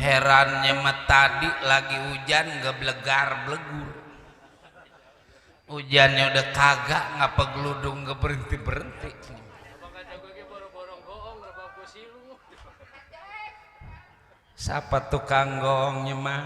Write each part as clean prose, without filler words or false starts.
Herannya mah tadi lagi hujan geblegar blegur. Hujannya udah kagak, ngapa geludung nggak berhenti berhenti. Siapa tukang gongnya mah?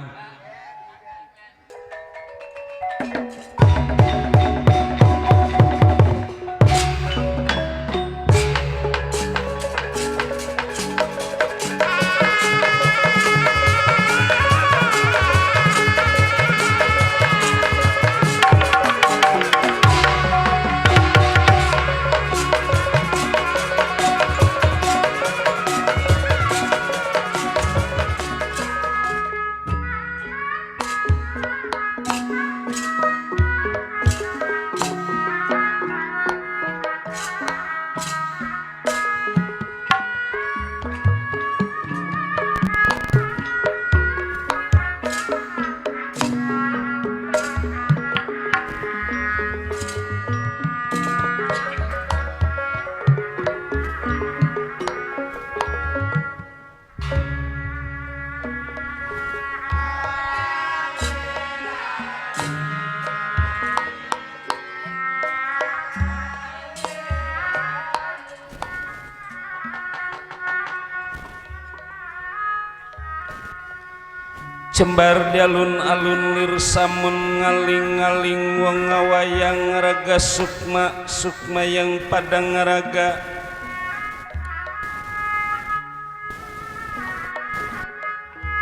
Cembar di alun-alun lir samun ngaling-ngaling wong ngawayang ngaraga sukma sukma yang padang ngaraga.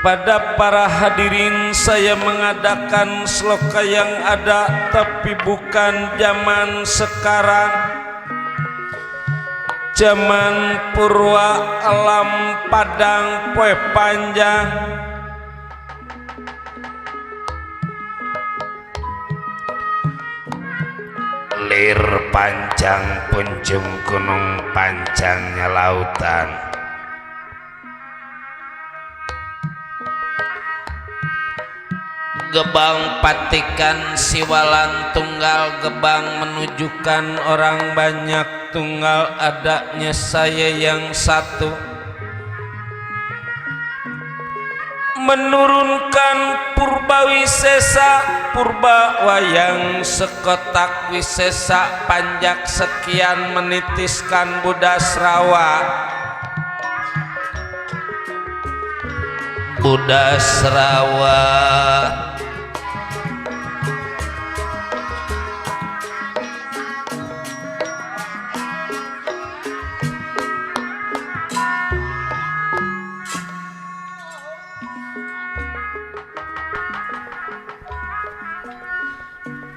Pada para hadirin saya mengadakan sloka yang ada tapi bukan zaman sekarang. Zaman purwa alam padang poe panjang. Lir panjang punjung gunung panjangnya lautan. Gebang patikan siwalan tunggal gebang menunjukkan orang banyak tunggal adanya saya yang satu. Menurunkan purba wisesa purba wayang sekotak wisesa panjak sekian menitiskan budas rawa. Budas rawa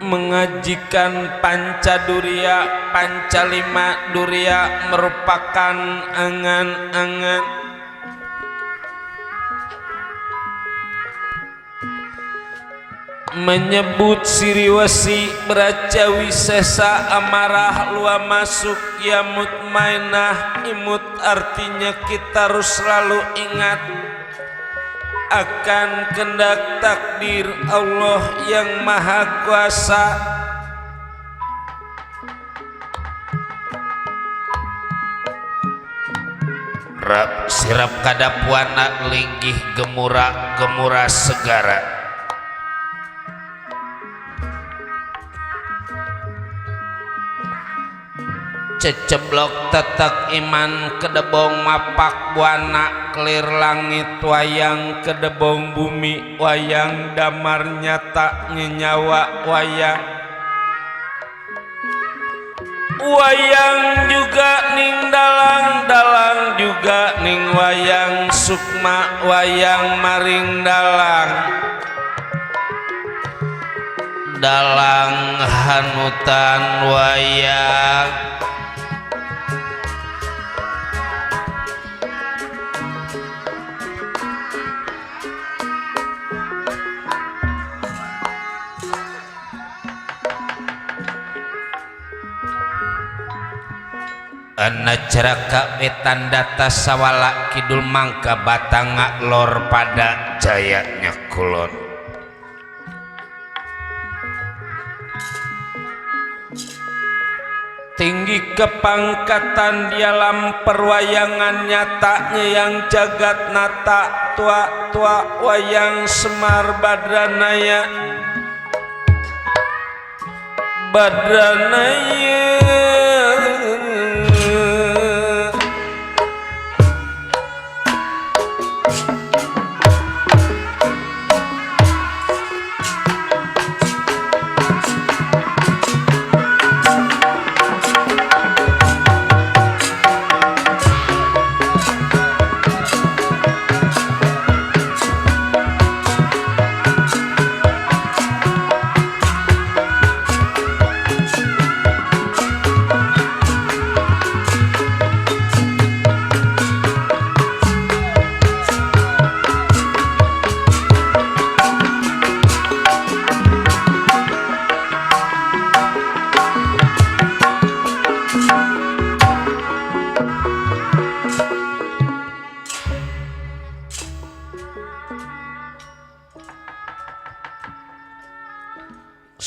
mengajikan Pancadurya Pancalima Durya merupakan angan-angan menyebut siriwasi beraca wisesa amarah lua masuk ya mutmainah imut artinya kita harus selalu ingat akan kehendak takdir Allah yang maha kuasa. Rap sirap kadapuana linggih gemura segara. ceceblok tetek iman kedebong mapak buana kelir langit wayang kedebong bumi wayang damar nyata nyenyawa wayang juga ning dalang juga ning wayang sukma wayang maring dalang hanutan wayang ana ceraka wetan data sawala kidul mangka batanga lor pada jayanya kulon tinggi kepangkatan di alam perwayangan nyatanya yang jagat nata tua wayang Semar Badranaya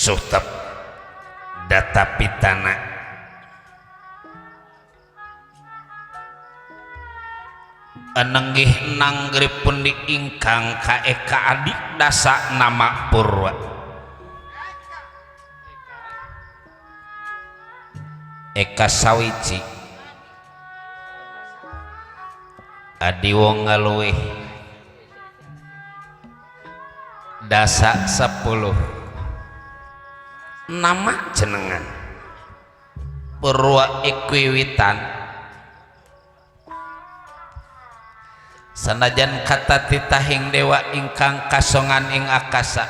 suhtep data pitana anenggih nanggripun di ingkang kaeka adik dasa nama Purwa Eka Sawiji adi wong ngaluih dasa 10 nama jenengan Purwa Ikwiwitan sanajan kata titahing dewa ingkang kasongan ing akasa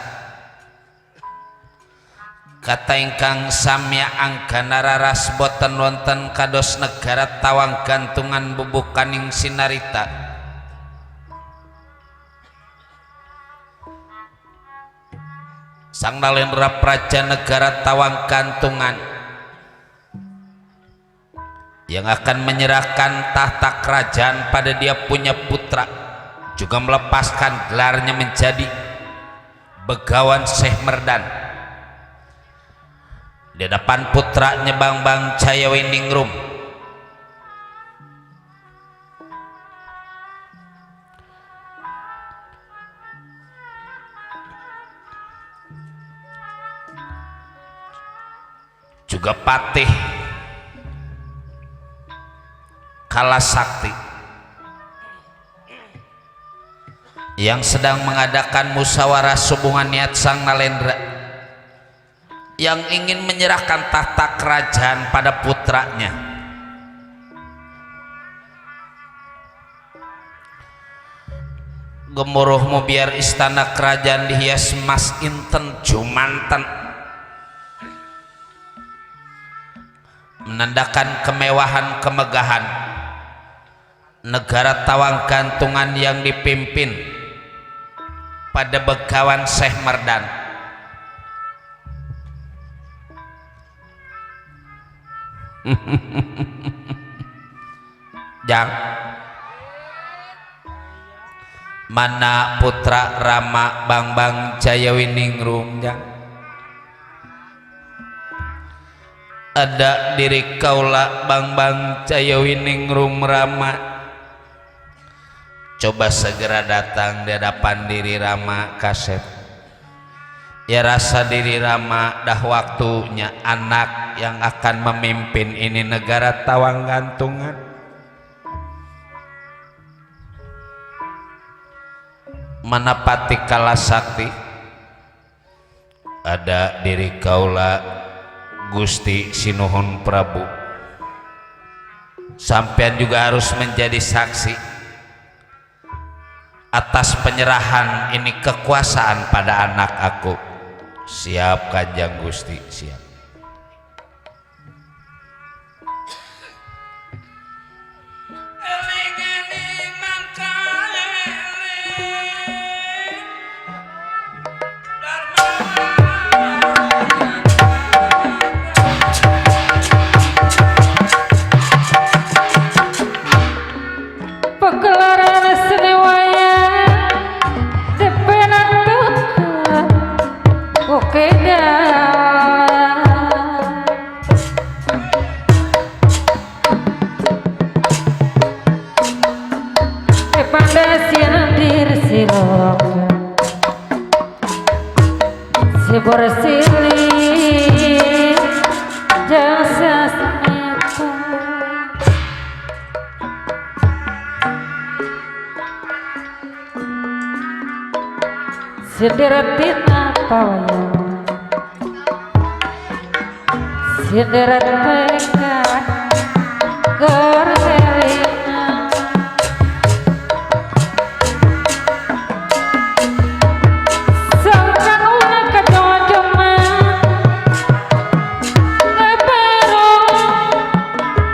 kata ingkang samya angkana raras boten wonten kados negara tawang gantungan bubukaning sinarita Sang Nalendra Praja negara tawang gantungan yang akan menyerahkan tahta kerajaan pada dia punya putra juga melepaskan gelarnya menjadi Begawan Syekh Merdan di depan putranya Bambang Jayawiningrum juga Patih Kalasakti yang sedang mengadakan musyawarah hubungan niat Sang Nalendra yang ingin menyerahkan tahta kerajaan pada putranya. Gemuruhmu biar istana kerajaan dihias emas inten jumanten menandakan kemewahan kemegahan negara tawang gantungan yang dipimpin pada Begawan Syekh Merdan. Jang mana putra Rama Bambang Jayawiningrum jang ada diri kaula Bambang Jayawiningrum Rama coba segera datang di hadapan diri Rama Kasep Ya rasa diri Rama dah waktunya anak yang akan memimpin ini negara tawang gantungan. Manapati kala sakti ada diri kaula Gusti Sinuhun Prabu. Sampean juga harus menjadi saksi atas penyerahan ini kekuasaan pada anak aku. Siap Kanjeng Gusti, siap. Sideratina pawaya sideret pekat gerelina sangkan una kejojoman ngepero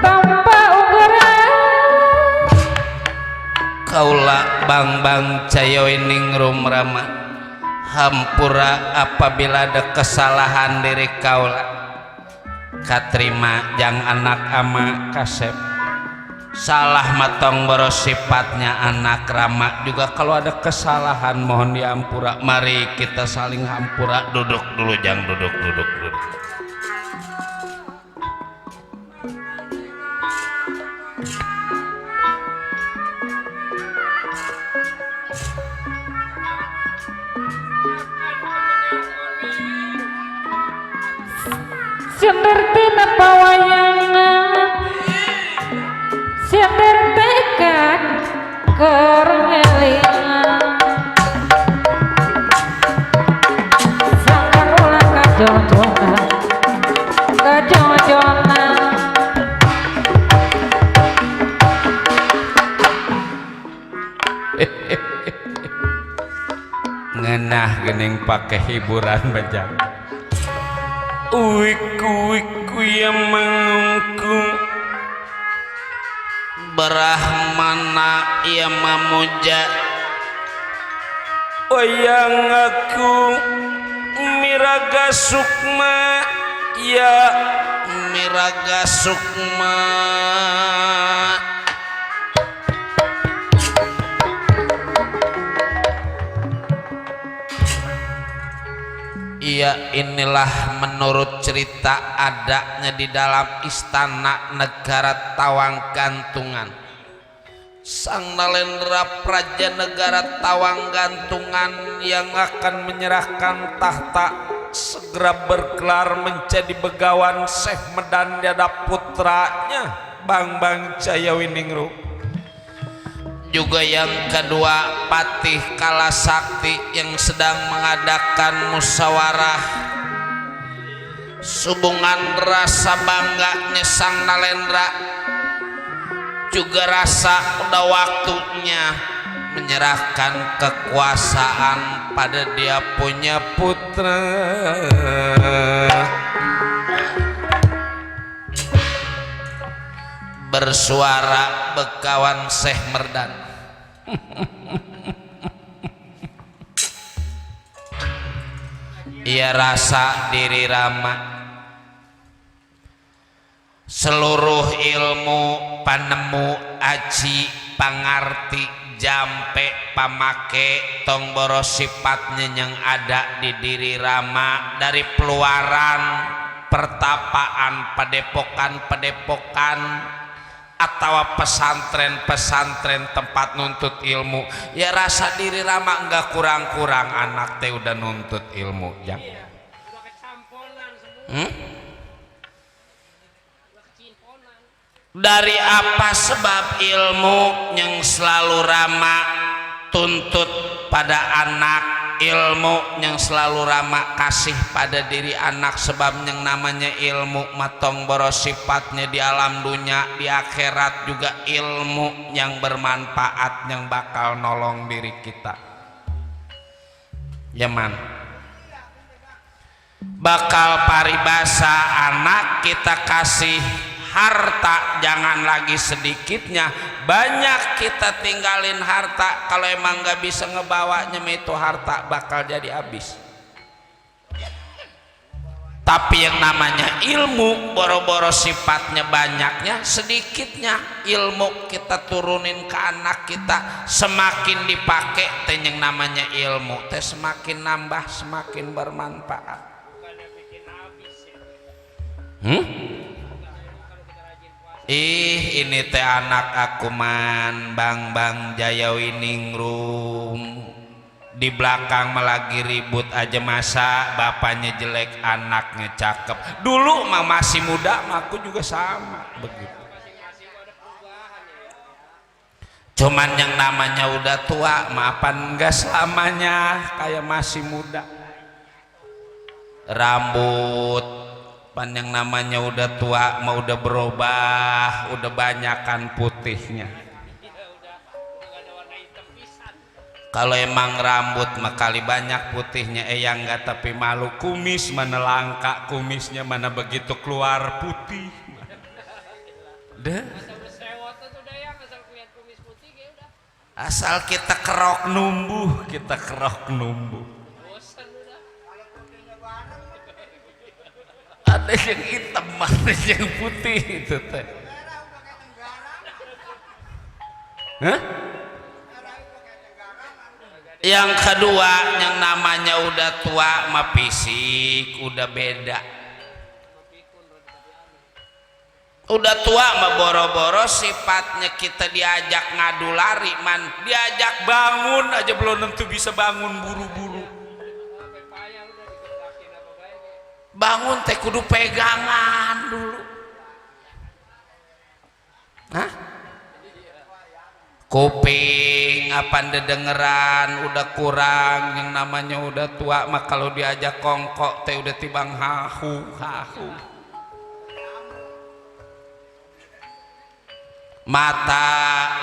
tanpa ugera Kaula Bang Cayowining Rum Rama, hampura apabila ada kesalahan diri kaula, katrima jang anak ama kasep salah matong boros sifatnya anak Rama juga kalau ada kesalahan mohon diampura. Mari kita saling hampura. Duduk dulu jang, duduk. Sindertina pawayana sinder tekan kerengelina sangkan ulang kajojona ngenah gening pakai hiburan bajang. Wiku yang mengungku Brahmana yang memuja wayang aku miraga sukma ya miraga sukma. Ya inilah menurut cerita adanya di dalam istana negara Tawang Gantungan. Sang Nalendra Praja negara Tawang Gantungan yang akan menyerahkan tahta segera bergelar menjadi begawan Syekh Medan Dada putranya Bang Cayowining juga yang kedua Patih Kala Sakti yang sedang mengadakan musyawarah hubungan rasa bangganya Sang Nalendra juga rasa udah waktunya menyerahkan kekuasaan pada dia punya putra. Bersuara begawan Syekh Merdan. Ia rasa diri Rama seluruh ilmu panemu aji pangarti jampe pamake tongboro sifatnya yang ada di diri Rama dari peluaran pertapaan padepokan atau pesantren-pesantren tempat nuntut ilmu, ya rasa diri rama enggak kurang-kurang anak teh udah nuntut ilmu ya. Dari apa sebab ilmu yang selalu rama tuntut pada anak, ilmu yang selalu rama kasih pada diri anak, sebab yang namanya ilmu matong boros sifatnya di alam dunia, di akhirat juga ilmu yang bermanfaat yang bakal nolong diri kita. Yaman bakal paribasa anak kita kasih harta, jangan lagi sedikitnya, banyak kita tinggalin harta. Kalau emang gak bisa ngebawanya itu harta bakal jadi habis. Tapi yang namanya ilmu, boro-boro sifatnya banyaknya sedikitnya, ilmu kita turunin ke anak kita, semakin dipakai teh yang namanya ilmu teh semakin nambah, semakin bermanfaat. Ini teh anak aku man bang Jayawiningrum di belakang lagi ribut aja, masa bapaknya jelek anaknya cakep. Dulu mah masih muda mah aku juga sama begitu. Cuman yang namanya udah tua maafan enggak selamanya kayak masih muda. Rambut pan yang namanya udah tua mau udah berubah, udah banyakan putihnya. Kalau emang rambut mah kali banyak putihnya, yang enggak tapi malu kumis mana langka, kumisnya mana begitu keluar putih. Deh. Asal kita kerok numbuh, kita kerok numbuh. Ada yang hitam, ada yang putih itu teh. Hah? Yang kedua yang namanya udah tua mah fisik udah beda. Udah tua mah boro-boro sifatnya kita diajak ngadu lari man, diajak bangun aja belum tentu bisa bangun buru-buru. Bangun teh kudu pegangan dulu. Hah? Kuping apa dengeran udah kurang, yang namanya udah tua mah kalau diajak kongkok teh udah tibang hahu. Mata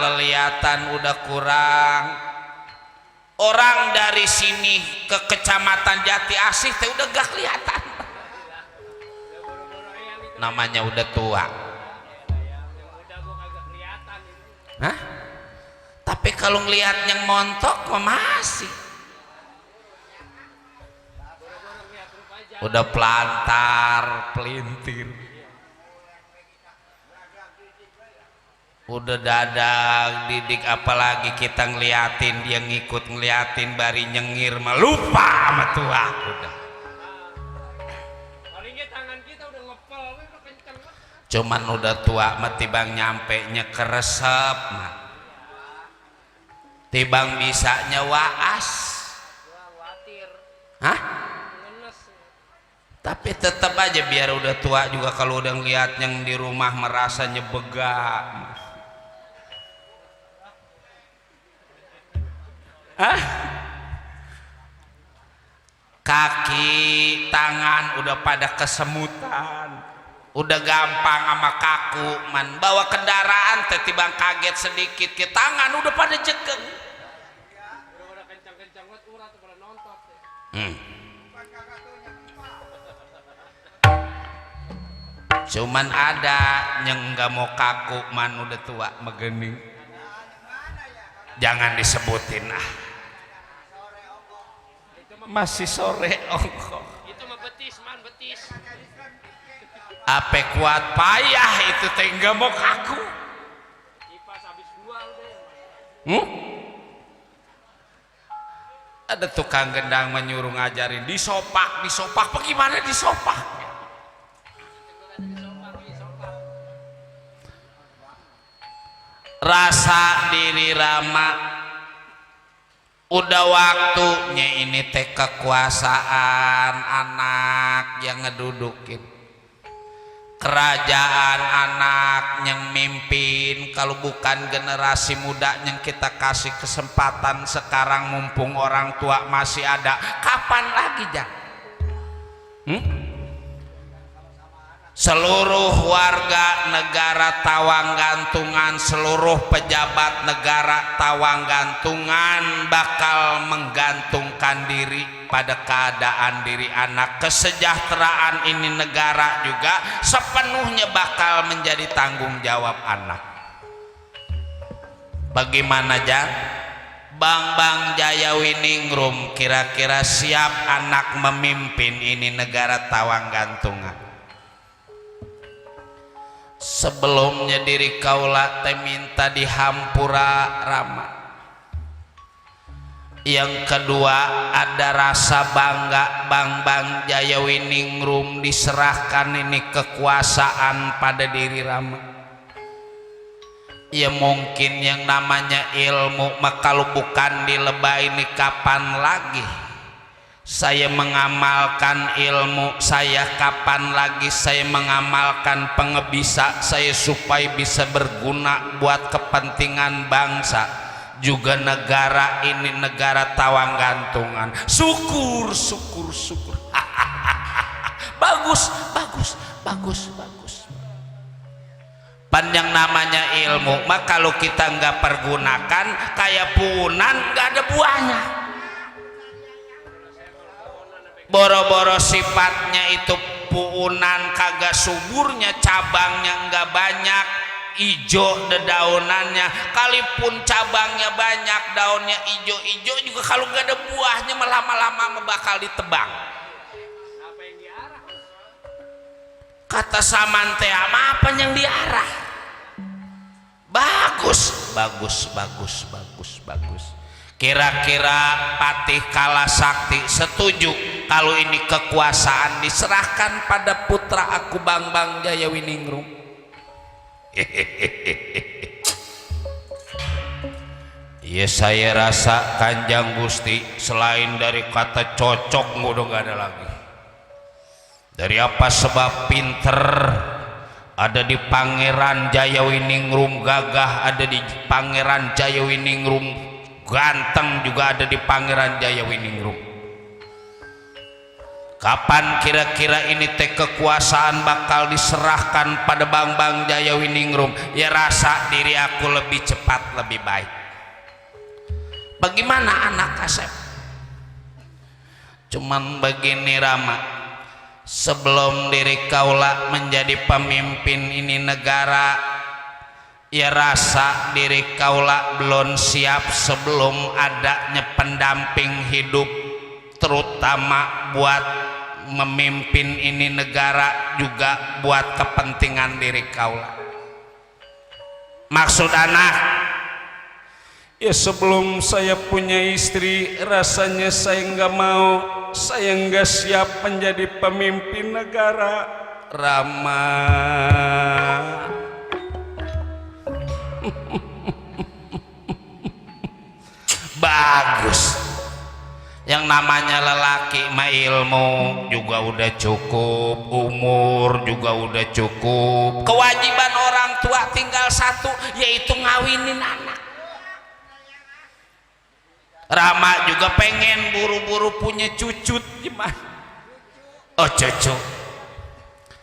lelihatan udah kurang. Orang dari sini ke kecamatan Jati Asih teh udah gak kelihatan. Namanya udah tua. Hah? Tapi kalau ngelihat yang montok mah masih. Udah pelantar, pelintir. Udah dadak, didik, apalagi kita ngeliatin dia ngikut ngeliatin bari nyengir mah lupa sama tua udah. Cuman udah tua mah tibang nyampe nya keresep mah. Tibang bisanya waas. Hah? Tapi tetap aja biar udah tua juga kalau udah ngeliat yang di rumah merasanya begak. Hah? Kaki, tangan udah pada kesemutan. Udah gampang sama kaku man, bawa kendaraan teh tibang kaget sedikit ke tangan udah pada jegeng. Cuman ada yang nggak mau kaku man udah tua megening. Jangan disebutin ah. Masih sore ongkoh. Itu mah betis man, betis. Ape kuat payah itu teh nggak mau kaku. Ada tukang gendang menyuruh ngajarin disopak bagaimana disopak? rasa diri Rama udah waktunya ini teh kekuasaan anak yang ngedudukin kerajaan, anak yang mimpin. Kalau bukan generasi muda yang kita kasih kesempatan sekarang mumpung orang tua masih ada, kapan lagi Jang? Seluruh warga negara tawang gantungan, seluruh pejabat negara tawang gantungan bakal menggantungkan diri pada keadaan diri anak. Kesejahteraan ini negara juga sepenuhnya bakal menjadi tanggung jawab anak. Bagaimana Jan? Bang Jayawiningrum kira-kira siap anak memimpin ini negara tawang gantungan? Sebelumnya diri kaula teh minta dihampura Rama. Yang kedua ada rasa bangga Bang Jayawiningrum diserahkan ini kekuasaan pada diri Rama. Ya mungkin yang namanya ilmu maka kalau bukan dilebay ini kapan lagi saya mengamalkan ilmu saya, kapan lagi saya mengamalkan pengebisa saya supaya bisa berguna buat kepentingan bangsa juga negara ini negara tawang gantungan. Syukur bagus panjang namanya ilmu maka kalau kita nggak pergunakan kayak punan nggak ada buahnya. Boro-boro sifatnya itu puunan kagak suburnya, cabangnya enggak banyak, ijo dedaunannya, kalipun cabangnya banyak, daunnya ijo-ijo juga kalau enggak ada buahnya lama-lama bakal ditebang. Kata samante apa yang diarah? Bagus. Kira-kira Patih Kala Sakti setuju kalau ini kekuasaan diserahkan pada putra aku Bang Jayawiningrum? Ya saya rasa Kanjang Gusti selain dari kata cocok udah gak ada lagi. Dari apa sebab pinter ada di Pangeran Jayawiningrum, gagah ada di Pangeran Jayawiningrum, ganteng juga ada di Pangeran Jayawiningrum. Kapan kira-kira ini teh kekuasaan bakal diserahkan pada Bang Jayawiningrum? Ya rasa diri aku lebih cepat lebih baik. Bagaimana anak Kasep? Cuman begini Rama, sebelum diri kaula menjadi pemimpin ini negara, ya rasa diri kaula belum siap sebelum adanya pendamping hidup terutama buat memimpin ini negara juga buat kepentingan diri kaula. Maksud anak ya sebelum saya punya istri rasanya saya nggak mau, saya nggak siap menjadi pemimpin negara. Rama bagus. Yang namanya lelaki mah ilmu juga udah cukup, umur juga udah cukup, kewajiban orang tua tinggal satu yaitu ngawinin anak. Rama juga pengen buru-buru punya cucut gimana? Oh cucu,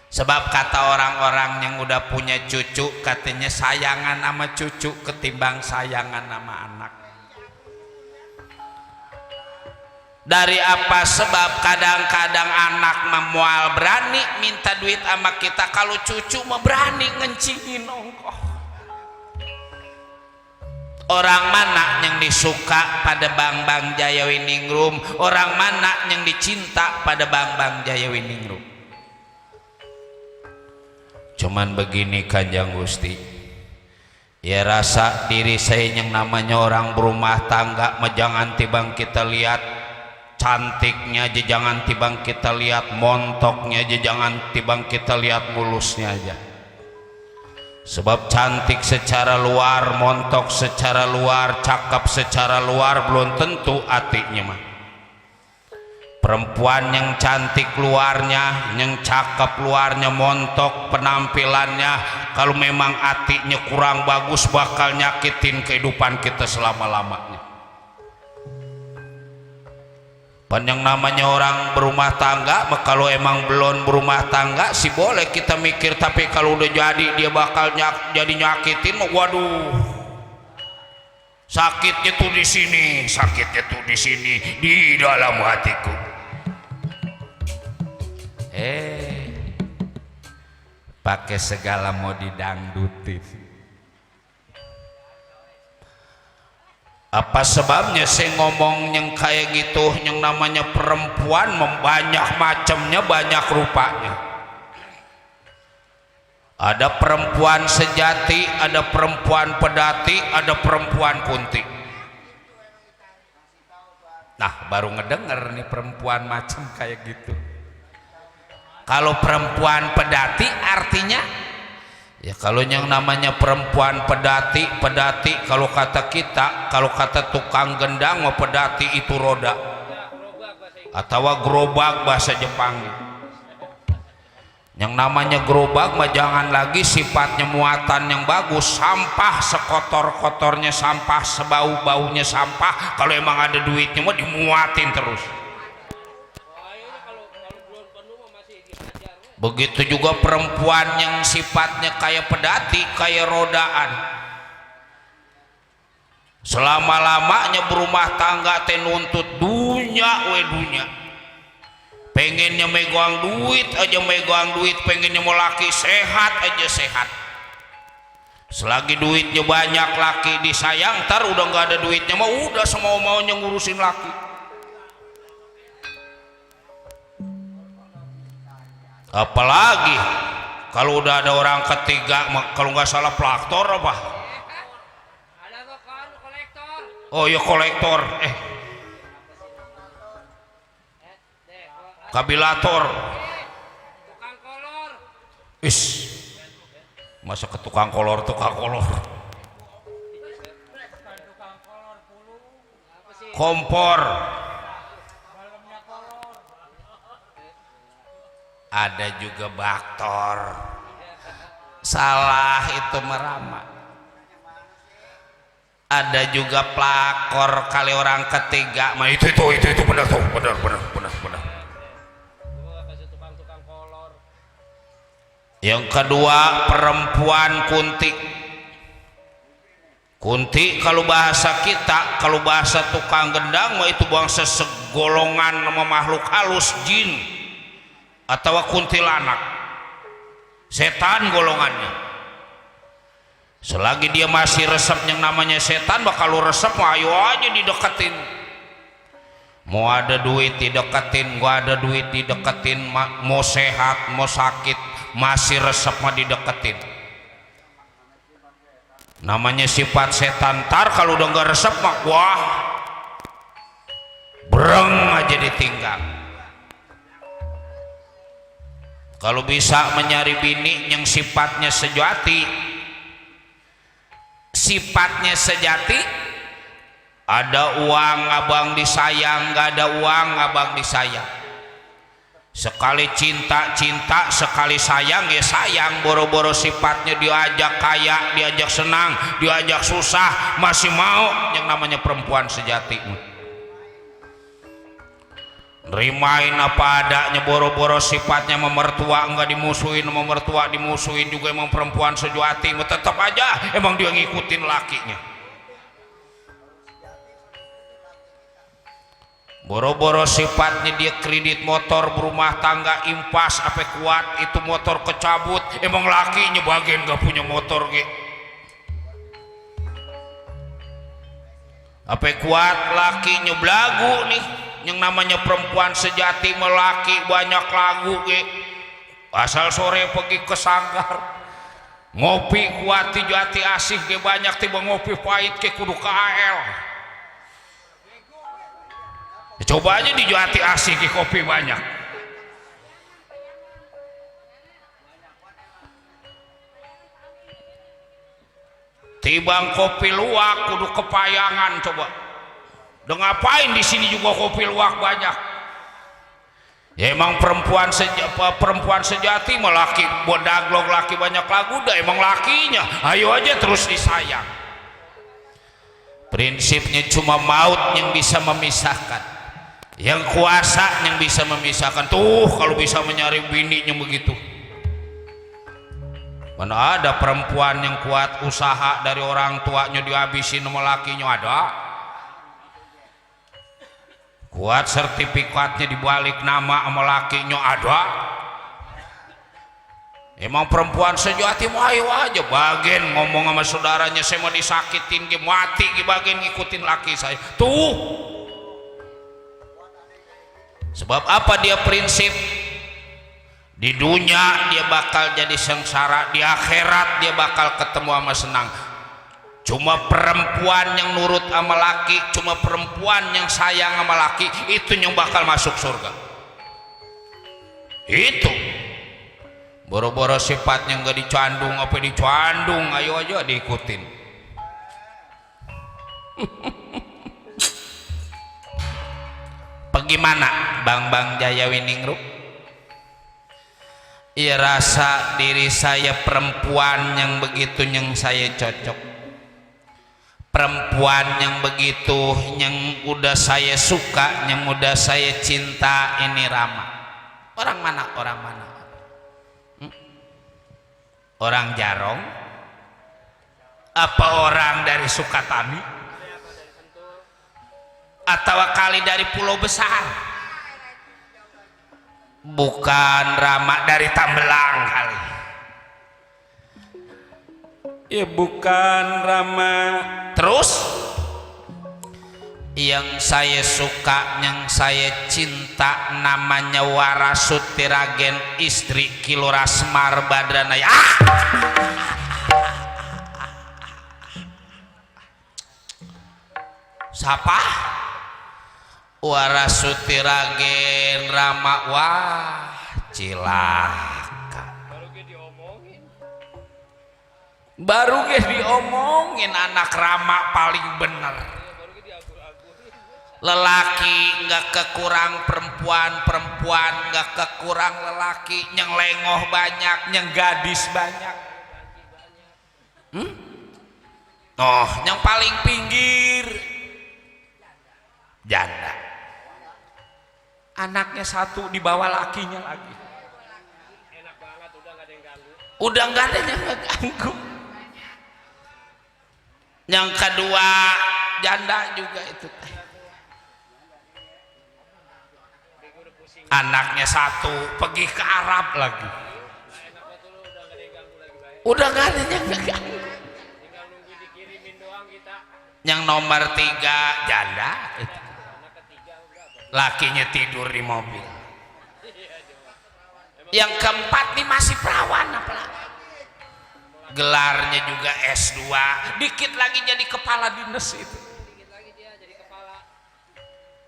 sebab kata orang-orang yang udah punya cucu katanya sayangan sama cucu ketimbang sayangan sama anak. Dari apa sebab kadang-kadang anak memual berani minta duit sama kita, kalau cucu mah berani ngencingin ongkoh. Orang mana yang disuka pada Bang Jayawiningrum, orang mana yang dicinta pada Bang Jayawiningrum. Cuman begini Kanjang Gusti, ya rasa diri saya yang namanya orang berumah tangga mah jangan tibang kita lihat cantiknya aja, jangan tibang kita lihat montoknya aja, jangan tibang kita lihat mulusnya aja. sebab cantik secara luar, montok secara luar, cakep secara luar belum tentu hatinya mah. Perempuan yang cantik luarnya, yang cakep luarnya, montok penampilannya, kalau memang hatinya kurang bagus bakal nyakitin kehidupan kita selama-lamanya. Yang namanya orang berumah tangga, kalau emang belum berumah tangga sih boleh kita mikir, tapi kalau udah jadi dia bakal jadi nyakitin, waduh, sakitnya tuh di sini, sakitnya tuh di sini, di dalam hatiku. Pakai segala mau didangdutin. Apa sebabnya saya ngomong yang kayak gitu? Yang namanya perempuan banyak macamnya, banyak rupanya. Ada perempuan sejati, ada perempuan pedati, ada perempuan kunti. Nah, baru ngedenger nih perempuan macam kayak gitu. Kalau perempuan pedati artinya ya, kalau yang namanya perempuan pedati kalau kata kita, kalau kata tukang gendang mau pedati itu roda atau gerobak bahasa Jepang. Yang namanya gerobak mah jangan lagi sifatnya muatan yang bagus, sampah sekotor-kotornya sampah, sebau-baunya sampah, kalau emang ada duitnya mah dimuatin terus. Begitu juga perempuan yang sifatnya kayak pedati, kayak rodaan. Selama-lamanya berumah tangga teh nuntut dunya we dunya. Pengennya megang duit aja megang duit, pengennya mau laki sehat aja sehat. Selagi duitnya banyak laki disayang, ntar udah nggak ada duitnya mah udah semau-maunya ngurusin laki. Apalagi kalau udah ada orang ketiga, kalau nggak salah pelaktor apa? Oh ya kolektor, kabilator. Masa ke tukang kolor, kompor. Ada juga baktor, salah itu meramak. Ada juga pelakor kali orang ketiga, mah itu benar tuh, benar. Yang kedua perempuan kunti. Kunti kalau bahasa kita, kalau bahasa tukang gendang mah itu bangsa segolongan nama makhluk halus, jin atau kuntilanak, setan golongannya. Selagi dia masih resep yang namanya setan, bakal lu resep mah ayo aja dideketin. Mau ada duit dideketin, gua ada duit dideketin, mau sehat mau sakit masih resep mah dideketin. Namanya sifat setan. Tar kalau udah nggak resep mah wah bereng aja ditinggal. Kalau bisa mencari bini yang sifatnya sejati, ada uang abang disayang, nggak ada uang abang disayang. Sekali cinta, sekali sayang ya sayang. Boro-boro sifatnya diajak kaya, diajak senang, diajak susah masih mau. Yang namanya perempuan sejati rimain apa adanya, boro-boro sifatnya memertua enggak dimusuhin, memertua dimusuhin juga. Emang perempuan sejati tetap aja emang dia ngikutin lakinya. Boro-boro sifatnya dia kredit motor, berumah tangga impas apa kuat itu motor kecabut, emang lakinya bagian gak punya motor ge. Apa kuat lakinya belagu nih. Yang namanya perempuan sejati melaki banyak lagu ge. Asal sore pergi ke sanggar ngopi kuat ti jati asih ge banyak, tiba ngopi pahit ke kudu KL. Coba aja di jati asih ke kopi banyak. tibang kopi luwak kudu kepayangan coba. Dan ngapain di sini juga kopi luwak banyak? Ya emang perempuan sejati mah laki bodaglog laki banyak lagu dah emang lakinya. Ayo aja terus disayang. Prinsipnya cuma maut yang bisa memisahkan. Yang kuasa yang bisa memisahkan. Tuh kalau bisa mencari bininya begitu. Mana ada perempuan yang kuat usaha dari orang tuanya dihabisin sama lakinya ada. Kuat sertifikatnya dibalik nama sama lakinya ada. Emang perempuan sejati mah ayo aja bagian ngomong sama saudaranya saya mau disakitin ge mati ge bagian ngikutin laki saya. Tuh. Sebab apa dia prinsip? Di dunia dia bakal jadi sengsara, di akhirat dia bakal ketemu sama senang. Cuma perempuan yang nurut sama laki, cuma perempuan yang sayang sama laki itu yang bakal masuk surga. Itu boro-boro sifatnya nggak dicandung apa dicandung, ayo aja diikutin. Bagaimana Bang Jaya Winingrup? Ya rasa diri saya perempuan yang begitu yang saya cocok, perempuan yang begitu yang udah saya suka, yang udah saya cinta ini Rama. Orang mana? Orang Jarong? Apa orang dari Sukatani? Atau kali dari Pulau Besar? Bukan Rama dari Tambelang kali. Ya bukan Rama. Terus yang saya suka, yang saya cinta namanya Warasuti Ragen, istri Kilora Semar Badranaya. Siapa? Warasuti Ragen Rama. Wah cilaka. Baru ge diomongin anak Rama paling bener. Lelaki nggak kekurang perempuan, perempuan nggak kekurang lelaki, yang lengoh banyak, yang gadis banyak. Oh, yang paling pinggir janda. Anaknya satu di bawah lakinya lagi. Enak banget, udah nggak ada yang ganggu. Udah nggak ada yang ganggu. Yang kedua janda juga itu. Anaknya satu pergi ke Arab lagi. Udah nggak ada yang ganggu. Yang nomor 3 janda itu. Lakinya tidur di mobil. Yang keempat nih masih perawan apalagi. Gelarnya juga S2, dikit lagi jadi kepala dinas itu.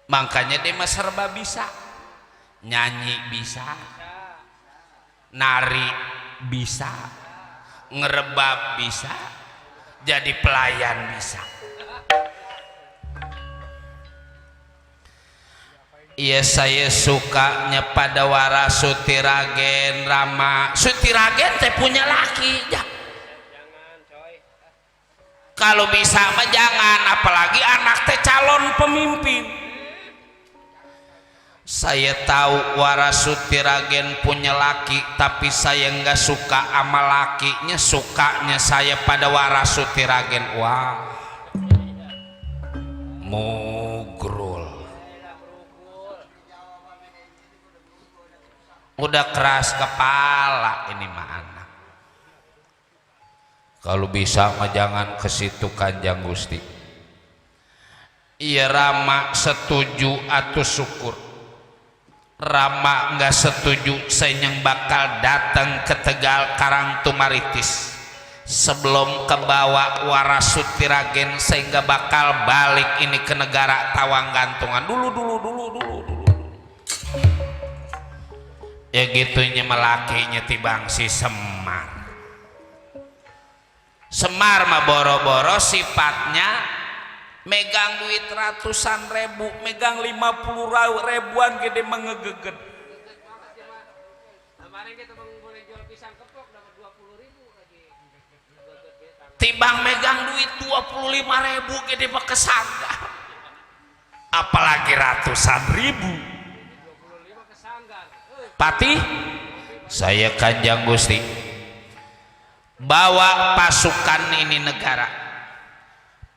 Makanya dia mah serba bisa. Nyanyi bisa, nari bisa, ngerebab bisa, jadi pelayan bisa. Iya saya sukanya pada Warasuti Ragen Rama. Suti Ragen teh punya laki ya. Kalau bisa mah jangan, apalagi anak teh calon pemimpin. Saya tahu Warasuti Ragen punya laki, tapi saya nggak suka sama lakinya, sukanya saya pada Warasuti Ragen. Wah, mugrul. Udah keras kepala ini mah anak. Kalau bisa mah jangan ke situ Kanjeng Gusti. Iya Rama setuju atau syukur. Rama nggak setuju, saya yang bakal datang ke Tegal Karangtumaritis sebelum kebawa Warasuti Ragen, saya nggak bakal balik ini ke negara Tawang Gantungan dulu. Ya gitunya melakinya tibang si Semar. Semar mah boro-boro sifatnya megang duit ratusan ribu, megang 50 ribuan gede mengegeget. Tibang megang duit 25.000 gede mah kesanggar. Apalagi ratusan ribu. Patih, saya Kanjeng Gusti bawa pasukan ini negara,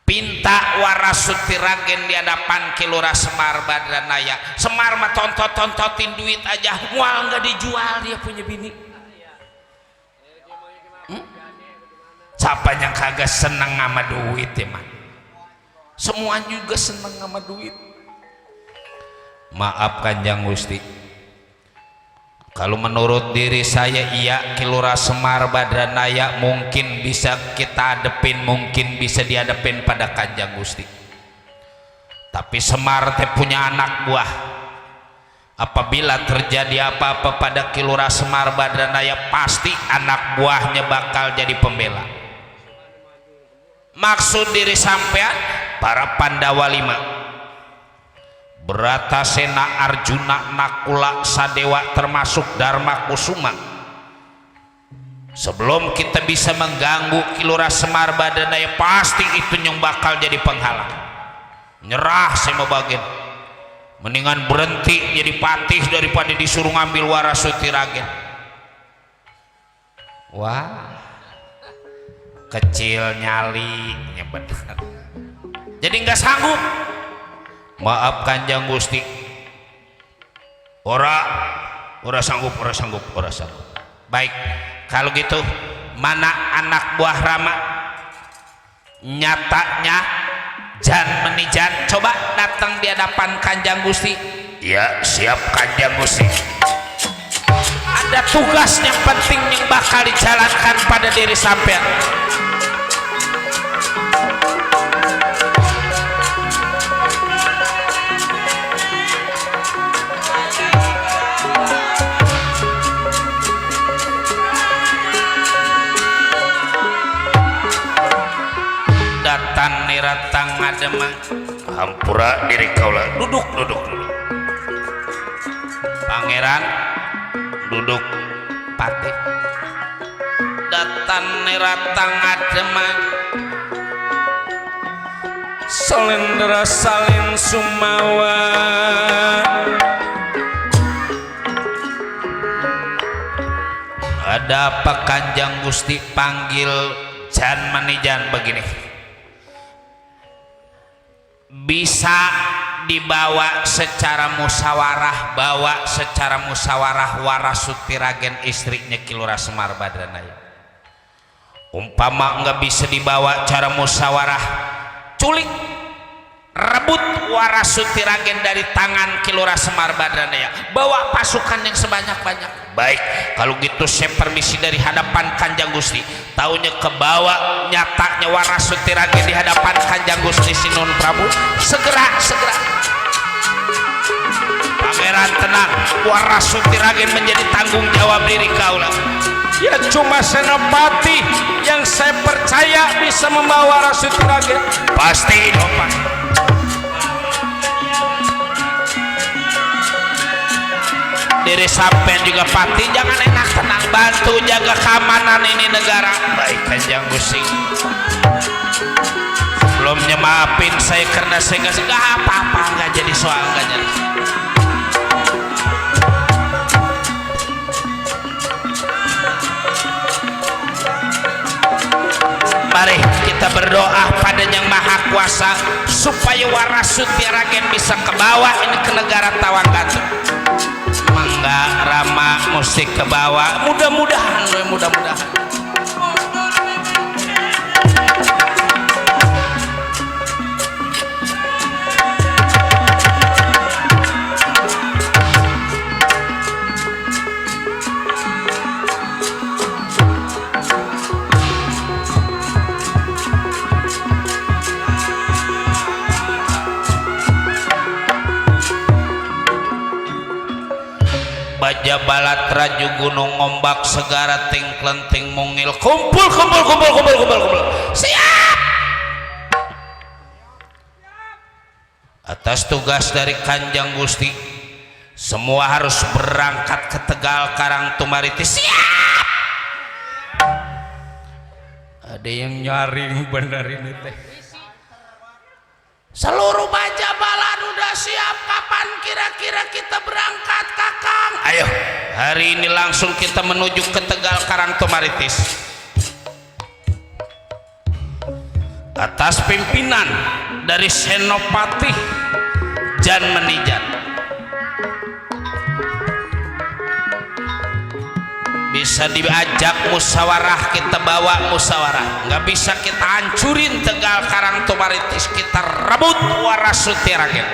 pinta Warasuti Ragen di hadapan Kilura Semar Badranaya. Semar mah tontotin duit aja, mual nggak dijual dia punya bini. Siapa yang kagak seneng sama duit ya man? Semua juga seneng sama duit. Maaf Kanjeng Gusti, kalau menurut diri saya iya Kilura Semar Badranaya mungkin bisa kita hadepin, mungkin bisa dihadepin pada Kanjeng Gusti. Tapi Semar teh punya anak buah. Apabila terjadi apa-apa pada Kilura Semar Badranaya, pasti anak buahnya bakal jadi pembela. Maksud diri sampean para Pandawa 5, Bratasena, Arjuna, Nakula, Sadewa termasuk Dharma Kusuma. Sebelum kita bisa mengganggu Kilura Semar Badranaya, pasti itu yang bakal jadi penghalang. Nyerah sama bagian, mendingan berhenti jadi patih daripada disuruh ngambil Warasuti Ragen. Wah, kecil nyalinya benar. Jadi nggak sanggup. Maaf Kanjeng Gusti, ora sanggup. Baik, kalau gitu mana anak buah Rama? Nyatanya Jan Menijan, coba datang di hadapan Kanjeng Gusti. Ya siap Kanjeng Gusti. Ada tugas yang penting yang bakal dijalankan pada diri sampean. Datan niratang ngadema hampura diri kaula. Duduk Pangeran, duduk patih. Datan niratang ngadema salendra salin sumawa. Ada apa Kanjeng Gusti panggil Jan Manijan begini? Bisa dibawa secara musyawarah, bawa secara musyawarah Warasuti Ragen istrinya Kilura Semar Badranaya. Umpama nggak bisa dibawa cara musyawarah, culik, rebut Warasuti Ragen dari tangan Kilura Semar Badranaya, bawa pasukan yang sebanyak-banyak. Baik, kalau gitu saya permisi dari hadapan Kanjeng Gusti. Taunya kebawa nyatanya Warasuti Ragen di hadapan Kanjeng Gusti Sinun Prabu. Segera. Pangeran tenang, Warasuti Ragen menjadi tanggung jawab diri kaula. Ya cuma Senopati yang saya percaya bisa membawa Warasuti Ragen. Pasti Nopan. Diri sampean juga Pati jangan enak tenang, bantu jaga keamanan ini negara. Baik Kanjeng Gusti. Sebelumnya maafin saya karena saya nggak apa-apa, nggak jadi soal, nggak jadi. Mari kita berdoa pada Yang Maha Kuasa supaya Warasuti Ragen bisa ke bawah ini ke negara Tawangkatu. Mangga Rama musik ke bawah, mudah-mudahan. baja balat raju gunung ombak segara ting klenting mungil kumpul kumpul kumpul kumpul kumpul kumpul siap atas tugas dari Kanjeng Gusti semua harus berangkat ke Tegal Karangtumaritis siap ada yang nyaring bener ini teh seluruh baja balat udah siap kapan kira-kira kita berangkat Kakang ayo hari ini langsung kita menuju ke Tegal Karangtumaritis atas pimpinan dari Senopati Jan Menijan bisa diajak musyawarah kita bawa musyawarah nggak bisa kita hancurin Tegal Karangtumaritis kita rebut Warasuti Rakyat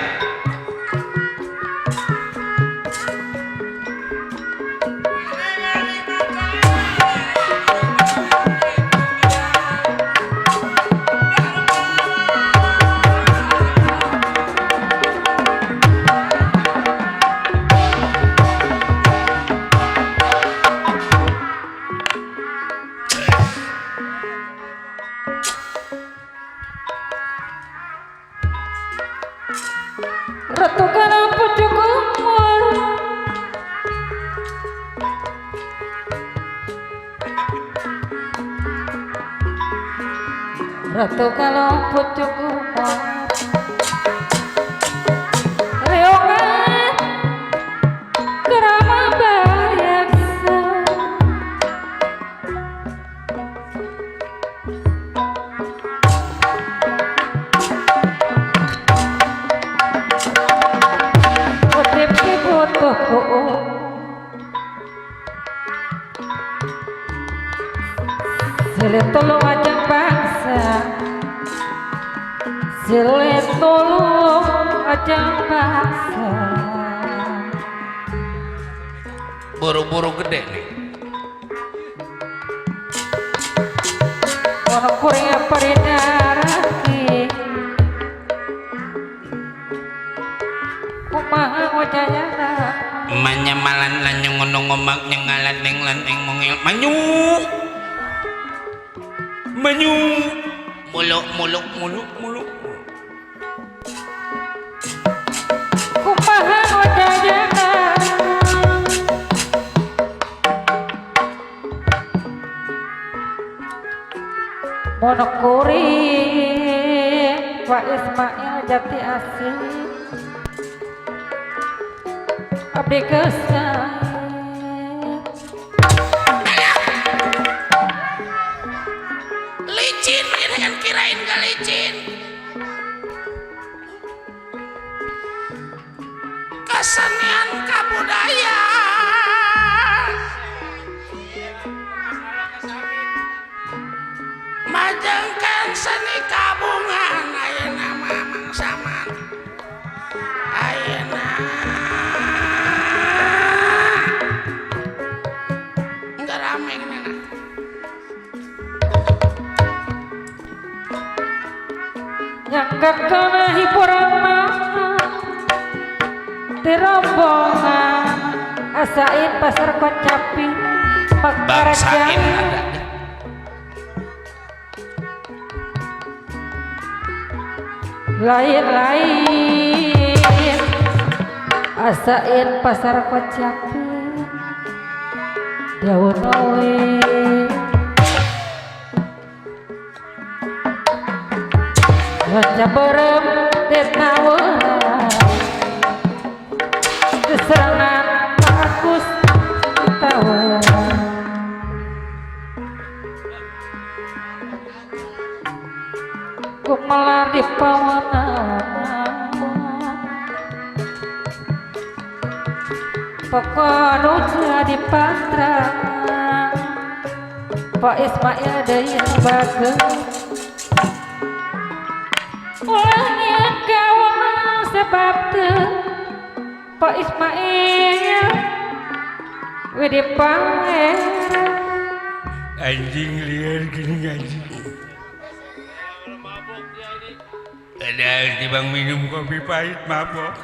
Ratu kalau pucuk umur Ratu kalau pucuk umur Reongan kerama bayaksa Silet tolong ajak bangsa Silet tolong ajak bangsa buru-buru gede nih Ono kuring paridaraki Kumaha ojayana menyamalan lanyung ngunung ngomak nyengalan ning lanting mungil manyu manyu muluk muluk muluk muluk Kumaha ojayana Ono kuring Pak Ismail Jati Asih Abdi kesayang licin kan kirain gak licin kesenian kabudayaan majengkan seni kabungan ayeuna mamang samang ayeuna enggak rame gimana Nyangkat kana hiburan mama Tirombongan Asain pasar Kocapi bangsain ada Lain-lain Asain pasar Kocapi Dawonowe Raja berem detnaweran Keserangan bagus tawaran Kumelar di pawanan Pokok jadi pantran Pak Ismail daya bagus Ulahnya kawan sebab tuh Pak Ismail Widi pangeran anjing liar gini anjing ada tibang minum kopi pahit mabok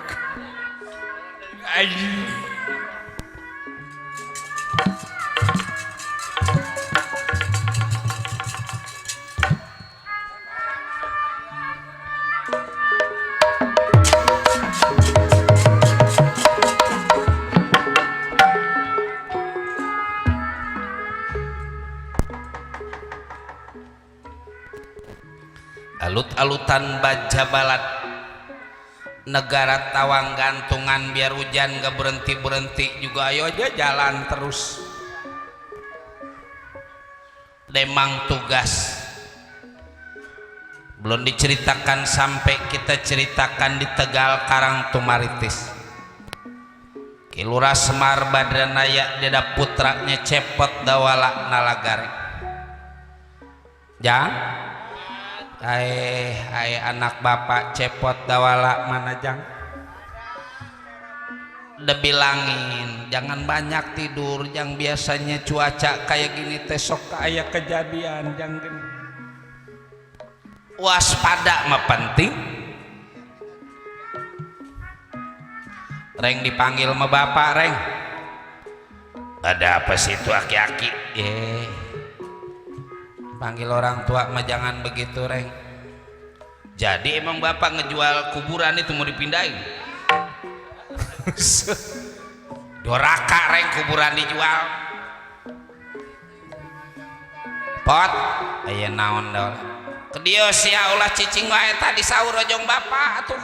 anjing alut-alutan baja balat negara tawang gantungan biar hujan gak berhenti-berhenti juga ayo aja jalan terus demang tugas belum diceritakan sampai kita ceritakan di Tegal Karang Tumaritis Kilura Semar Badranaya Deda putranya cepot dawala nalagare jang hai anak bapak cepot dawala mana jang udah bilangin jangan banyak tidur yang biasanya cuaca kayak gini tesok kayak kejadian jangan gini waspada mah penting reng dipanggil sama bapak reng ada apa sih itu aki-aki panggil orang tua mah jangan begitu reng jadi emang bapak ngejual kuburan itu mau dipindahin doraka reng kuburan dijual pot aya naon daun kedios ya ulah cicing wae tadi sahur ojong bapak atuh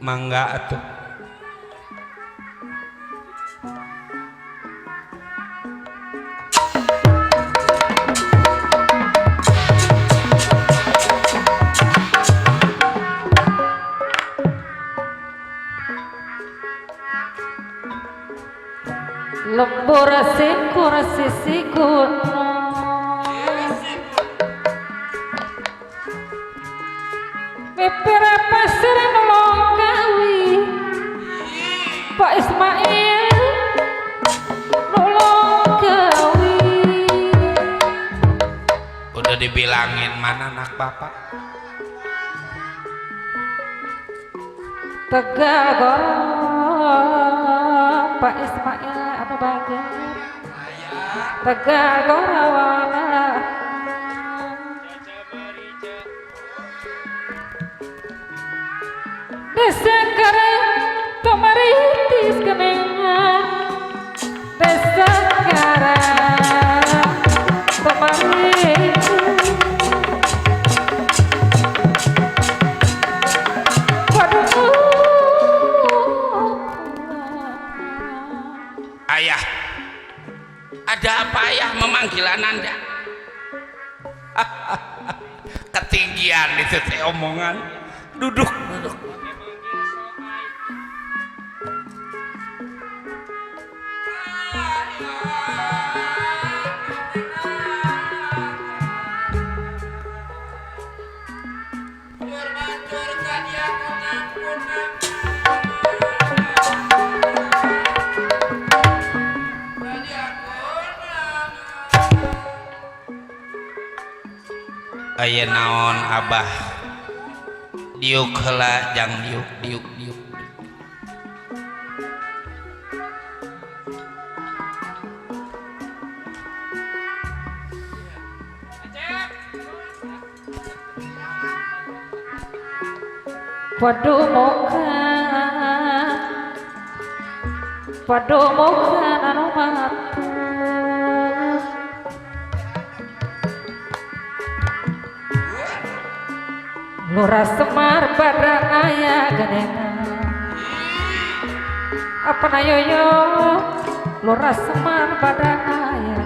mangga atuh lembur sikur sisikut mipir pasir nolong kawi Pak Ismail nolong kawi udah dibilangin mana anak bapak Tegal Pak Ismail apa bagian Tegal Gorawana Desa Karang Tumaritis Kenengan Desa Karang Tumaritis ayah ada apa ayah memanggil ananda ketinggian itu teh omongan duduk aya naon abah diuk heula jang diuk Padumokan anu matu Lurah Semar Badranaya Ganena apa nayoyo Lurah Semar Badranaya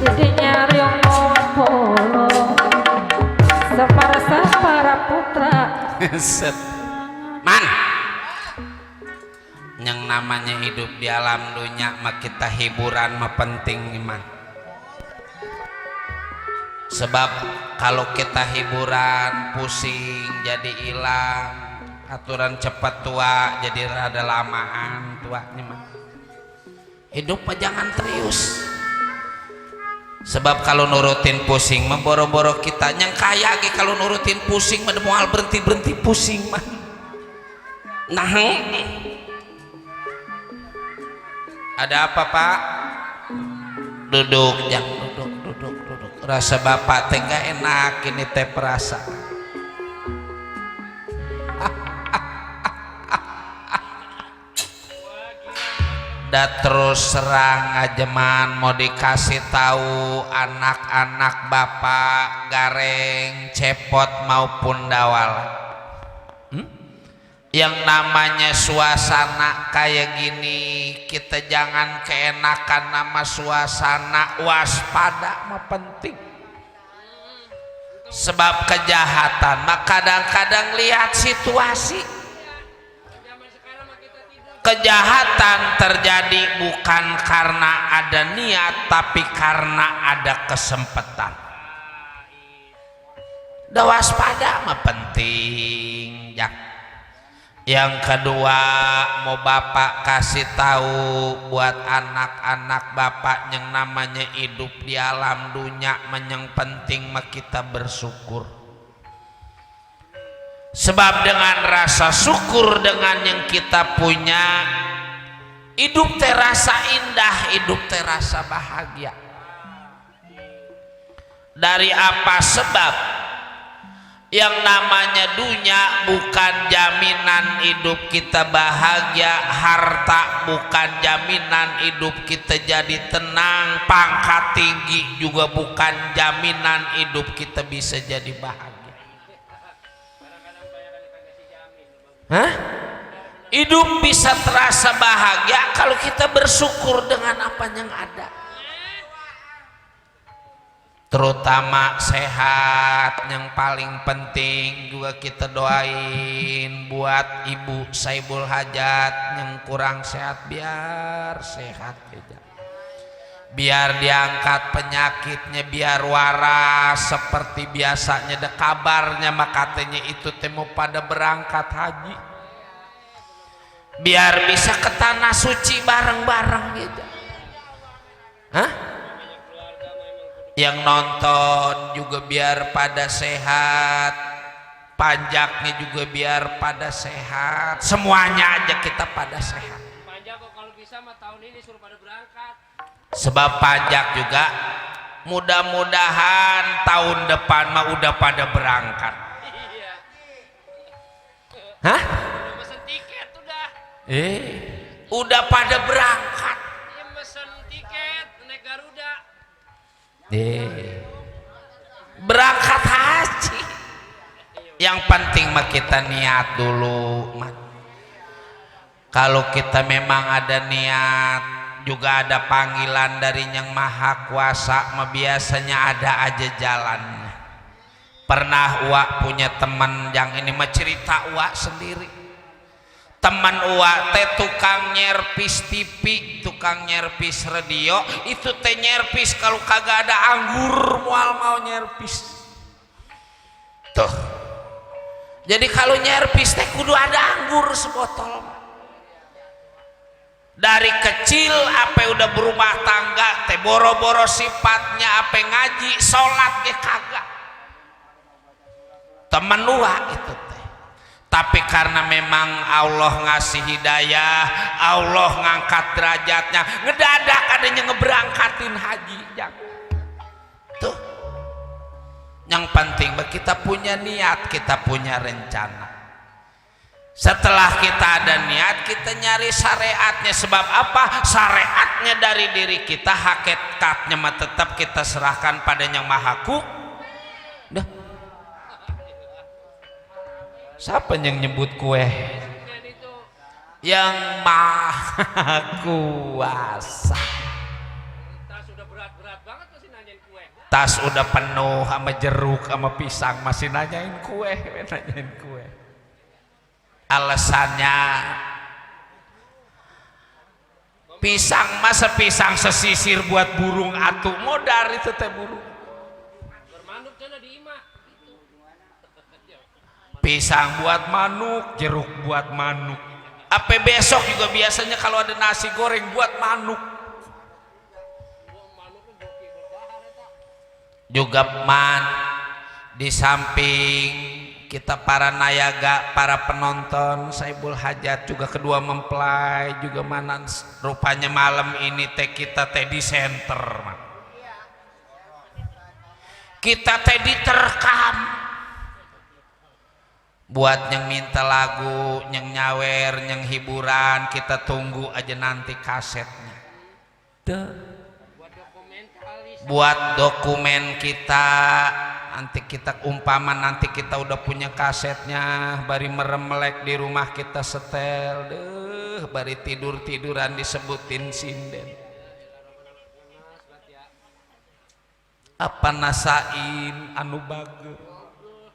didinya riong polo Semar Sapara Putra set man yang namanya hidup di alam dunia mah kita hiburan mah penting man sebab kalau kita hiburan pusing jadi hilang aturan cepat tua jadi rada lamaan tuanya mah hidup mah jangan serius sebab kalau nurutin pusing mah boro-boro kita yang kaya ge kalau nurutin pusing mah moal berhenti pusing mah nah ada apa pak duduk jang duduk rasa bapak teh gak enak ini teh perasa da terus serang ajeman mau dikasih tahu anak-anak bapak gareng cepot maupun dawal. Yang namanya suasana kayak gini kita jangan keenakan nama suasana, waspada mah penting. Sebab kejahatan mah kadang-kadang lihat situasi. Kejahatan terjadi bukan karena ada niat tapi karena ada kesempatan. Da waspada mah penting ya. Yang kedua mau bapak kasih tahu buat anak-anak bapak yang namanya hidup di alam dunia yang penting mah kita bersyukur. Sebab dengan rasa syukur dengan yang kita punya hidup terasa indah, hidup terasa bahagia. Dari apa sebab? Yang namanya dunia bukan jaminan hidup kita bahagia, harta bukan jaminan hidup kita jadi tenang, pangkat tinggi juga bukan jaminan hidup kita bisa jadi bahagia. Hah? Hidup bisa terasa bahagia kalau kita bersyukur dengan apa yang ada. Terutama sehat yang paling penting juga kita doain buat ibu Saibul Hajat yang kurang sehat biar sehat juga, biar diangkat penyakitnya, biar waras seperti biasanya. Ada kabarnya makanya itu temu pada berangkat haji biar bisa ke tanah suci bareng-bareng gitu. Hah? Yang nonton juga biar pada sehat, pajaknya juga biar pada sehat, semuanya aja kita pada sehat. Pajak kok kalau bisa mah tahun ini suruh pada berangkat. Sebab pajak juga mudah-mudahan tahun depan mah udah pada berangkat. Iya. Hah? Udah pesen tiket udah. Udah pada berangkat. Iya pesen tiket naik Garuda. Berangkat haji. Yang penting mah kita niat dulu. Kalau kita memang ada niat, juga ada panggilan dari Yang Maha Kuasa, mah biasanya ada aja jalannya. Pernah Uwa punya teman yang ini mah cerita Uwa sendiri. Teman Uwa teh tukang nyerpis TV, tukang nyerpis radio, itu teh nyerpis kalau kagak ada anggur mual mau nyerpis. Tuh. Jadi kalau nyerpis teh kudu ada anggur sebotol. Dari kecil apa udah berumah tangga teh boro-boro sifatnya apa ngaji, sholat ge kagak. Temen Uwa itu teh. Tapi karena memang Allah ngasih hidayah, Allah ngangkat derajatnya, ngedadak adanya ngeberangkatin haji. Tuh. Yang penting kita punya niat, kita punya rencana. Setelah kita ada niat, kita nyari syariatnya. Sebab apa? Syariatnya dari diri kita, hakikatnya mah tetap kita serahkan pada Yang Maha Kuasa. Siapa yang nyebut kue? Yang Maha Kuasa. Tas udah berat-berat banget masih nanyain kue. Tas udah penuh sama jeruk sama pisang masih nanyain kue, nanyain kue. Alasannya pisang masa pisang sesisir buat burung atuh modar itu teh burung. Bermanuk sana di imah. Pisang buat manuk, jeruk buat manuk. Apa besok juga biasanya kalau ada nasi goreng buat manuk. Juga di samping kita para nayaga, para penonton Saibul Hajat juga kedua mempelai juga mana rupanya malam ini teh kita teh di center. Kita teh diterkam. buat yang minta lagu, yang nyawer, yang hiburan, kita tunggu aja nanti kasetnya. Buat dokumen kita, nanti kita umpama nanti kita udah punya kasetnya, bari merem melek di rumah kita setel, bari tiduran disebutin sinden. Apa nasain anu bager,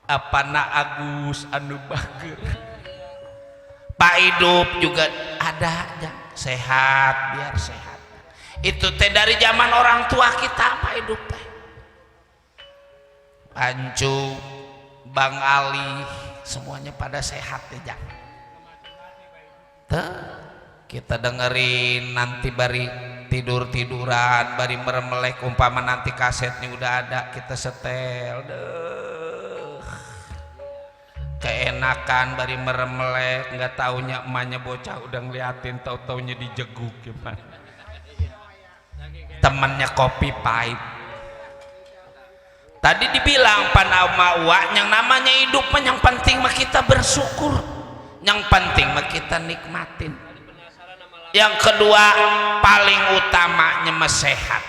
apa na Agus anu bager. Pak hidup juga ada aja, sehat biar sehat. Itu teh dari zaman orang tua kita Pak hidup teh. Pancu, Bang Ali, semuanya pada sehat ya Jang. Tuh, kita dengerin nanti bari tiduran, bari meremelek umpama nanti kasetnya udah ada kita setel. Keenakan bari meremelek, nggak taunya emaknya bocah udah ngeliatin, tau-taunya dijeguk gimana. Temannya kopi pahit. Tadi dibilang panama yang namanya hidup yang penting mah kita bersyukur, yang penting mah kita nikmatin. Yang kedua paling utamanya mah sehat.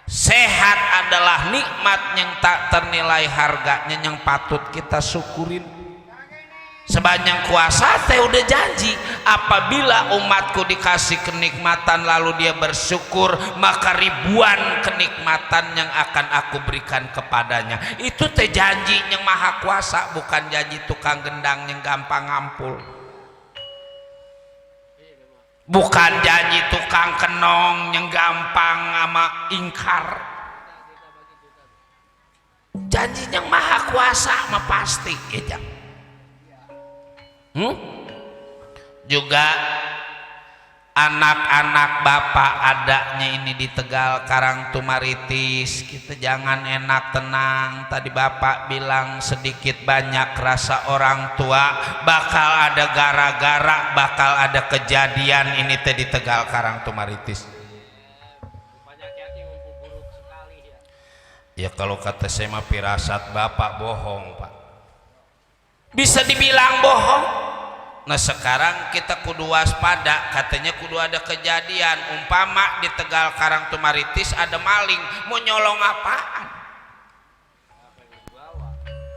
Sehat adalah nikmat yang tak ternilai harganya, yang patut kita syukurin. Sebanyak kuasa teh udah janji, apabila umatku dikasih kenikmatan lalu dia bersyukur, maka ribuan kenikmatan yang akan aku berikan kepadanya. Itu teh janji yang maha kuasa, bukan janji tukang gendang yang gampang ngampul, bukan janji tukang kenong yang gampang sama ingkar. Janji yang maha kuasa mah pasti ya. Juga anak-anak bapak adanya ini di Tegal Karangtumaritis, kita jangan enak tenang. Tadi bapak bilang sedikit banyak rasa orang tua bakal ada gara-gara, bakal ada kejadian ini teh di Tegal Karangtumaritis. Ya kalau kata saya mah firasat bapak bohong Pak, bisa dibilang bohong. Nah sekarang kita kudu waspada, katanya kudu ada kejadian umpama di Tegal Karangtumaritis ada maling, mau nyolong apaan?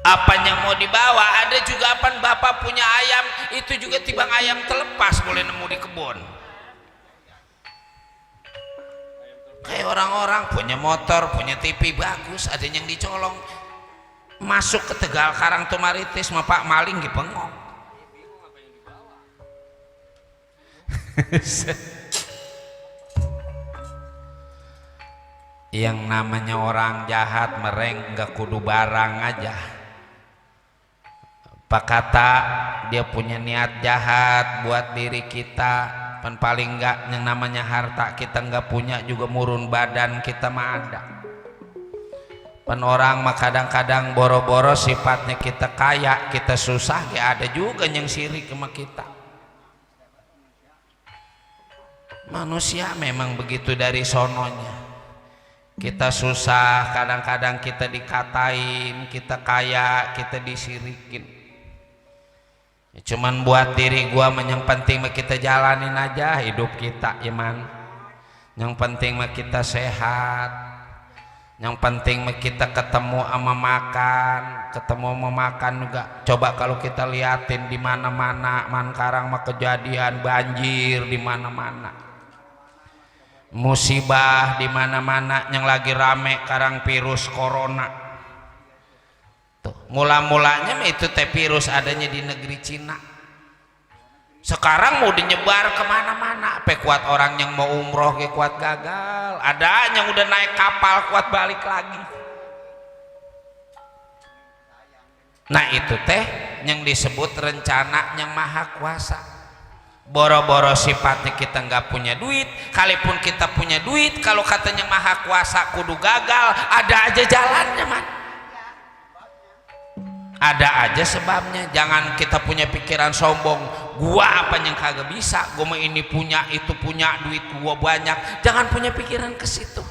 Apanya mau dibawa? Ada juga apaan bapak punya ayam, itu juga tibang ayam terlepas boleh nemu di kebun. Kayak orang-orang punya motor, punya TV bagus, ada yang dicolong. Masuk ke Tegal Karangtumaritis mah Pak maling dipengong. Yang namanya orang jahat mereng nggak kudu barang aja. Pak kata dia punya niat jahat buat diri kita, pan paling nggak yang namanya harta kita nggak punya juga murun badan kita mah ada. Pan orang mah kadang-kadang boro-boro sifatnya kita kaya, kita susah ya ada juga yang sirik sama kita. Manusia memang begitu dari sononya. Kita susah, kadang-kadang kita dikatain, kita kaya, kita disirikin. Ya, cuman buat diri gua yang penting mah kita jalanin aja hidup kita, iman. Yang penting mah kita sehat. Yang penting mah kita ketemu sama makan, ketemu sama makan juga. Coba kalau kita liatin di mana-mana, Karang mah kejadian banjir di mana-mana. Musibah di mana-mana, yang lagi rame karang virus corona. Tuh, mula-mulanya itu teh virus adanya di negeri Cina. Sekarang mau dinyebar kemana-mana. Apa kuat orang yang mau umroh ke kuat gagal. Ada yang udah naik kapal kuat balik lagi. Nah itu teh yang disebut rencana yang maha kuasa. Boro-boro sifatnya kita nggak punya duit, kalaupun kita punya duit, kalau katanya maha kuasa kudu gagal, ada aja jalannya man. Ada aja sebabnya. Jangan kita punya pikiran sombong, gua apa yang kagak bisa, gua mah ini punya itu punya, duit gua banyak. Jangan punya pikiran ke situ.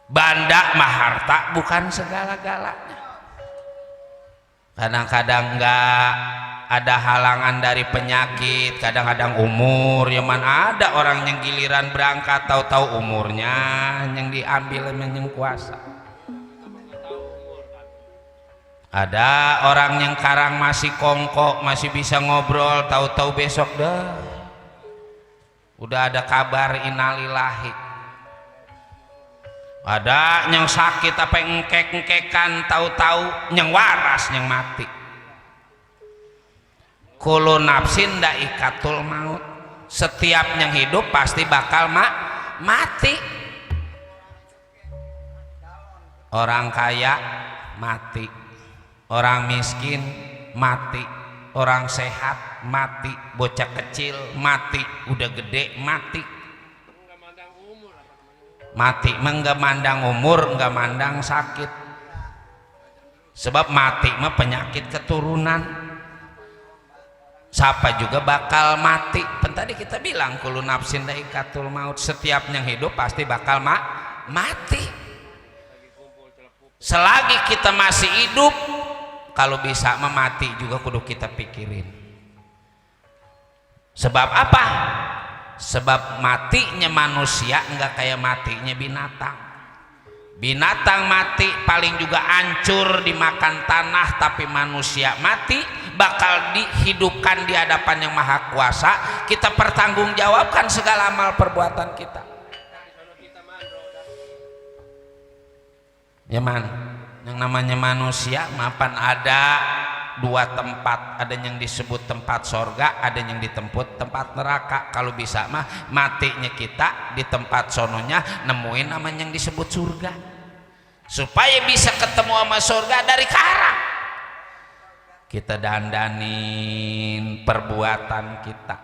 Banda mah harta bukan segala-galanya. kadang-kadang enggak ada halangan dari penyakit, kadang-kadang umur. Ya mana ada orang yang giliran berangkat tahu-tahu umurnya yang diambil yang kuasa. Ada orang yang karang masih kongkok, masih bisa ngobrol, tahu-tahu besok dah udah ada kabar innalillahi. Ada yang sakit apa yang engkek-engkekan, tahu-tahu yang waras yang mati. Kullu nafsin dha'iqatul maut. Setiap yang hidup pasti bakal mati. Orang kaya mati, orang miskin mati, orang sehat mati, bocah kecil mati, udah gede mati. Mati enggak mandang umur, enggak mandang sakit. Sebab mati mah penyakit keturunan. Siapa juga bakal mati. Tadi kita bilang kullu nafsin dha'iqatul maut. Setiap yang hidup pasti bakal mati. Selagi kita masih hidup, kalau bisa mati juga kudu kita pikirin. Sebab apa? Sebab matinya manusia enggak kayak matinya binatang. Binatang mati paling juga hancur dimakan tanah, tapi manusia mati bakal dihidupkan di hadapan yang maha kuasa. Kita pertanggungjawabkan segala amal perbuatan kita. Ya man, yang namanya manusia mapan ada dua tempat, ada yang disebut tempat sorga, ada yang ditemput tempat neraka. Kalau bisa mah matinya kita di tempat sononya nemuin namanya yang disebut surga, supaya bisa ketemu sama surga dari sekarang. Kita dandanin perbuatan kita,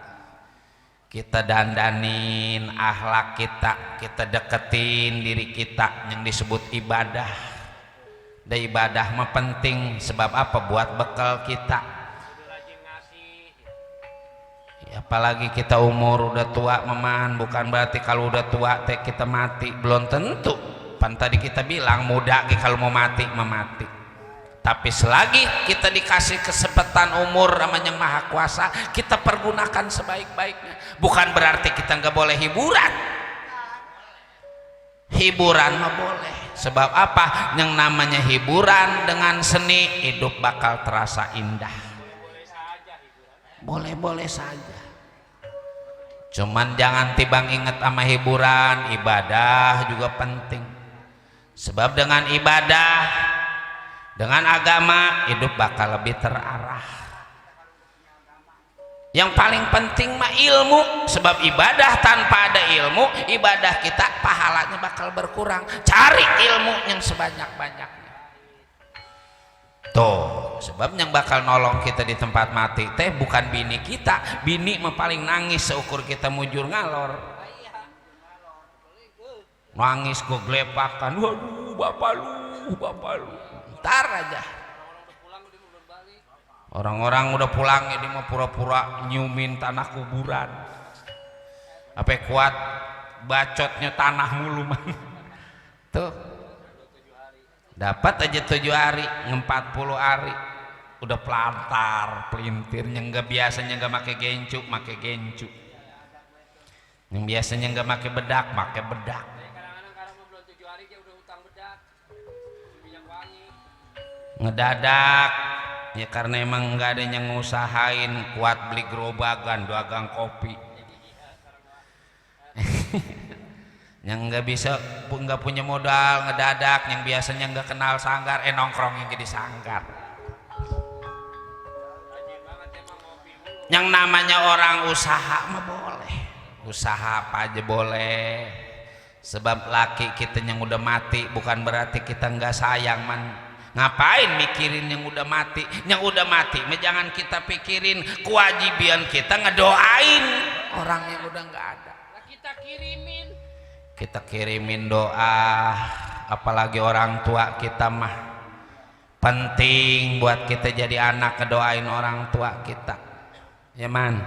kita dandanin akhlak kita, kita deketin diri kita yang disebut ibadah. Dan ibadah mah penting, sebab apa? Buat bekal kita. Ya, apalagi kita umur udah tua meman, bukan berarti kalau udah tua teh kita mati, belum tentu. Pan tadi kita bilang muda kalau mau mati memati. Tapi selagi kita dikasih kesempatan umur sama yang maha kuasa, kita pergunakan sebaik-baiknya. Bukan berarti kita nggak boleh hiburan. Hiburan mah boleh. Sebab apa? Yang namanya hiburan dengan seni, hidup bakal terasa indah. Boleh-boleh saja. Cuman jangan tibang inget sama hiburan, ibadah juga penting. Sebab dengan ibadah, dengan agama, hidup bakal lebih terarah. Yang paling penting mah ilmu. Sebab ibadah tanpa ada ilmu, ibadah kita pahalanya bakal berkurang. Cari ilmu yang sebanyak-banyaknya. Tuh, sebab yang bakal nolong kita di tempat mati teh bukan bini kita. Bini mah paling nangis seukur kita mujur ngalor. Nangis gue gelepakan, waduh bapak lu. Ntar aja. Orang-orang udah pulang ya, dia mau pura-pura nyumin tanah kuburan. Apa kuat bacotnya tanah mulu man. Tuh. Dapat aja 7 hari, 40 hari. Udah pelantar, pelintirnya enggak, biasanya enggak pakai gencu, pakai gencu. Yang biasanya enggak pakai bedak, pakai bedak. Kadang-kadang belum 7 hari dia udah utang bedak. Minyak wangi. Ngedadak. Ya karena emang nggak ada yang ngusahain, kuat beli gerobakan, dagang kopi. Yang nggak bisa, nggak punya modal ngedadak, yang biasanya nggak kenal sanggar, nongkrong yang jadi sanggar. Yang namanya orang usaha mah boleh, usaha apa aja boleh. Sebab laki kita yang udah mati bukan berarti kita nggak sayang man. Ngapain mikirin yang udah mati? Yang udah mati jangan kita pikirin, kewajiban kita ngedoain orang yang udah nggak ada. Kita kirimin doa, apalagi orang tua kita mah penting buat kita jadi anak ngedoain orang tua kita. Ya man.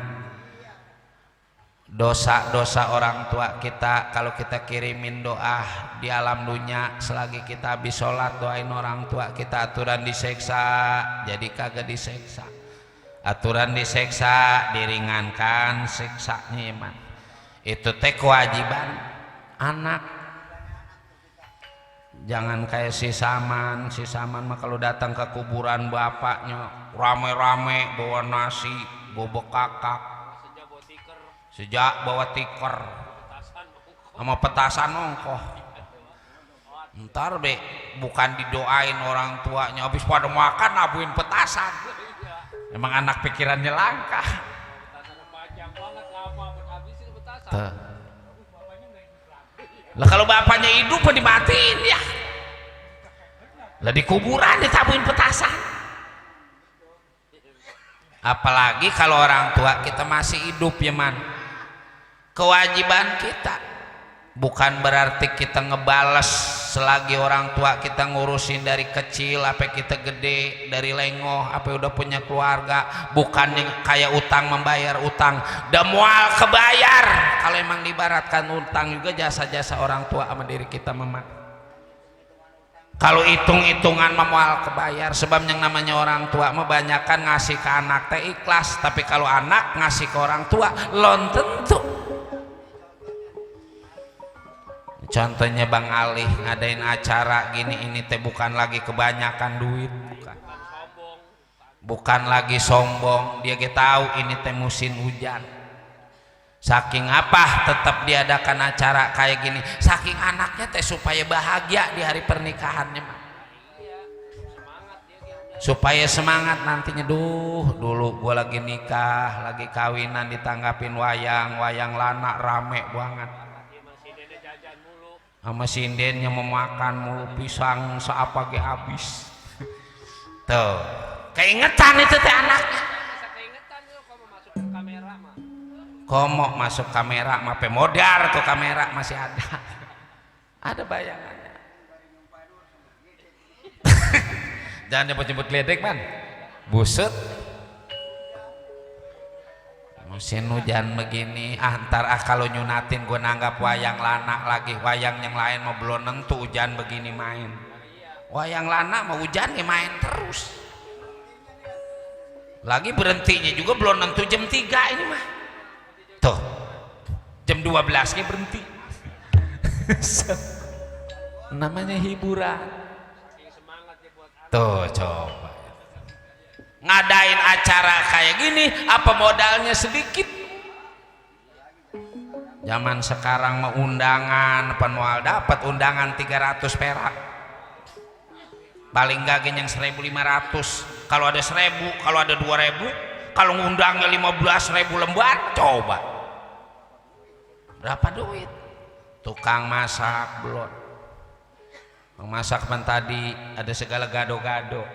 dosa-dosa orang tua kita kalau kita kirimin doa di alam dunia selagi kita habis sholat doain orang tua kita aturan diseksa jadi kagak diseksa, aturan diseksa diringankan siksanya iman. Itu teh kewajiban anak. Jangan kayak si Saman mah kalau datang ke kuburan bapaknya rame-rame bawa nasi bawa kakak sejak bawa tikar sama petasan ongkoh. Ntar be bukan didoain orang tuanya habis pada makan nabuin petasan. Emang anak pikirannya langka. Lah kalau bapaknya hidup dimatiin ya. Lah di kuburan ditabuin petasan. Apalagi kalau orang tua kita masih hidup ya man. Kewajiban kita bukan berarti kita ngebales selagi orang tua kita ngurusin dari kecil apa kita gede dari lengoh apa udah punya keluarga, bukan yang kayak utang membayar utang dan mual kebayar. Kalau emang diibaratkan utang juga jasa-jasa orang tua sama diri kita memang. Kalau hitung-hitungan memual kebayar, sebab yang namanya orang tua kebanyakan ngasih ke anak teh ikhlas, tapi kalau anak ngasih ke orang tua lon tentu. Contohnya Bang Ali ngadain acara gini ini teh bukan lagi kebanyakan duit, bukan lagi sombong, dia tahu ini teh musim hujan. Saking apa tetap diadakan acara kayak gini, saking anaknya teh supaya bahagia di hari pernikahannya, supaya semangat nantinya. Dulu gua lagi nikah, lagi kawinan ditanggapin wayang lana rame banget. Sama sindennya memakan mulu pisang seapa ge habis. Tuh, keingetan itu teh anaknya. Komo masuk kamera mah modar tuh kamera masih ada. Ada bayangannya. Jangan nyebut-nyebut ledek man. Busut. Musim hujan begini antar kalau nyunatin gue nanggap wayang lana lagi, wayang yang lain mau belum nentu hujan begini main, wayang lana mau hujan ya main terus lagi, berhentinya juga belum nentu jam 3 ini mah tuh jam 12 nya berhenti. Namanya hiburan tuh. Coba ngadain acara kayak gini apa modalnya sedikit. Zaman sekarang mau undangan penual dapat undangan 300 perak paling gak yang 1.500, kalau ada 1.000, kalau ada 2.000, kalau ngundangnya 15.000 lembar. Coba berapa duit. Tukang masak belum, masak man tadi ada segala gado-gado,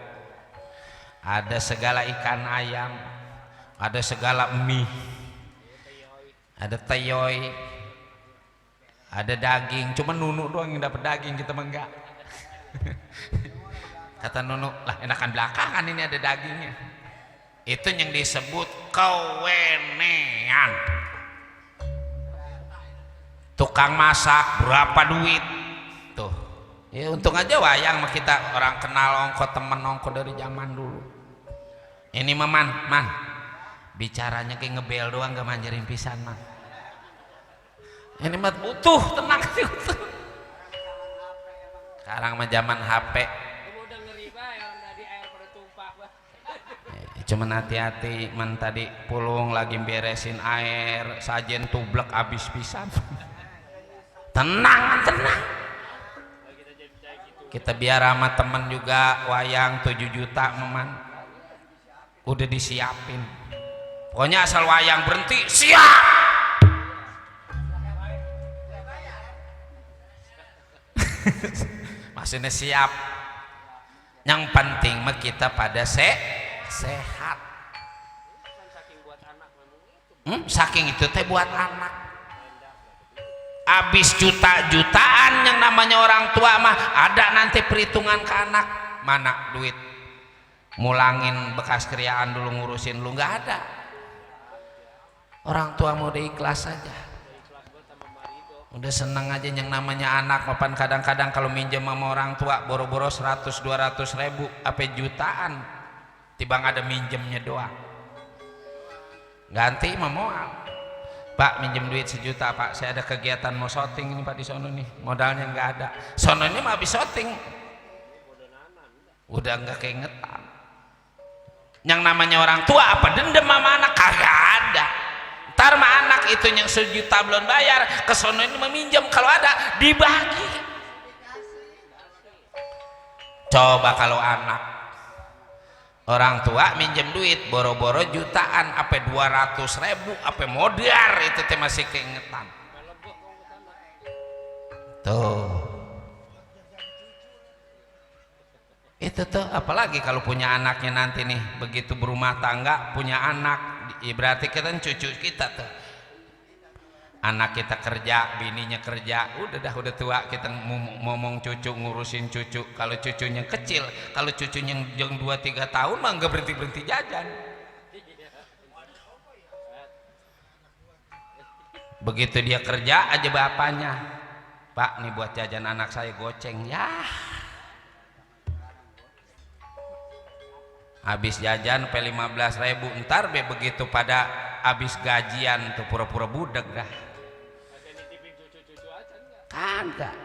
ada segala ikan ayam, ada segala mie, ada teyoy, ada daging. Cuma Nunu doang yang dapat daging, kita mah enggak. Kata Nunu, lah enakan belakangan ini ada dagingnya. Itu yang disebut kewenean. Tukang masak berapa duit tuh ya. Untung aja wayang mah kita orang kenal ongko, temen ongko dari zaman dulu. Ini mah man bicaranya kayak ngebel doang, gak manjarin pisan man. Ini mah butuh tenang sih butuh. Sekarang mah zaman HP. Cuman hati-hati man, tadi pulung lagi beresin air sajen tublek abis pisan. Tenang. Kita biar sama temen juga wayang 7 juta man. Udah disiapin, pokoknya asal wayang berhenti siap. Maksudnya siap, yang penting mah kita pada sehat. Saking itu teh buat anak. Abis juta-jutaan yang namanya orang tua mah ada nanti perhitungan ke anak, mana duit mulangin bekas kriaan dulu ngurusin lu, nggak ada. Orang tua mau udah ikhlas saja, udah seneng aja. Yang namanya anak mapan kadang-kadang kalau minjem sama orang tua boro-boro 100-200 ribu apa jutaan, tiba ada minjemnya doang, ganti memoal. Pak minjem duit 1 juta pak, saya ada kegiatan mau syuting ini pak di sono nih, modalnya nggak ada. Sono ini mah habis syuting udah nggak keingetan. Yang namanya orang tua apa dendam sama anak kagak ada. Ntar mah anak itu yang 1 juta belum bayar ke sono ini meminjam, kalau ada dibagi. Coba kalau anak orang tua minjem duit boro-boro jutaan apa 200 ribu apa modar, itu teh masih keingetan tuh. Itu tuh apalagi kalau punya anaknya nanti nih, begitu berumah tangga punya anak, berarti kita cucu kita tuh, anak kita kerja, bininya kerja, udah tua kita ngomong cucu, ngurusin cucu. Kalau cucunya kecil, kalau cucunya yang 2-3 tahun mah nggak berhenti jajan. Begitu dia kerja aja bapaknya, pak nih buat jajan anak saya goceng ya. Habis jajan pe 15 ribu, ntar be begitu pada habis gajian tuh pura-pura budek dah. Kagak.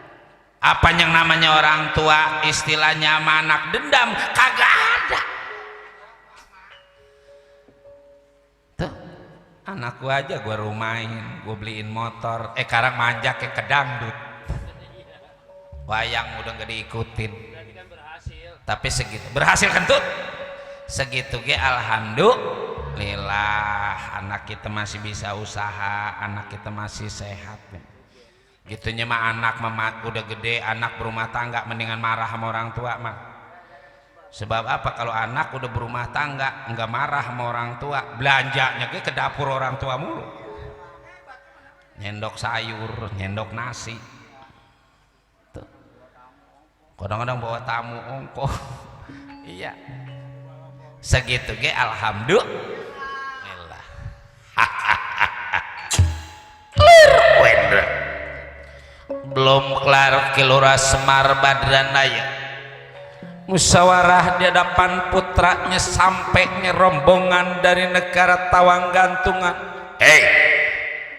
Apa yang namanya orang tua istilahnya sama anak dendam, kagak ada. Tuh anakku aja gua rumahin, gua beliin motor, sekarang manjak ke dangdut, wayang udah gak diikutin. Tapi segitu berhasil kentut segitu ge alhamdulillah, anak kita masih bisa usaha, anak kita masih sehat. Gitunya mah anak udah gede, anak berumah tangga mendingan marah sama orang tua mah. Sebab apa? Kalau anak udah berumah tangga nggak marah sama orang tua, belanjanya ke dapur orang tua mulu, nyendok sayur, nyendok nasi tuh. Kadang-kadang bawa tamu ongkoh iya. Segitu ge alhamdulillah. Belum kelar Kilura Semar Badranaya musyawarah di hadapan putranya sampai rombongan dari negara Tawang Gantungan.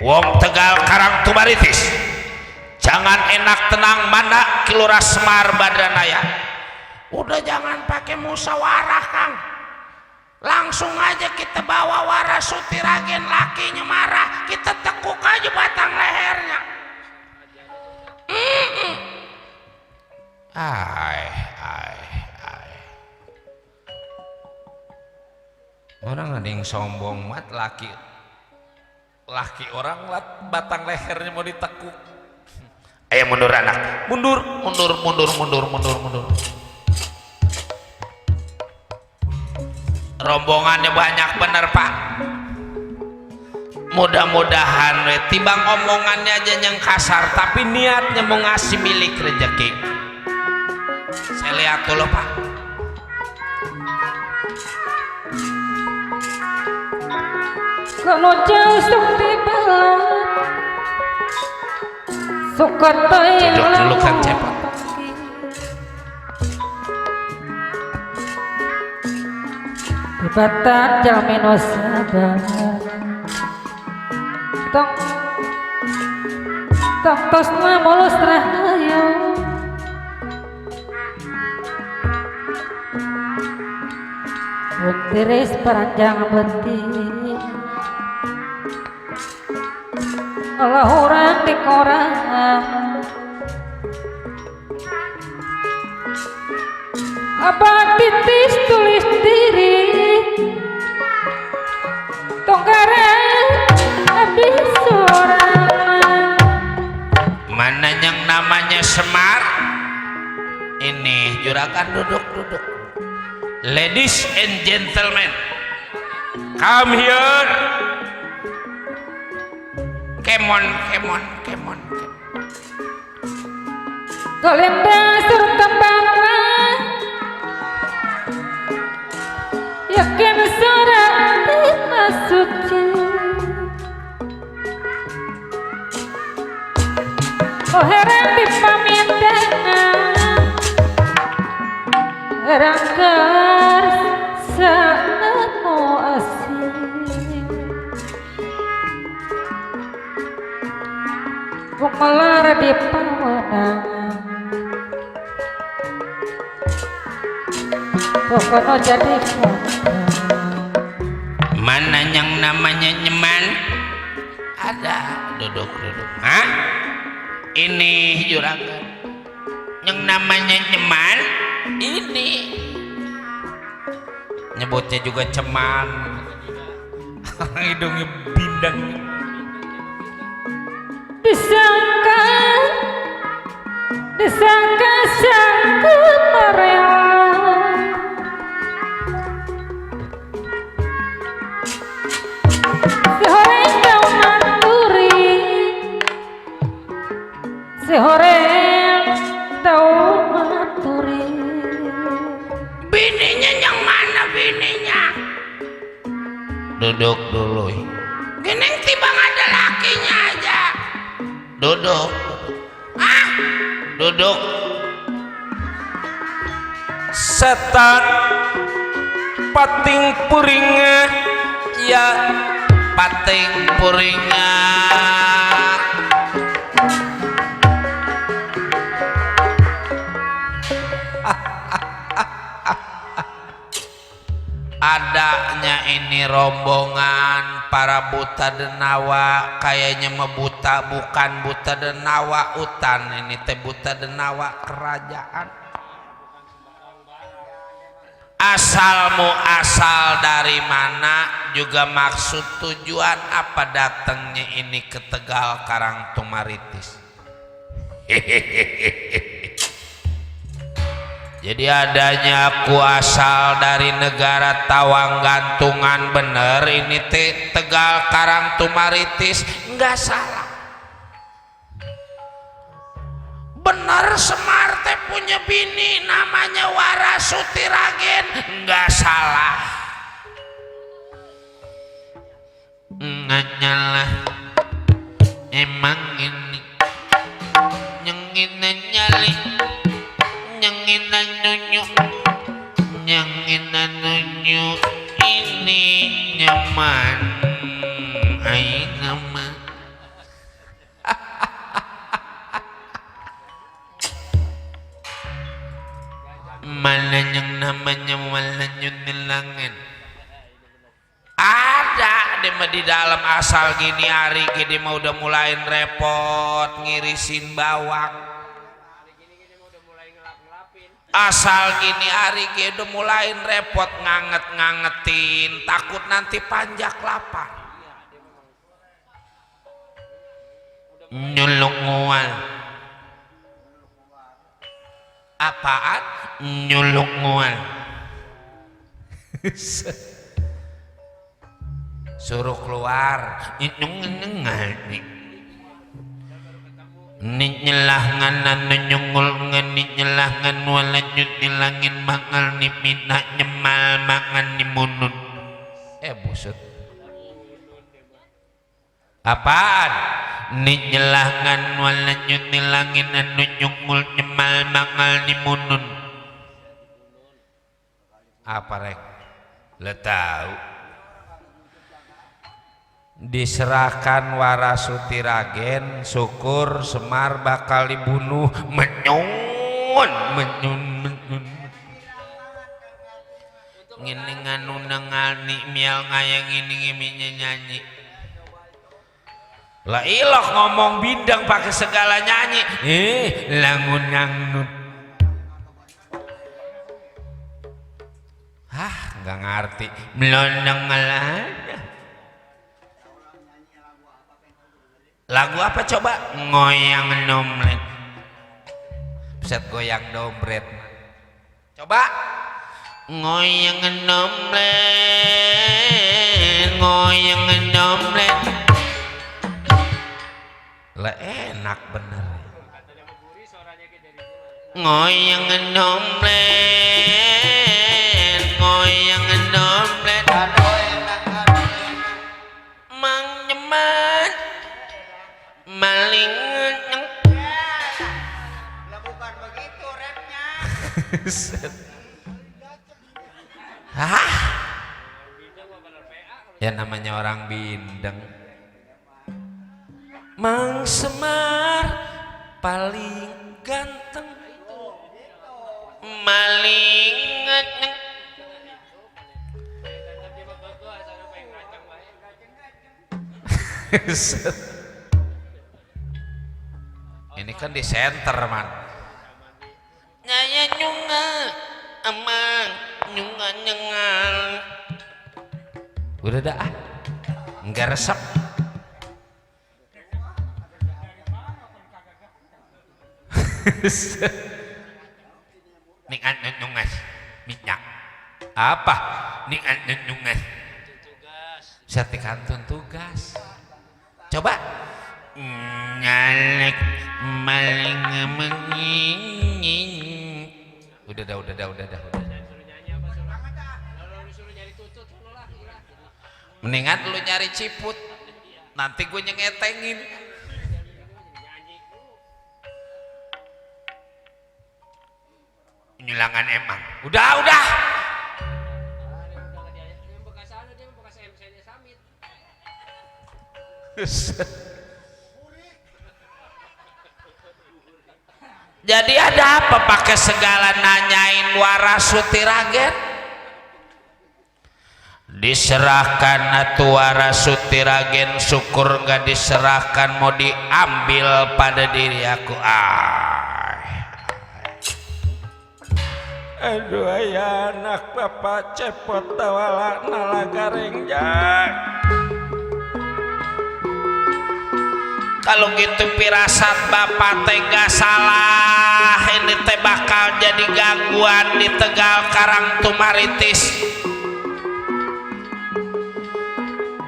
Wong Tegal Karang Tumaritis, jangan enak tenang mana Kilura Semar Badranaya. Udah jangan pakai musyawarah Kang, langsung aja kita bawa Warasuti Ragen, lakinya marah kita tekuk aja batang lehernya. Orang ada yang sombong mat, laki orang batang lehernya mau ditekuk. Ayo mundur anak, mundur. Rombongannya banyak bener pak, mudah-mudahan timbang omongannya aja yang kasar tapi niatnya mau ngasih milik rezeki. Saya lihat dulu pak, kalau jauh sok tibelan suka tayang duduk kan cepet. Batak jamino sabar tong tosna mulus rahayu buntiris peranjang beti Allah orang di korang apa titis tulis diri tongkaran habis sorangan. Mana yang namanya Semar ini juragan, duduk. Ladies and gentlemen, come here. Come on. Golenda surta bangna yakin surat suci melar di pawedangan pokoknya jadi mana yang namanya nyeman? Ada, duduk. Hah? Ini juragan. Yang namanya nyeman? Ini. Nyebutnya juga ceman. Hidungnya bindang. disangka sangkut merela sehoreng daun maturi sehoreng daun maturi Bininya yang mana bininya? Duduk dulu. Gini tibang ada lakinya aja. Duduk. Ah, duduk. Setan pating puringa, ya pating puringa. Adanya ini rombongan para buta denawa, kayaknya mebuta bukan buta denawa utan, ini teh buta denawa kerajaan. Asalmu asal dari mana, juga maksud tujuan apa datangnya ini ke Tegal Karangtumaritis. Jadi adanya aku asal dari negara Tawang Gantungan, bener ini Tegal Karangtumaritis, nggak salah. Bener Semar teh punya bini namanya Warasuti Ragen, nggak salah. Nganyalah emang ini nyengin nyali nyanginan nunyu ini nyaman ai nama mana yang namanya malah nyunilangan ada di dalam asal gini hari gini mau udah mulain repot ngirisin bawang. Asal gini hari ge udah mulain repot ngangetin, takut nanti panjak lapar. Nyulunguan. Apaan? Nyulunguan. Suruh keluar. Ni nyelangan nyungul ngani nyelangan walanjut nilangin mangal ni minta nyemal mangan ni munun. Busut. Apaan? Ni nyelangan walanjut nilangin anu nyungul nyemal mangal ni munun. Apa rek? Le tahu. Diserahkan Warasuti Ragen, syukur Semar bakal dibunuh. Menyun ngini nganu nengani mial ngayang ini ngiminya nyanyi lah iloh ngomong bindang pakai segala nyanyi langun nyangut nggak ngerti melondong ngalanya. Lagu apa coba? Ngoyang dompret. Set goyang dompret. Coba. Ngoyang dompret, ngoyang dompret. Lah enak bener. Ngoyang dompret, ngoyang dompret. Mang nyeman. Maling lah bukan begitu rapnya. Ya namanya orang bindeng. Mang Semar paling ganteng maling ini kan di center man nyaya nyunga amang nyunga nyengal udah dah enggak resep ning anu nungas minyak apa ning anu nungas sertikantun tugas coba nyalek maling mengingin udah dah mendingan lu nyari ciput nanti gue nyengetengin nyulangan emang udah jadi ada apa pakai segala nanyain Warasuti Ragen diserahkan atuh Warasuti Ragen syukur gak diserahkan mau diambil pada diri aku aduh ya anak bapak cepot tawala nalagareng jak kalau gitu pirasat bapak teh gak salah ini teh bakal jadi gangguan di Tegal Karang Tumaritis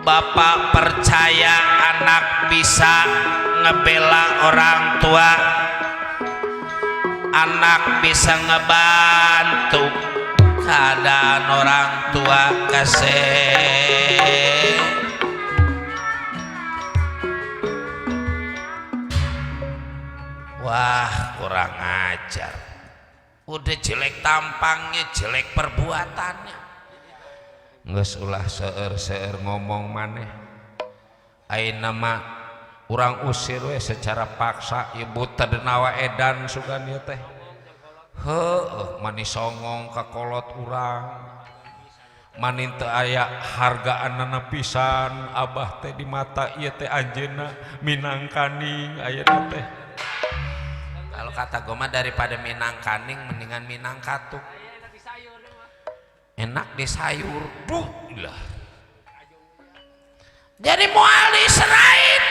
bapak percaya anak bisa ngebela orang tua anak bisa ngebantu keadaan orang tua kasih wah kurang ajar udah jelek tampangnya jelek perbuatannya geus ulah seueur ngomong maneh ayeuna mah urang usir we secara paksa ibu terdenawa edan sugan ieu teh heuh manis songong ka kolot urang manin teu aya hargaanna pisan abah teh di mata ieu teh anjeunna minang kaning ayeuna teh kalau kata gua mah daripada minang kaning mendingan minang katuk enak di sayur duh lah jadi moal diserahin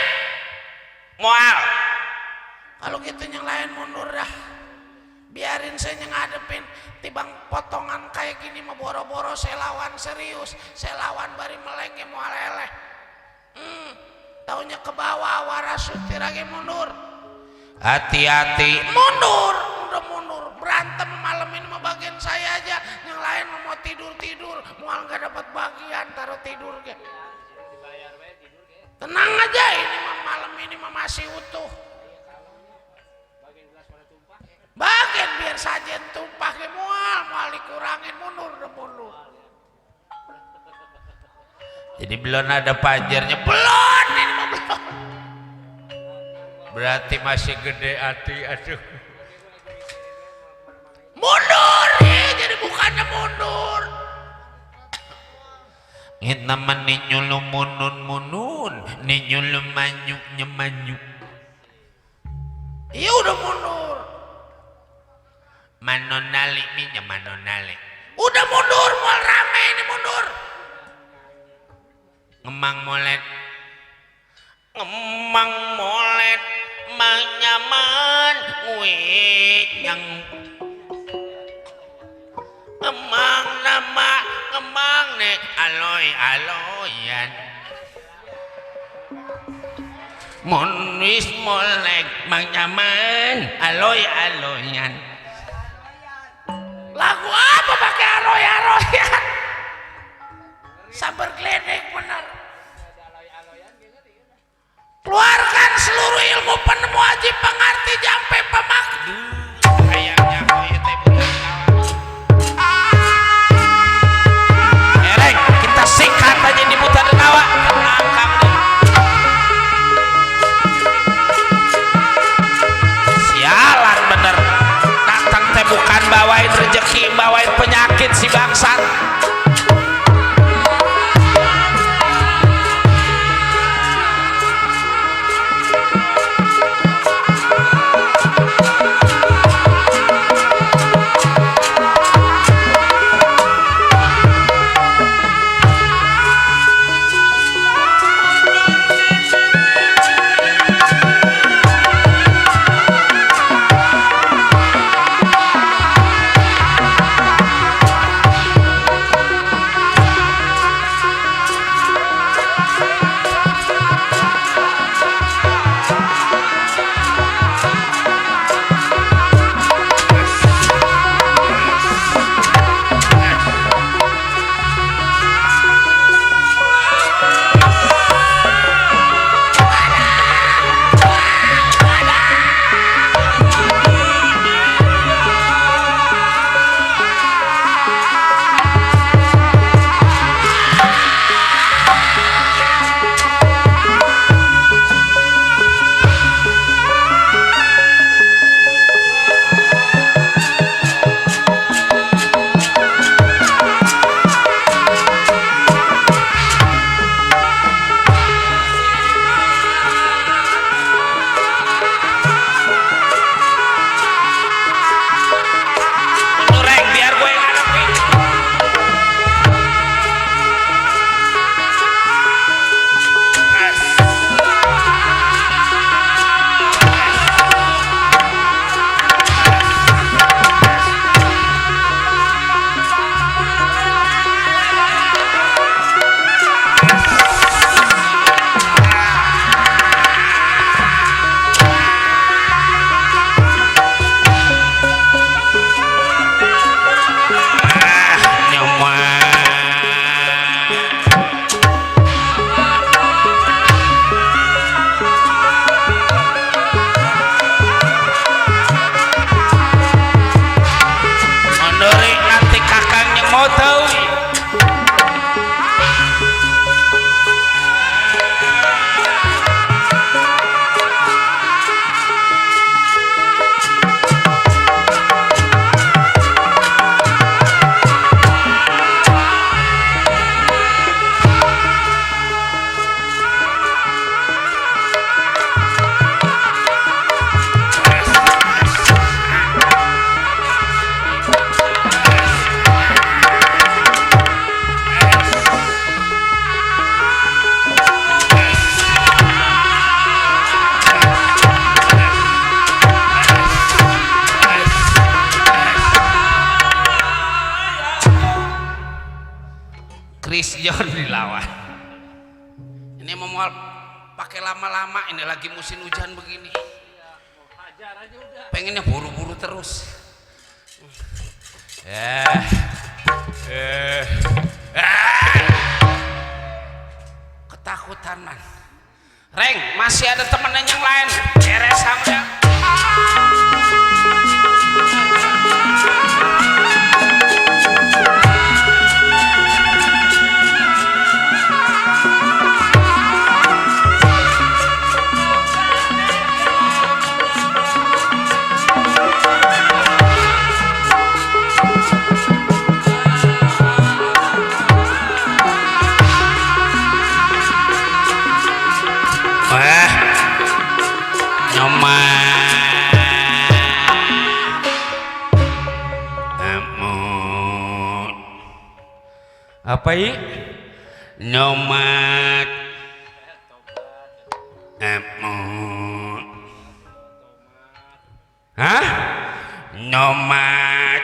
moal kalau gitu yang lain mundur dah biarin saya ngadepin tibang potongan kayak gini mah boro-boro saya lawan serius saya lawan bari melengke moal leleh taunya ke bawah Warasuti Ragen mundur hati-hati mundur udah mundur berantem malam ini mah bagian saya aja yang lain mau tidur moal gak dapat bagian taruh tidur ke tenang aja ini mah malam ini mah masih utuh bagian biar saja tumpah ke moal dikurangin mundur jadi belum ada pajarnya belum ini mah belum berarti masih gede hati aduh mundur jadi bukannya mundur Ngit nama ni nyulu munun ni nyulu manyuk nyemanyuk iya udah mundur manonali minya manonali udah mundur mau rame ini mundur ngemang molet manyaman nguik yang ngemang nama ngemang nek aloyan mon wis molek manyaman aloyan lagu apa pakai aloyan sabar gledek bener keluarkan seluruh ilmu penemu aji pengerti jampe pemakdu kayaknya kau ya teh ereng kita sikat aja di buta denawa tenang kamu jangan dilawan. Ini mau pakai lama-lama, ini lagi musim hujan begini. Hajar aja udah. Pengennya buru-buru terus. Ketakutan man. Reng, masih ada temen yang lain. Beres sama. Apa i? Nomat Amut. Hah? Nomat.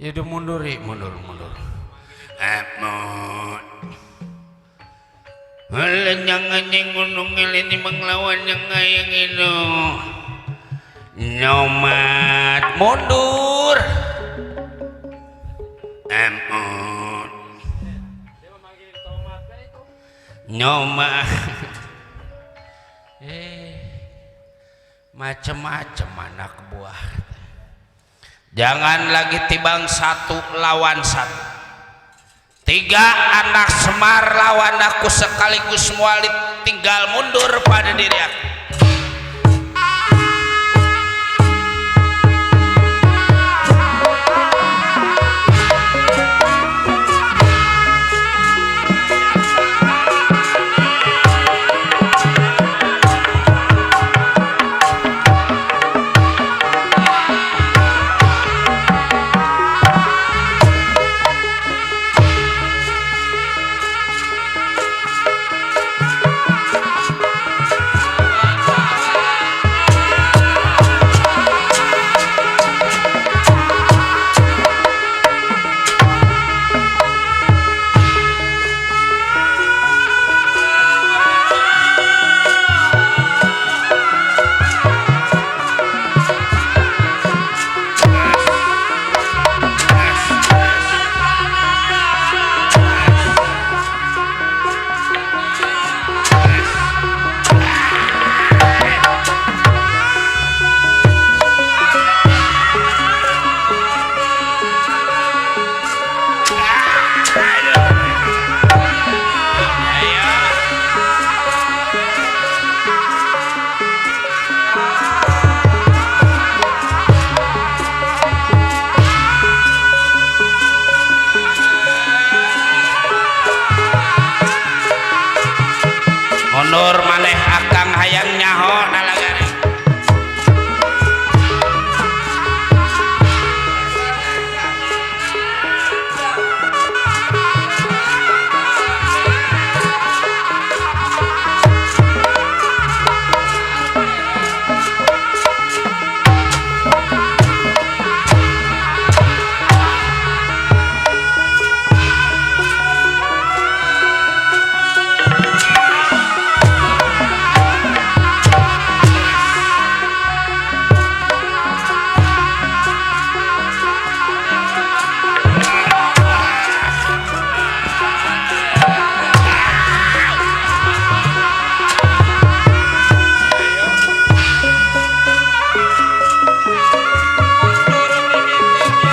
Ya udah mundur. Amut. Halan jangan yang gunung ini menglawan yang ngayang itu. Nomat mundur. Amut. Dia memanggil tomat kan itu. Nomat. Macem-macem anak buah. Jangan lagi tibang 1 lawan 1. 3 anak Semar lawan aku sekaligus mualit, tinggal mundur pada diri aku. Mundur maneh akang hayang nyaho nalagari.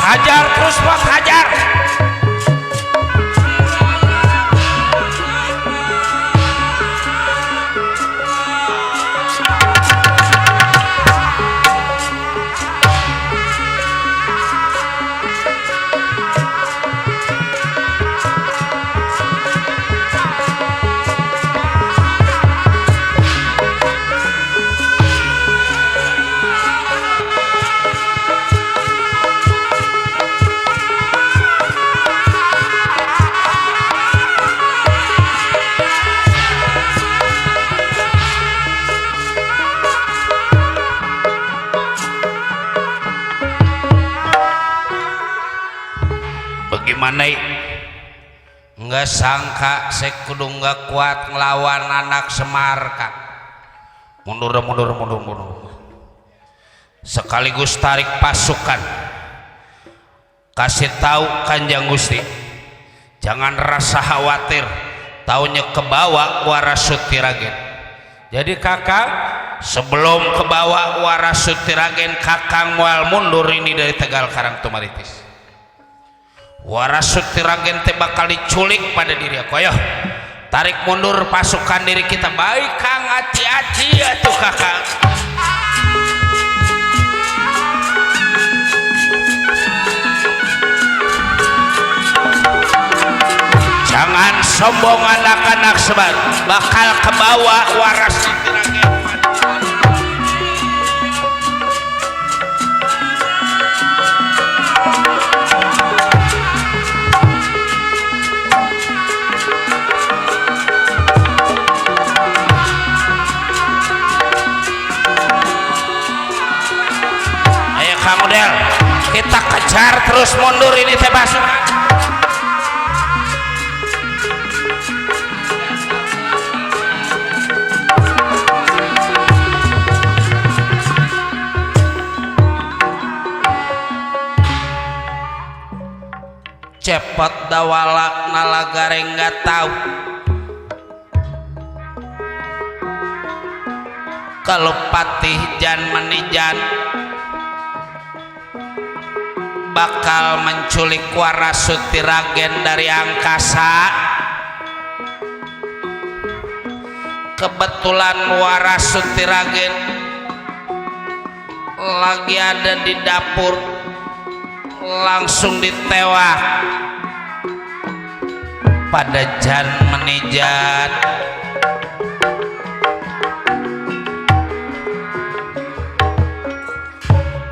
Hajar terus bos, hajar. Bagaimana nggak sangka saya kudu nggak kuat ngelawan anak Semar Kang. Mundur sekaligus tarik pasukan, kasih tahu Kanjeng Gusti jangan rasa khawatir, taunya ke bawah Warasuti Ragen. Jadi Kakang sebelum ke bawah Warasuti Ragen, Kakang mual mundur ini dari Tegal Karang Tumaritis. Warasuti Ragen teh bakal diculik pada diri aku. Ayo tarik mundur pasukan diri kita. Baik Kang, hati-hati atuh Kakang. Jangan sombong anak-anak Semar, bakal ke bawah Warasuti Ragen. Model kita kejar terus mundur ini teh pasukan. Cepet dawalak nalagare nggak tahu kalau patih jan menijan bakal menculik Warasuti Ragen dari angkasa. Kebetulan Warasuti Ragen lagi ada di dapur, langsung ditewak pada jan menijan.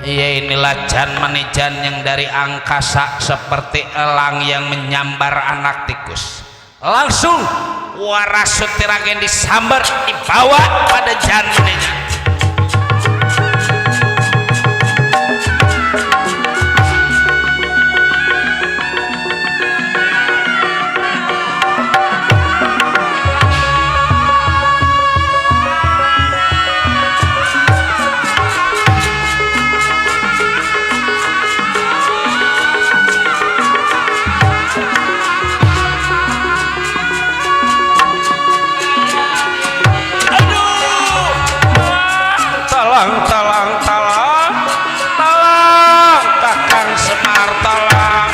Iya, inilah jan menijan yang dari angkasa seperti elang yang menyambar anak tikus. Langsung Warasuti Ragen disambar, dibawa pada jan menijan. Talang Kakang Semar, talang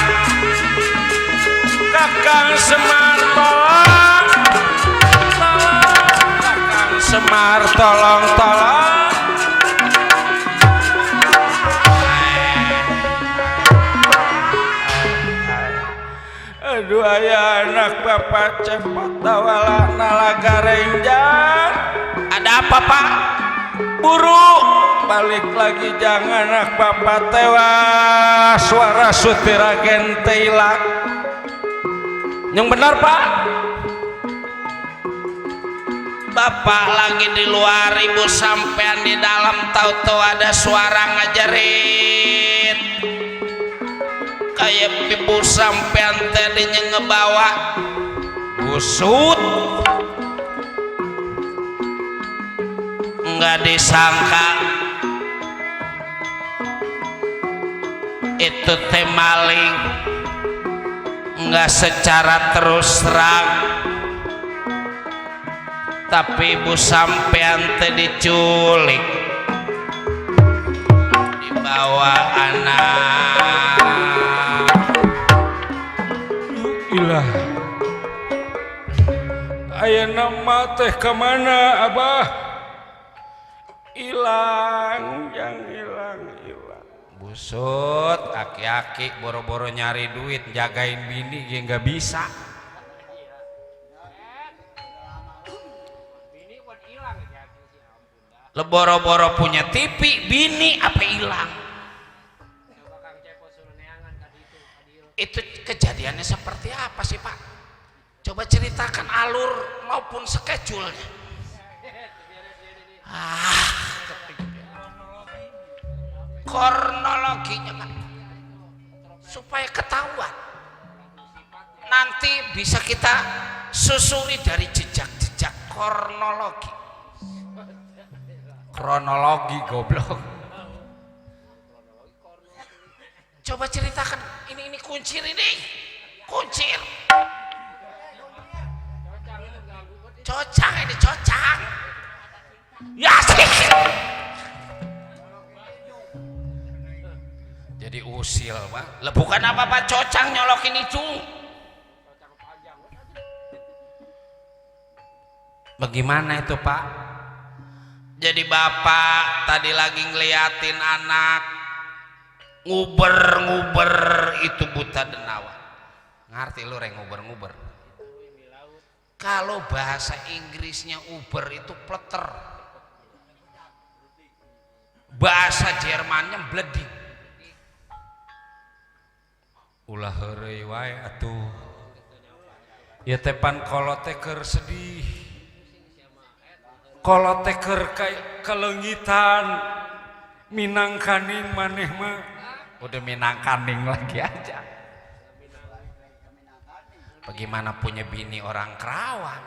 Kakang Semar, talang Kakang Semar, tolong. Aduh aya anak bapak cepat dawala nalagarenjang. Ada apa Pak? Buru balik lagi, jangan anak bapak tewas. Warasuti Ragen hilang. Yang benar Pak, bapak lagi di luar, ibu sampean di dalam, tahu-tahu ada suara ngajarin kayak ibu sampean tadinya ngebawa busut. Nggak disangka itu teh maling, nggak secara terus terang, tapi ibu sampean teh diculik, dibawa anak. Ilah, aya nama teh kemana Abah? Hilang, yang hilang. Busut, aki-aki boro-boro nyari duit, jagain bini ya nggak bisa. Lo boro-boro punya TV, bini apa hilang? Itu kejadiannya seperti apa sih Pak? Coba ceritakan alur maupun schedule-nya. Kronologinya Pak, supaya ketahuan. nanti bisa kita susuri dari jejak-jejak kronologi goblok. Coba ceritakan ini kuncir ini. Kuncir. Cocang ini cocang. Ya sih. Jadi usil, Pak. Lah bukan apa-apa cocang nyolokin itu. Bagaimana itu, Pak? Jadi bapak tadi lagi ngeliatin anak nguber itu buta denawa. Ngerti lu reng nguber? Kalau bahasa Inggrisnya uber itu pleter. Bahasa Jermannya bleding. Ulah heureuy wae atuh. Ya tepan kolot teh keur sedih. Kolot teh keur kelengitan. Minang kaning maneh mah. Udah minang kaning lagi aja. Bagaimana punya bini orang Kerawang?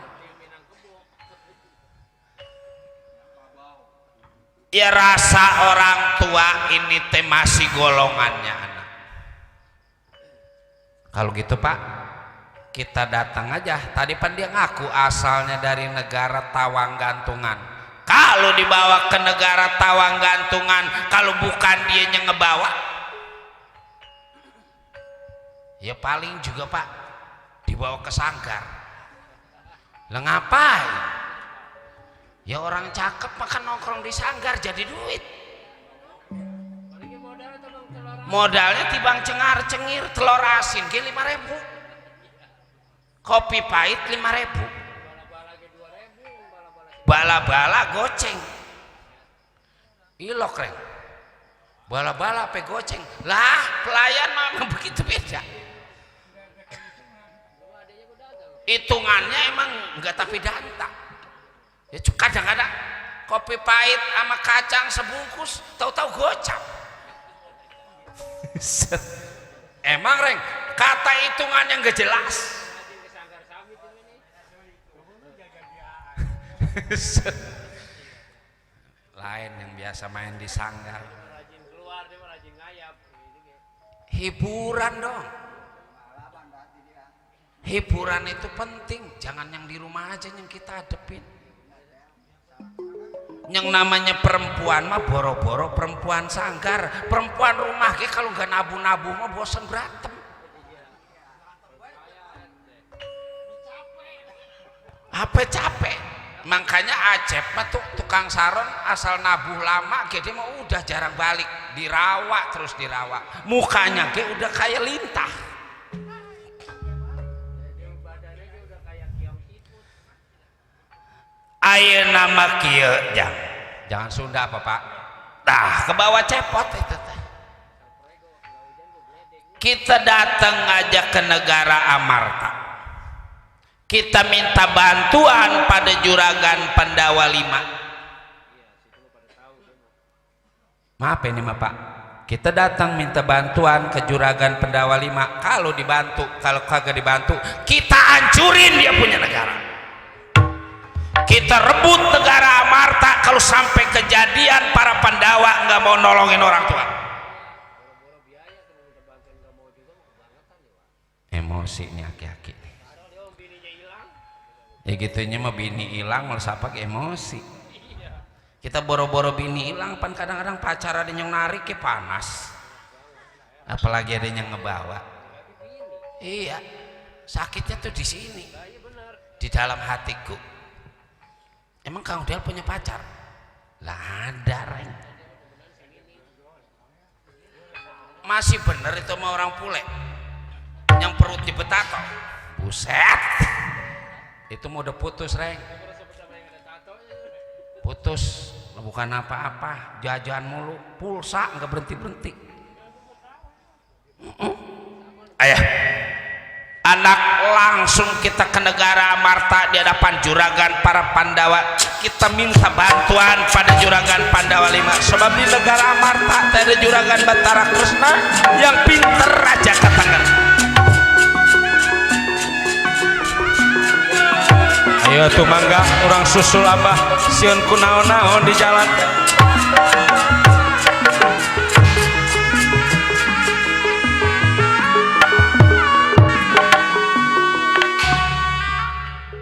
Ya rasa orang tua ini teh masih golongannya anak. Kalau gitu Pak, kita datang aja. Tadi pan dia ngaku asalnya dari negara Tawang Gantungan. Kalau dibawa ke negara Tawang Gantungan, kalau bukan dia yang ngebawa, ya paling juga Pak dibawa ke sanggar. Lah ngapain? Ya orang cakep makan nongkrong di sanggar jadi duit. Modalnya tibang cengar-cengir telur asin ge 5.000. Kopi pahit 5.000. Bala-bala goceng. Ilok reng. Bala-bala pe goceng. Lah pelayan memang begitu beda. Hitungannya emang enggak tapi danta. Ya kadang-kadang kopi pahit sama kacang sebungkus tahu-tahu gocap. Emang reng kata hitungannya enggak jelas. Lain yang biasa main di sanggar. Hiburan dong. Hiburan itu penting, jangan yang di rumah aja yang kita hadepin. Yang namanya perempuan mah boro-boro perempuan sanggar, perempuan rumah ke kalau nggak nabu-nabu mah bosan berantem. Apa capek? Makanya Acep mah tuh tukang saron asal nabuh lama, dia mah udah jarang balik, dirawat terus dirawat. Mukanya udah kayak lintah. Ayo nama kieu jangan Sunda apa Pak? Tah ke bawah cepot itu teh. Kita datang aja ke negara Amarta. Kita minta bantuan pada Juragan Pandawa 5. Maaf ini mah Pak. Kita datang minta bantuan ke Juragan Pandawa 5. Kalau dibantu, kalau kagak dibantu, kita hancurin dia punya negara. Kita rebut negara Amarta. Kalau sampai kejadian para Pandawa nggak mau nolongin orang tua, emosi nih aki-aki ya gitunya mah bini hilang malah siapa emosi. Kita boro-boro bini hilang pan kadang-kadang pacar ada yang narik ke panas, apalagi ada yang ngebawa. Iya sakitnya tuh di sini, di dalam hatiku. Emang Kang Del punya pacar? Lah ada reng. Masih bener itu sama orang bule yang perut dibetato. Buset. Itu mau udah putus reng. Putus, bukan apa-apa, jajan mulu, pulsa nggak berhenti-berhenti. Ayah. Anak langsung kita ke negara Amarta di hadapan Juragan para Pandawa. Kita minta bantuan pada Juragan Pandawa 5. Sebab di negara Amarta ada Juragan Batara Krishna yang pinter raja Katangan. ya tuh mangga orang susul abah sieun kunaon-naon di jalan.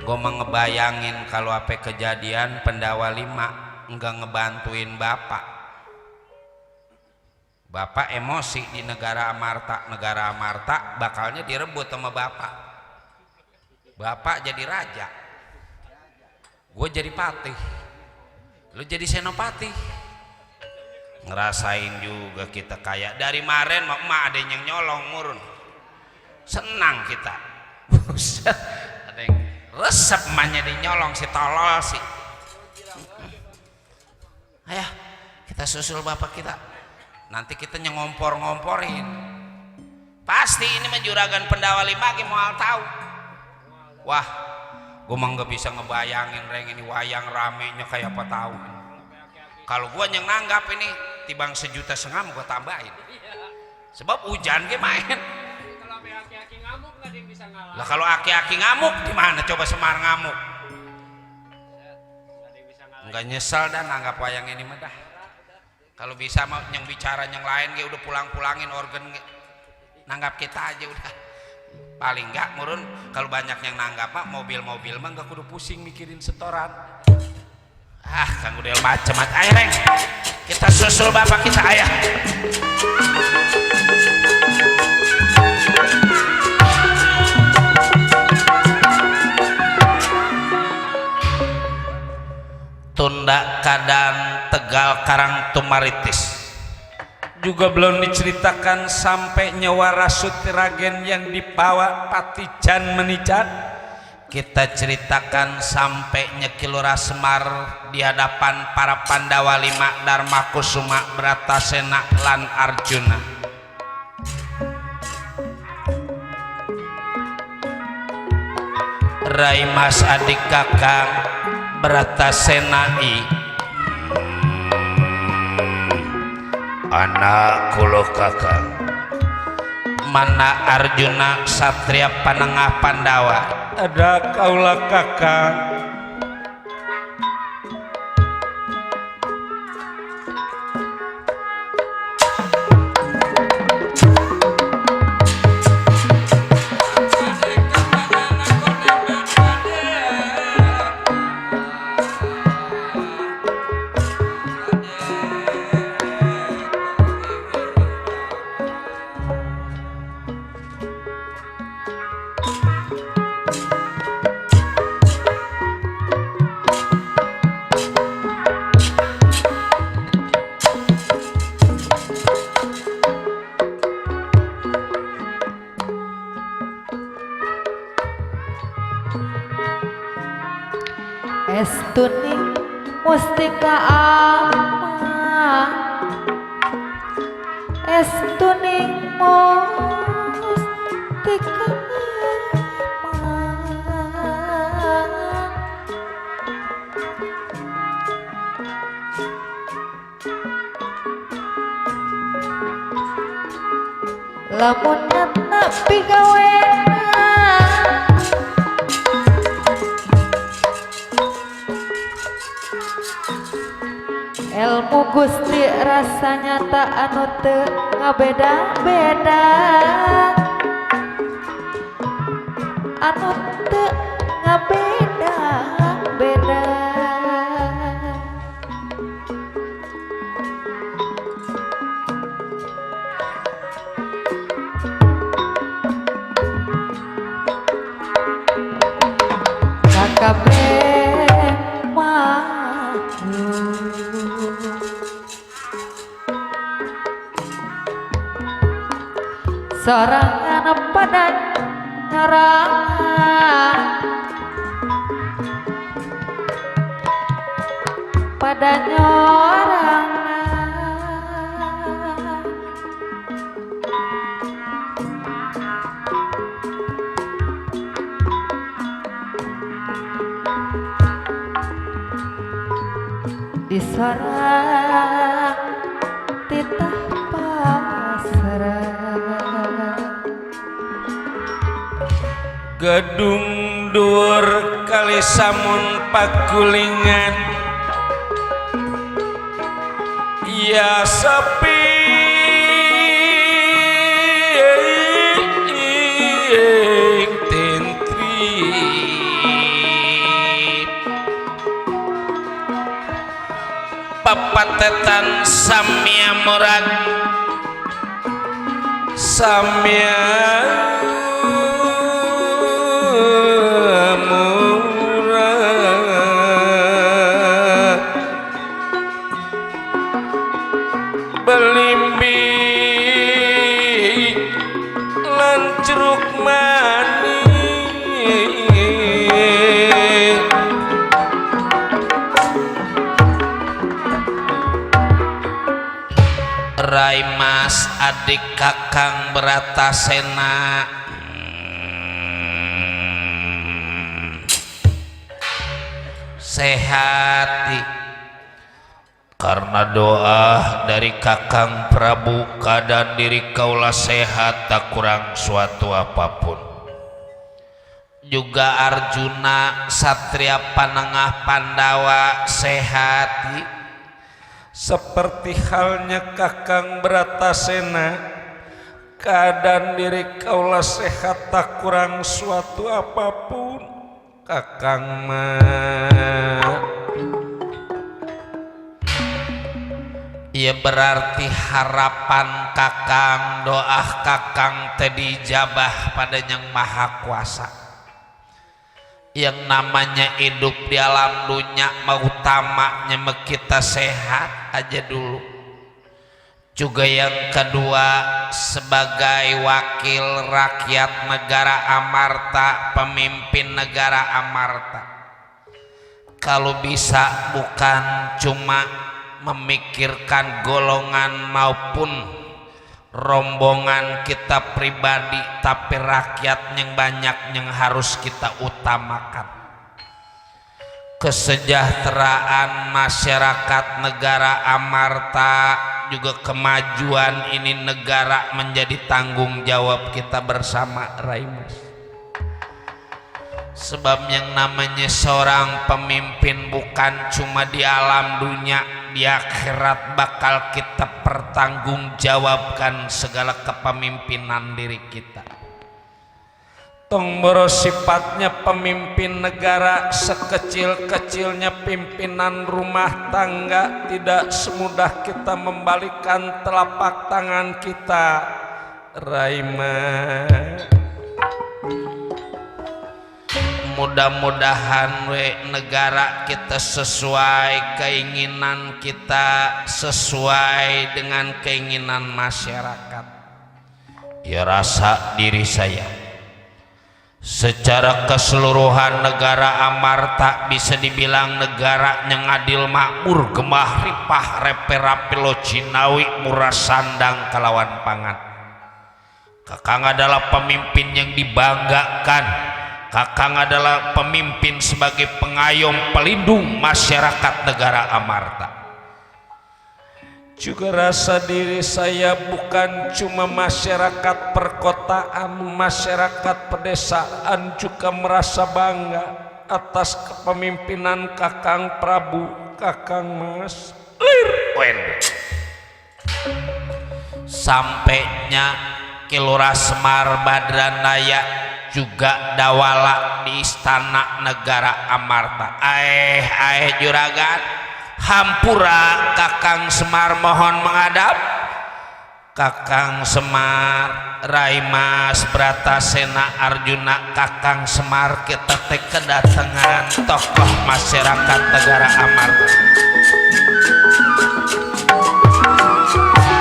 Gue ngebayangin kalau apa kejadian pendawa 5 enggak ngebantuin bapak emosi di negara Amarta bakalnya direbut sama bapak jadi raja, gue jadi patih, lu jadi senopati. Ngerasain juga kita kayak dari kemarin emak ada yang nyolong murun, senang kita. Buset, ada yang resep emaknya dinyolong si tolol sih. Ayah kita susul bapak kita, nanti kita ngompor-ngomporin. Pasti ini mah juragan pendawa 5 lagi mau tahu. Wah, gue mah nggak bisa ngebayangin reng ini wayang ramenya kayak apa tahu. Kalau gue yang nanggap ini tibang 1,5 juta gue tambahin. Sebab hujan gue main. Kalau aki-aki ngamuk nggak ada yang bisa ngalah. Lah kalau aki-aki ngamuk gimana coba Semar ngamuk? Nggak nyesel dan nanggap wayang ini mah dah. Kalau bisa mah yang bicara yang lain gue udah pulang-pulangin organ nanggap kita aja udah. Paling enggak murun kalau banyak yang nanggap mah mobil-mobil mah enggak kudu pusing mikirin setoran. Kang udah macem-macem. Ayo Reng, kita susul bapak kita ayah. Tunda Kadang Tegal Karang Tumaritis juga belum diceritakan sampai nyawa Rasutiragen yang dibawa Patijan menicat. Kita ceritakan sampai Nyekilura Semar di hadapan para Pandawa 5 Darmakusuma Bratasena lan Arjuna. Rai Mas adik kakang Bratasenai anak kulo kakang mana Arjuna Satria Panengah Pandawa ada kaula kakang. Estuning mustika ama, estuning mustika ama. Lamun nyatna pigawena ilmu Gusti rasanya tak anu teu ngabeda-beda, anu teu ngabeda-beda. Kabeh maju sorangan pada nyerangan, pada nyorangan. Di sorang titah pasrah Gedung Dur kali samun pagulingan ya sepi tentri papatetan samia murad samia murad belimbi lan jeruk manis Rai Mas adik Kakang Bratasena sehati karena doa dari Kakang Prabu keadaan diri kaulah sehat tak kurang suatu apapun juga Arjuna Satria Panengah Pandawa sehati seperti halnya Kakang Bratasena keadaan diri kaulah sehat tak kurang suatu apapun Kakang mah ia berarti harapan Kakang doa Kakang teh dijabah pada Yang Maha Kuasa yang namanya hidup di alam dunia mah utamanya kita sehat aja dulu juga yang kedua sebagai wakil rakyat negara Amarta pemimpin negara Amarta kalau bisa bukan cuma memikirkan golongan maupun rombongan kita pribadi tapi rakyat yang banyak yang harus kita utamakan kesejahteraan masyarakat negara Amarta juga kemajuan ini negara menjadi tanggung jawab kita bersama Rai Mas sebab yang namanya seorang pemimpin bukan cuma di alam dunia di akhirat bakal kita pertanggungjawabkan segala kepemimpinan diri kita tong boros sifatnya pemimpin negara sekecil-kecilnya pimpinan rumah tangga tidak semudah kita membalikan telapak tangan kita Raima mudah-mudahan negara kita sesuai keinginan kita sesuai dengan keinginan masyarakat ya rasa diri saya secara keseluruhan negara Amarta bisa dibilang negara yang adil makmur gemah ripah reperapilo Cinawi murah sandang kalawan pangan Kakang adalah pemimpin yang dibanggakan Kakang adalah pemimpin sebagai pengayom pelindung masyarakat negara Amarta juga rasa diri saya bukan cuma masyarakat perkotaan masyarakat pedesaan juga merasa bangga atas kepemimpinan Kakang Prabu Kakang Mas sampainya Kilurah Semar Badranaya juga dawala di istana negara Amarta juragan hampura Kakang Semar mohon menghadap Kakang Semar Rai Mas Bratasena Arjuna Kakang Semar kita teh kedatangan tokoh masyarakat negara Amarta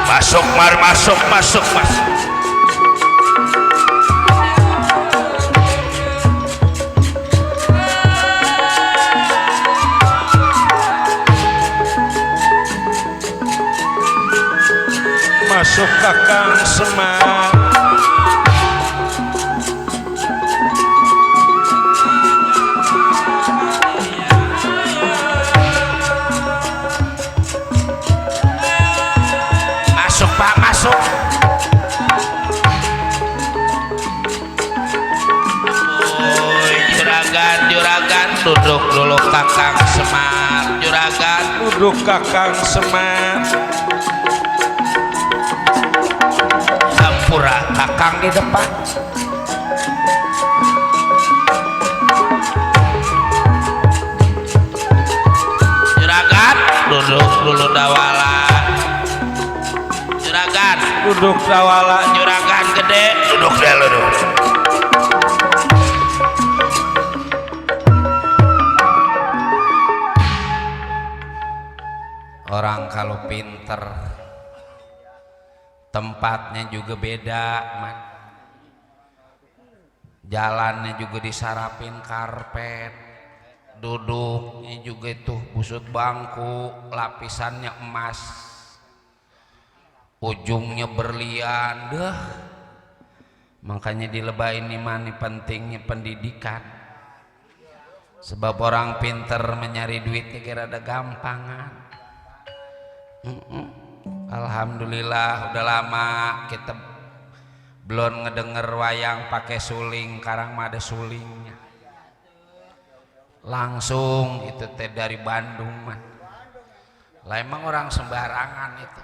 masuk mar masuk masuk Kakang Semar masuk Pak masuk juragan duduk dulu Kakang Semar. Juragan duduk Kakang Semar. Hampura Kakang di depan. Juragan duduk dulu Dawala. Juragan duduk Dawala. Juragan gede duduk dulu. Orang kalau pinter tempatnya juga beda man. Jalannya juga disarapin karpet, duduknya juga itu busut bangku lapisannya emas, ujungnya berlian deh. Makanya dilebain nih mani pentingnya pendidikan, sebab orang pinter mencari duitnya kira ada gampangan. Alhamdulillah udah lama kita belum ngedenger wayang pakai suling. Karang mah ada sulingnya langsung itu teh dari Bandung man. Lah emang orang sembarangan itu.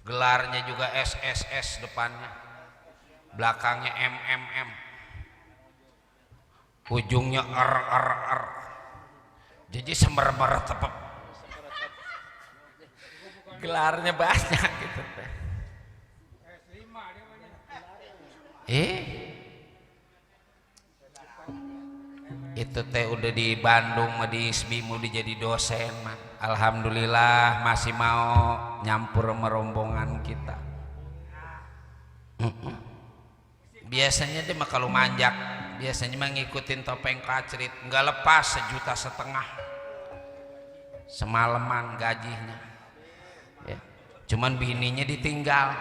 Gelarnya juga SSS depannya, belakangnya MMM, ujungnya R. Jadi semer-mer tepep. Gelarnya banyak gitu teh. Itu teh udah di Bandung mah di ISBI mau jadi dosen man. Alhamdulillah masih mau nyampur merombongan kita. Biasanya dia mah kalau manjak biasanya mah ngikutin topeng kacrit, nggak lepas 1,5 juta semalaman gajinya. Cuman bininya ditinggal.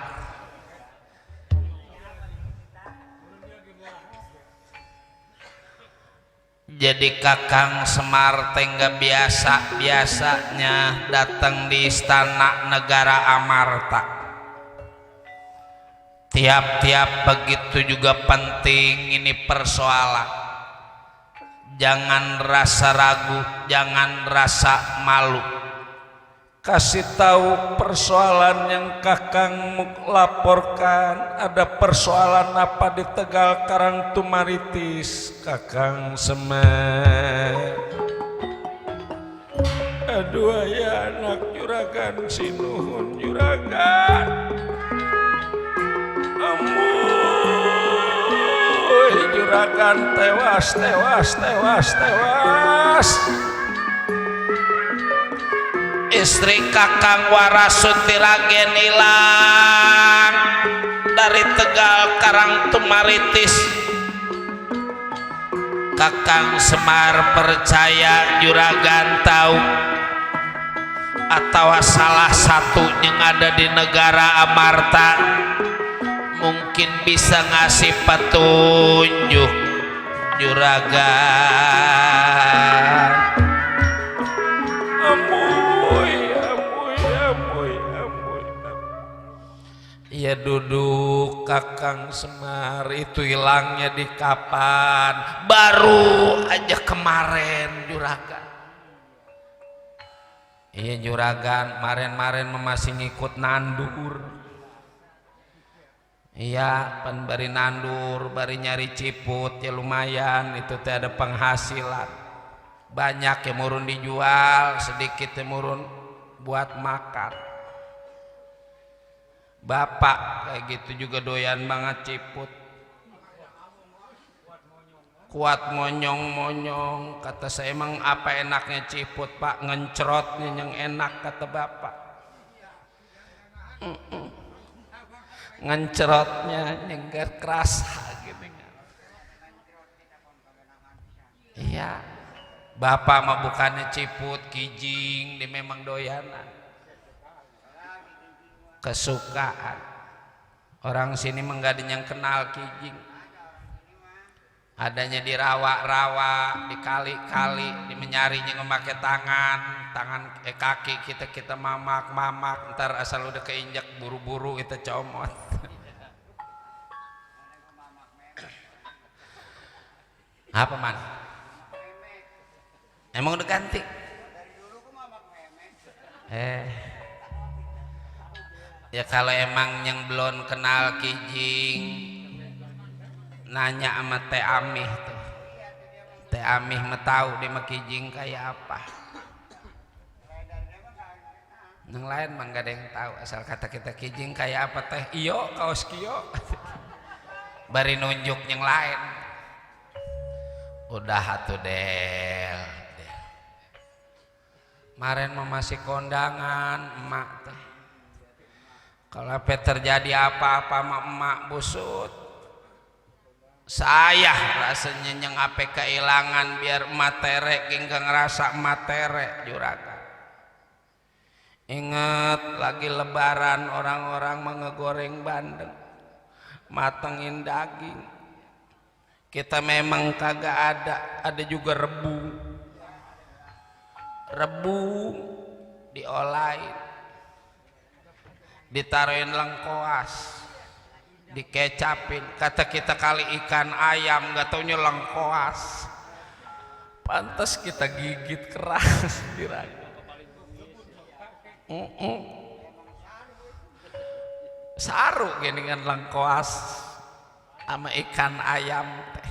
Jadi Kakang Semar tengah biasanya datang di istana negara Amarta. Tiap-tiap begitu juga penting ini persoalan. Jangan rasa ragu, jangan rasa malu. Kasih tahu persoalan yang Kakang laporkan. Ada persoalan apa di Tegal Karangtumaritis Kakang Semar? Aduh ya anak juragan sinuhun juragan. Amuy juragan tewas. Istri Kakang Warasuti Ragen hilang dari Tegal Karangtumaritis. Kakang Semar percaya juragan tahu, atau salah satu yang ada di negara Amarta mungkin bisa ngasih petunjuk juragan. Ya duduk Kakang Semar, itu hilangnya di kapan? Baru aja kemarin juragan. Iya juragan, kemarin masih ngikut nandur. Iya pan bari nandur, bari nyari ciput ya lumayan, itu teh ada penghasilan. Banyak yang murun dijual, sedikit yang murun buat makan. Bapak kayak gitu juga doyan banget ciput. Kuat monyong, kata saya. Emang apa enaknya ciput pak? Ngencrotnya yang enak kata bapak. Ngencrotnya yang gak kerasa gitu. Iya, bapak mah bukannya ciput kijing, dia memang doyanan. Kesukaan orang sini menggadi yang kenal kijing, adanya di rawa-rawa, di kali-kali, di menyarinya memakai tangan kaki kita mamak, ntar asal udah keinjak buru-buru kita comot. Apa man? Emang udah ganti? Ya kalau emang yang belum kenal Kijing, nanya sama Teh Amih tuh. Teh Amih mah tahu dia mah Kijing kayak apa. Yang lain mah gak ada yang tahu, asal kata kita Kijing kayak apa teh. Iyo kaos kio. Bari nunjuk yang lain. Udah atuh Del. Kemarin mah masih kondangan emak teh. Kalau apa terjadi apa-apa sama emak busut, saya rasanya yang apa kehilangan biar emak terek hingga ngerasa emak terek juragan. Ingat lagi lebaran orang-orang mengegoreng bandeng, matengin daging. Kita memang kagak ada juga rebu diolahin, ditaruhin lengkoas, dikecapin. Kata kita kali ikan ayam gak taunya lengkoas. Pantas kita gigit keras diraga. Saru gini kan lengkoas sama ikan ayam teh.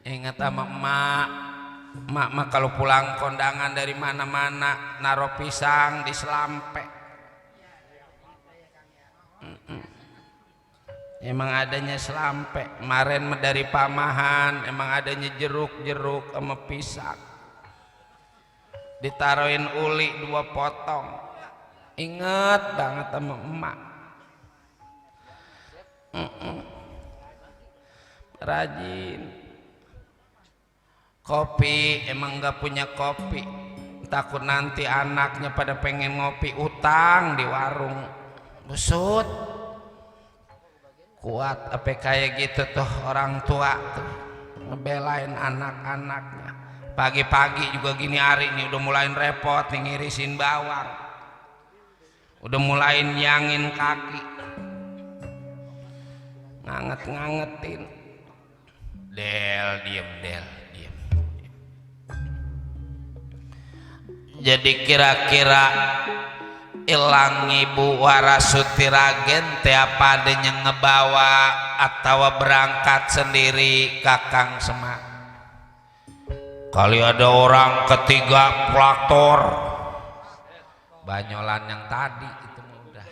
Ingat sama emak kalau pulang kondangan dari mana-mana naro pisang di selampe. Emang adanya selampe. Kemarin dari Pamahan emang adanya jeruk sama pisang. Ditaruhin uli 2 potong. Ingat banget sama emak. Rajin. Kopi emang gak punya kopi, takut nanti anaknya pada pengen ngopi, utang di warung. Busut kuat apa kayak gitu tuh orang tua tuh ngebelain anak-anaknya. Pagi-pagi juga gini hari nih udah mulain repot nih ngirisin bawang, udah mulain nyangin kaki, ngangetin. Del diem. Jadi kira-kira ilang Ibu Warasuti Ragen teh apa adanya ngebawa atau berangkat sendiri Kakang Semar? Kali ada orang ketiga pelaktor banyolan yang tadi itu udah.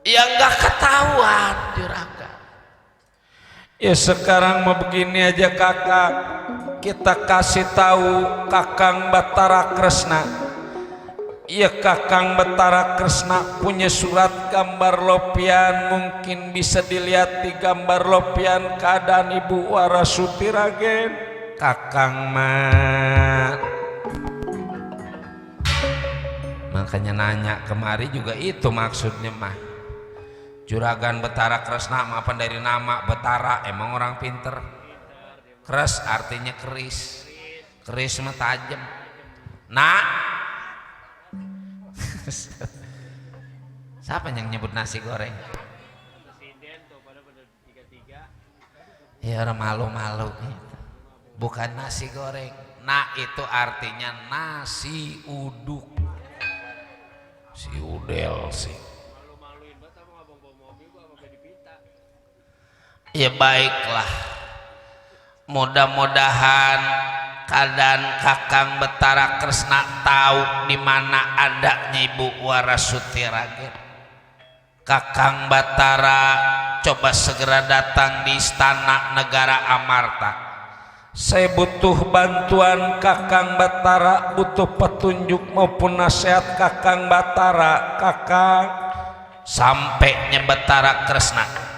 Ya nggak ketahuan juragan. Ya sekarang mau begini aja kakak, kita kasih tahu Kakang Batara Kresna. Ya Kakang Batara Kresna punya surat gambar lopian, mungkin bisa dilihat di gambar lopian keadaan Ibu Warasuti Ragen. Kakang mah makanya nanya kemari juga itu maksudnya mah. Juragan Batara Kresna apa dari nama Batara, emang orang pinter. Kres artinya keris, keris mah tajam. Nah, siapa yang nyebut nasi goreng? Ya orang malu-malu, bukan nasi goreng. Nah itu artinya nasi uduk. Si udel sih. Ya baiklah, mudah-mudahan keadaan Kakang Batara Kresna tahu di mana adanya Ibu Warasuti Ragen. Kakang Batara coba segera datang di Istana Negara Amarta. Saya butuh bantuan Kakang Batara, butuh petunjuk maupun nasihat Kakang Batara. Kakang, sampainya Batara Kresna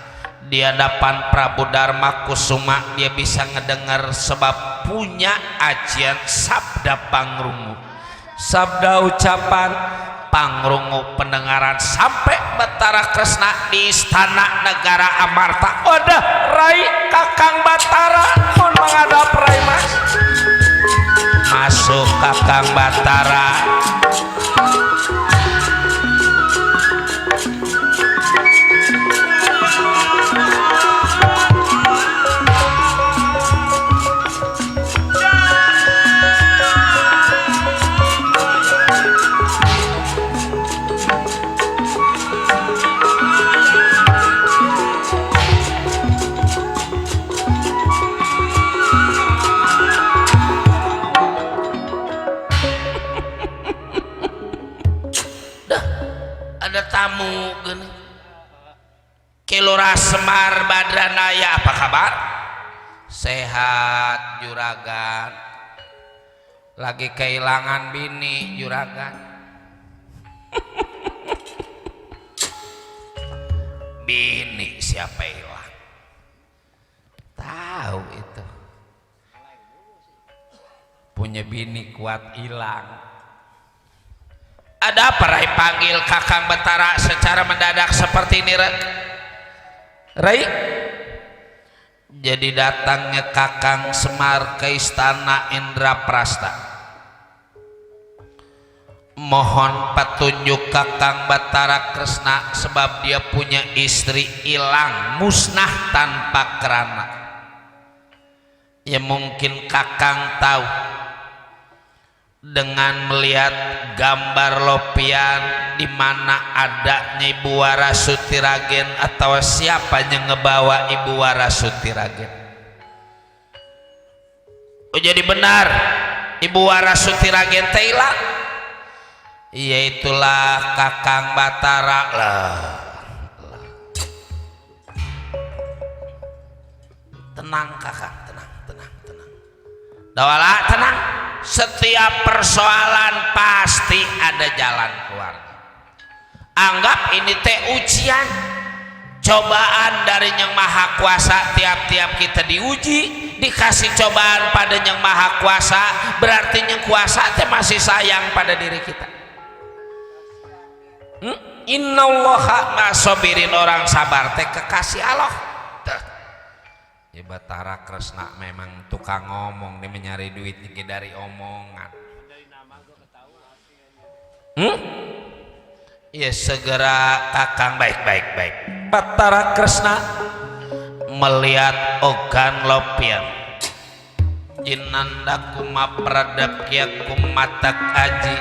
di hadapan Prabu Darma Kusuma, dia bisa ngedengar sebab punya ajian sabda pangrungu, sabda ucapan pangrungu pendengaran sampai Batara Kresna di Istana Negara Amarta. Wadah Rai Kakang Batara mohon menghadap Rai Mas. Masuk Kakang Batara. ada tamu gini. Kilura Semar Badranaya, apa kabar? Sehat juragan. Lagi kehilangan bini juragan. Bini siapa hilang? Tahu itu. Punya bini kuat hilang. Ada apa Rai panggil Kakang Betara secara mendadak seperti ini Rai? Jadi datangnya Kakang Semar ke istana Indraprasta. Mohon petunjuk Kakang Batara Kresna sebab dia punya istri hilang musnah tanpa kerana. Ya mungkin Kakang tahu dengan melihat gambar lopian di mana adanya Ibu Warasuti Ragen atau siapa yang ngebawa Ibu Warasuti Ragen. Oh jadi benar Ibu Warasuti Ragen teh hilang. Yaitulah Kakang Batara lah. Tenang Kakang, tenang. Dawala tenang. Setiap persoalan pasti ada jalan keluar. Anggap ini teh ujian, cobaan dari Yang Maha Kuasa. Tiap-tiap kita diuji, dikasih cobaan pada Yang Maha Kuasa, berarti Yang Kuasa teh masih sayang pada diri kita. Innallaha ma'asobirin, orang sabar teh kekasih Allah. Ya Batara Kresna memang tukang ngomong, dia mencari duit dari omongan. Ya segera Kakang baik. Batara Kresna melihat ogan lopian. Jinanda kuma pradap kia kumatak aji.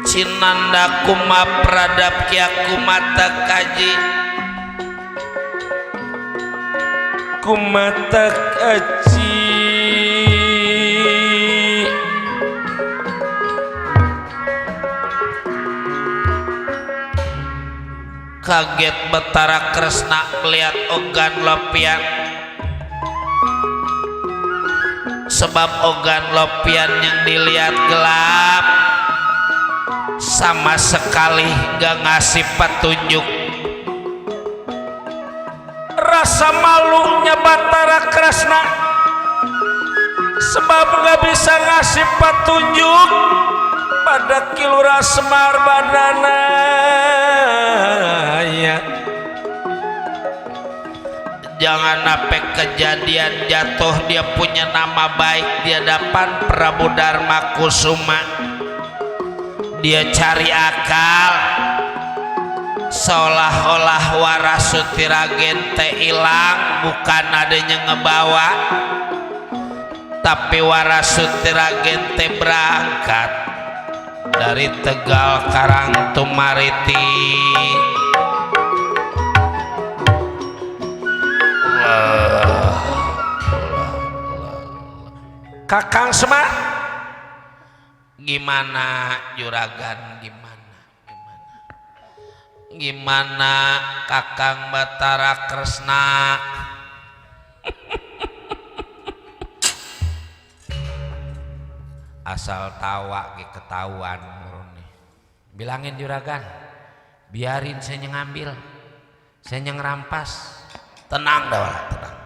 Cinanda kuma pradap kia kumata kaji kumata kaji. Kaget Batara Kresna melihat ogan lopian, sebab ogan lopian yang dilihat gelap, sama sekali gak ngasih petunjuk. Rasa malunya Batara Kresna sebab gak bisa ngasih petunjuk pada Kilura Semar Badranaya. Jangan sampai kejadian jatuh dia punya nama baik di hadapan Prabu Darma Kusuma. Dia cari akal seolah-olah Warasuti Ragen teh hilang, bukan adanya ngebawa, tapi Warasuti Ragen teh berangkat dari Tegal Karangtumariti. Kakang Semar, gimana juragan, gimana Kakang Batara Kresna? Asal tawa ge ketahuan murni. Bilangin juragan, biarin saya ngambil, saya ngerampas. Tenang dah, tenang.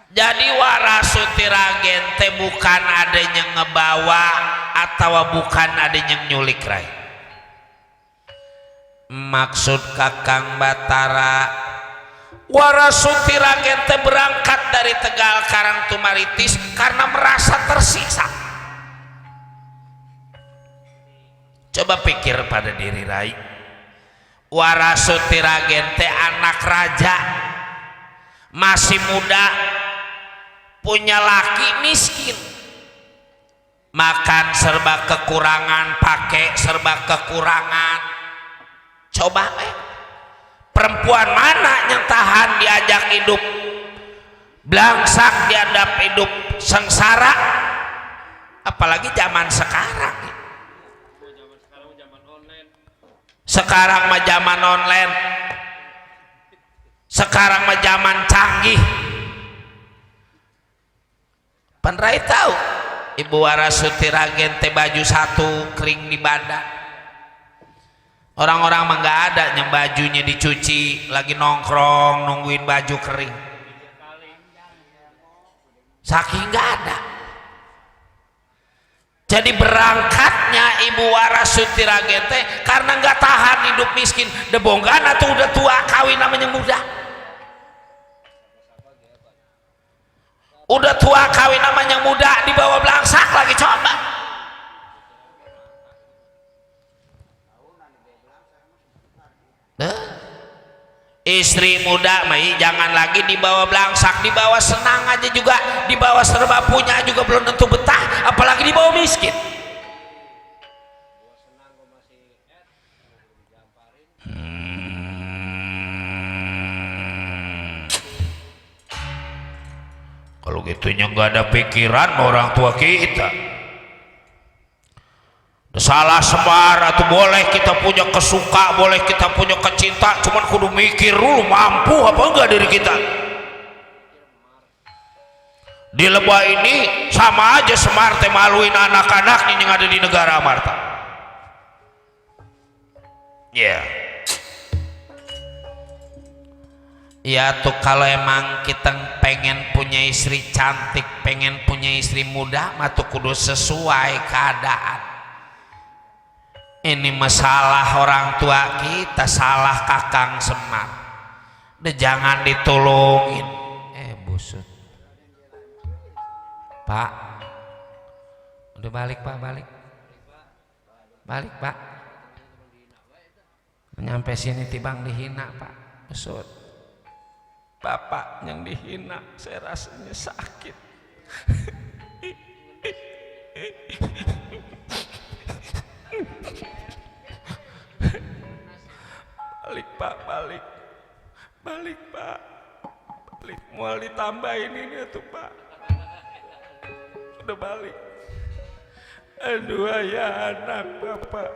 Jadi Warasuti Ragen teh bukan adanya ngebawa atau bukan adanya nyulik Rai. Maksud Kakang Batara, Warasuti Ragen teh berangkat dari Tegal Karangtumaritis karena merasa tersiksa. Coba pikir pada diri Rai. Warasuti Ragen teh anak raja, masih muda, punya laki miskin, makan serba kekurangan, pakai serba kekurangan. Coba perempuan mana yang tahan diajak hidup belangsak, dihadap hidup sengsara? apalagi zaman sekarang. Zaman sekarang zaman online. Sekarang mah zaman online, sekarang mah zaman canggih. Penrai tahu Ibu Warasuti Ragen teh baju satu kering di badan. Orang-orang mah nggak ada yang bajunya dicuci, lagi nongkrong nungguin baju kering. Saking nggak ada. Jadi berangkatnya Ibu Warasuti Ragen teh karena nggak tahan hidup miskin, debonggan atau udah tua kawin namanya muda. Udah tua kawin namanya muda dibawa belangsak lagi coba. Istri muda mah jangan lagi dibawa belangsak, dibawa senang aja juga, dibawa serba punya juga belum tentu betah, apalagi dibawa miskin. Kalau gitunya nggak ada pikiran orang tua kita. Salah Semar atau boleh kita punya kesuka, boleh kita punya kecinta, cuman kudu mikir dulu mampu apa enggak diri kita. Di Lebah ini sama aja Semar teh maluin anak-anaknya yang ada di negara Amarta. Ya. Ya tuh kalau emang kita pengen punya istri cantik, pengen punya istri muda, mah tuh kudu sesuai keadaan. Ini masalah orang tua kita, salah Kakang Semar. Udah jangan ditolongin. Busut. Pak. Udah balik Pak, balik. Balik Pak. Nyampe sini tibang dihina Pak. Busut. Bapak yang dihina, saya rasanya sakit. Balik Pak, balik. Balik Pak. Balik, mau ditambahin ini tuh Pak. Udah balik. Aduh ya anak Bapak.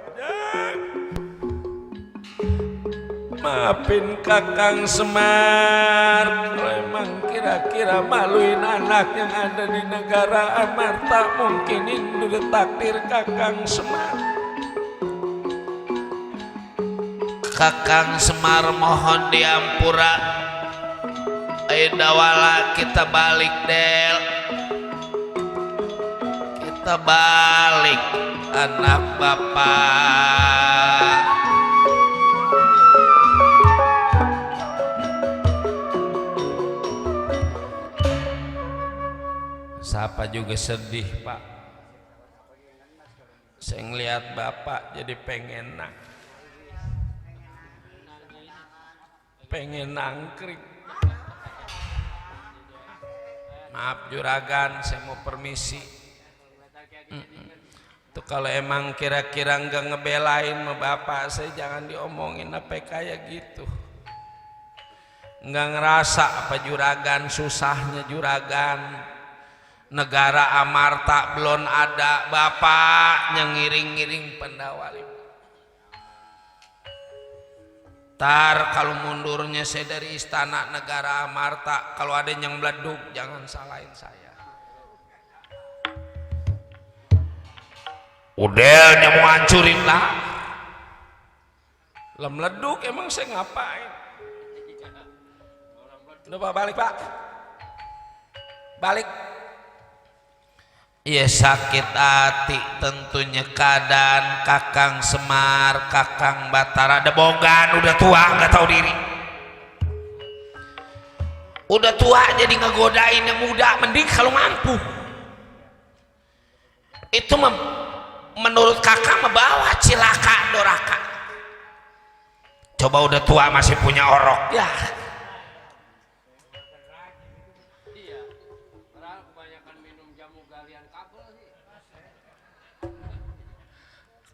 Maafin Kakang Semar kalau emang kira-kira maluin anak yang ada di negara Amarta, mungkin ini udah takdir Kakang Semar. Kakang Semar mohon diampura. Ayo dawala kita balik Del, kita balik anak Bapak. Siapa juga sedih Pak, saya ngeliat Bapak jadi pengen nangkring. Maaf juragan, saya mau permisi. Tuh kalau emang kira-kira nggak ngebelain sama Bapak saya, jangan diomongin apa kayak gitu. Nggak ngerasa apa juragan susahnya juragan. Negara Amarta belum ada, Bapak yang ngiring-ngiring pendawali. Tar kalau mundurnya saya dari istana negara Amarta, kalau ada yang meleduk jangan salahin saya. Udelnya mau hancurin lah. Lah meleduk emang saya ngapain? Udah Pak, balik Pak. Balik. Ya sakit hati tentunya keadaan Kakang Semar, Kakang Batara debogan, udah tua nggak tahu diri. Udah tua jadi ngegodain yang muda, mending kalau mampu. Itu menurut Kakang membawa cilaka doraka. Coba udah tua masih punya orok ya.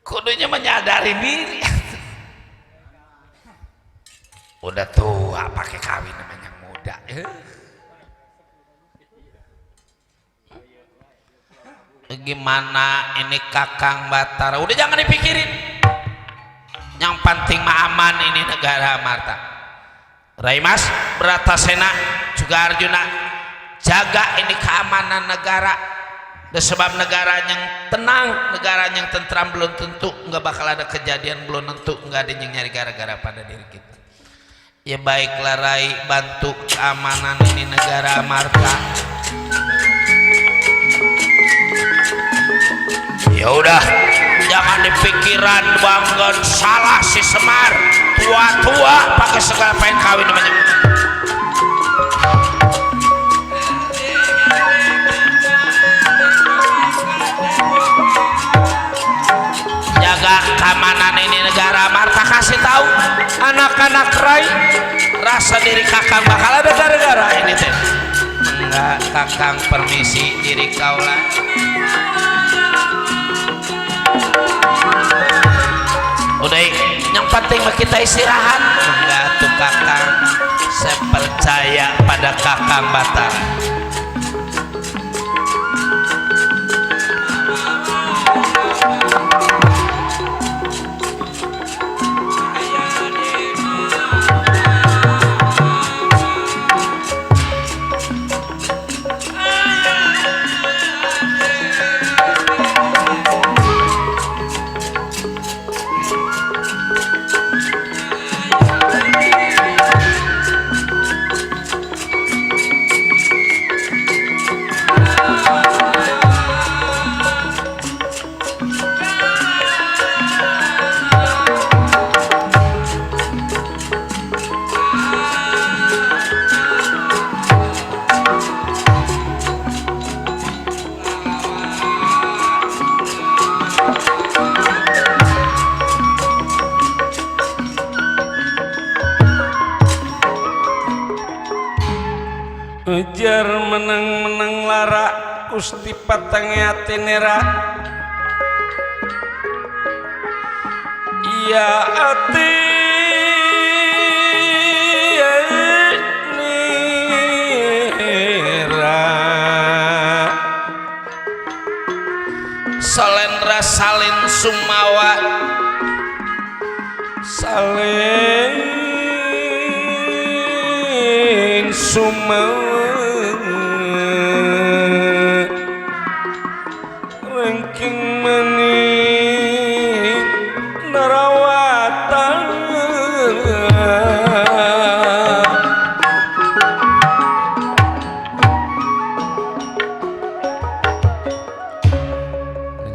Kudunya menyadari diri. Udah tua pakai kawin namanya muda. Gimana ini Kakang Batara? Udah jangan dipikirin. Yang penting mah aman ini negara Amarta. Rai Mas, Bratasena, juga Arjuna, jaga ini keamanan negara. Dan sebab negara yang tenang, negara yang tentram belum tentu nggak bakal ada kejadian belum tentu nggak ada yang nyari gara-gara pada diri kita. Ya baiklah Rai, bantu keamanan ini negara Amarta. Ya udah, jangan dipikiran bangun salah si Semar, tua-tua pakai segala pengen kawin namanya. Jaga keamanan ini negara Amarta, kasih tahu anak-anak Rai, rasa diri Kakang bakal ada gara-gara ini teh. Enggak, Kakang permisi diri kaulah. Udah, yang penting mah kita istirahat. Enggak tuh Kakang, saya percaya pada Kakang Batara. Ujar menang-menang lara Gusti patangnya tenera. Ya ati nira salendra salin sumawa salin sumawa ranking maning narawatan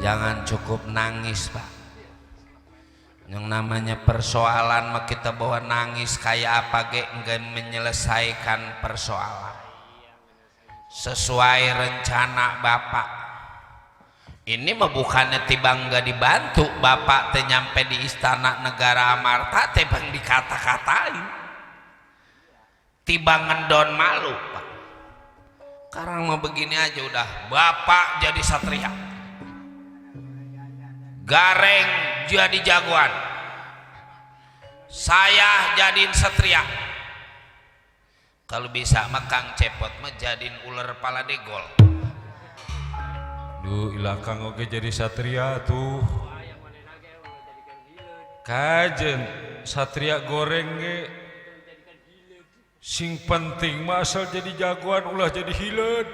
jangan cukup nangis Pak. Yang namanya persoalan mah kita bawa nangis kayak apa ge enggak menyelesaikan persoalan sesuai rencana Bapak. Ini mah bukannya tiba nggak dibantu Bapak teh nyampe di istana negara Amarta teh bang dikata-katain tiba ngendon malu Pak. Sekarang mau begini aja udah Bapak jadi satria, Gareng jadi jagoan, saya jadiin satria. Kalau bisa mah Kang Cepot mah jadiin ular pala degol. Duh, ilah Kang oge jadi satria tuh. Kajen satria goreng ge. Sing penting mah asal jadi jagoan ulah jadi hileud.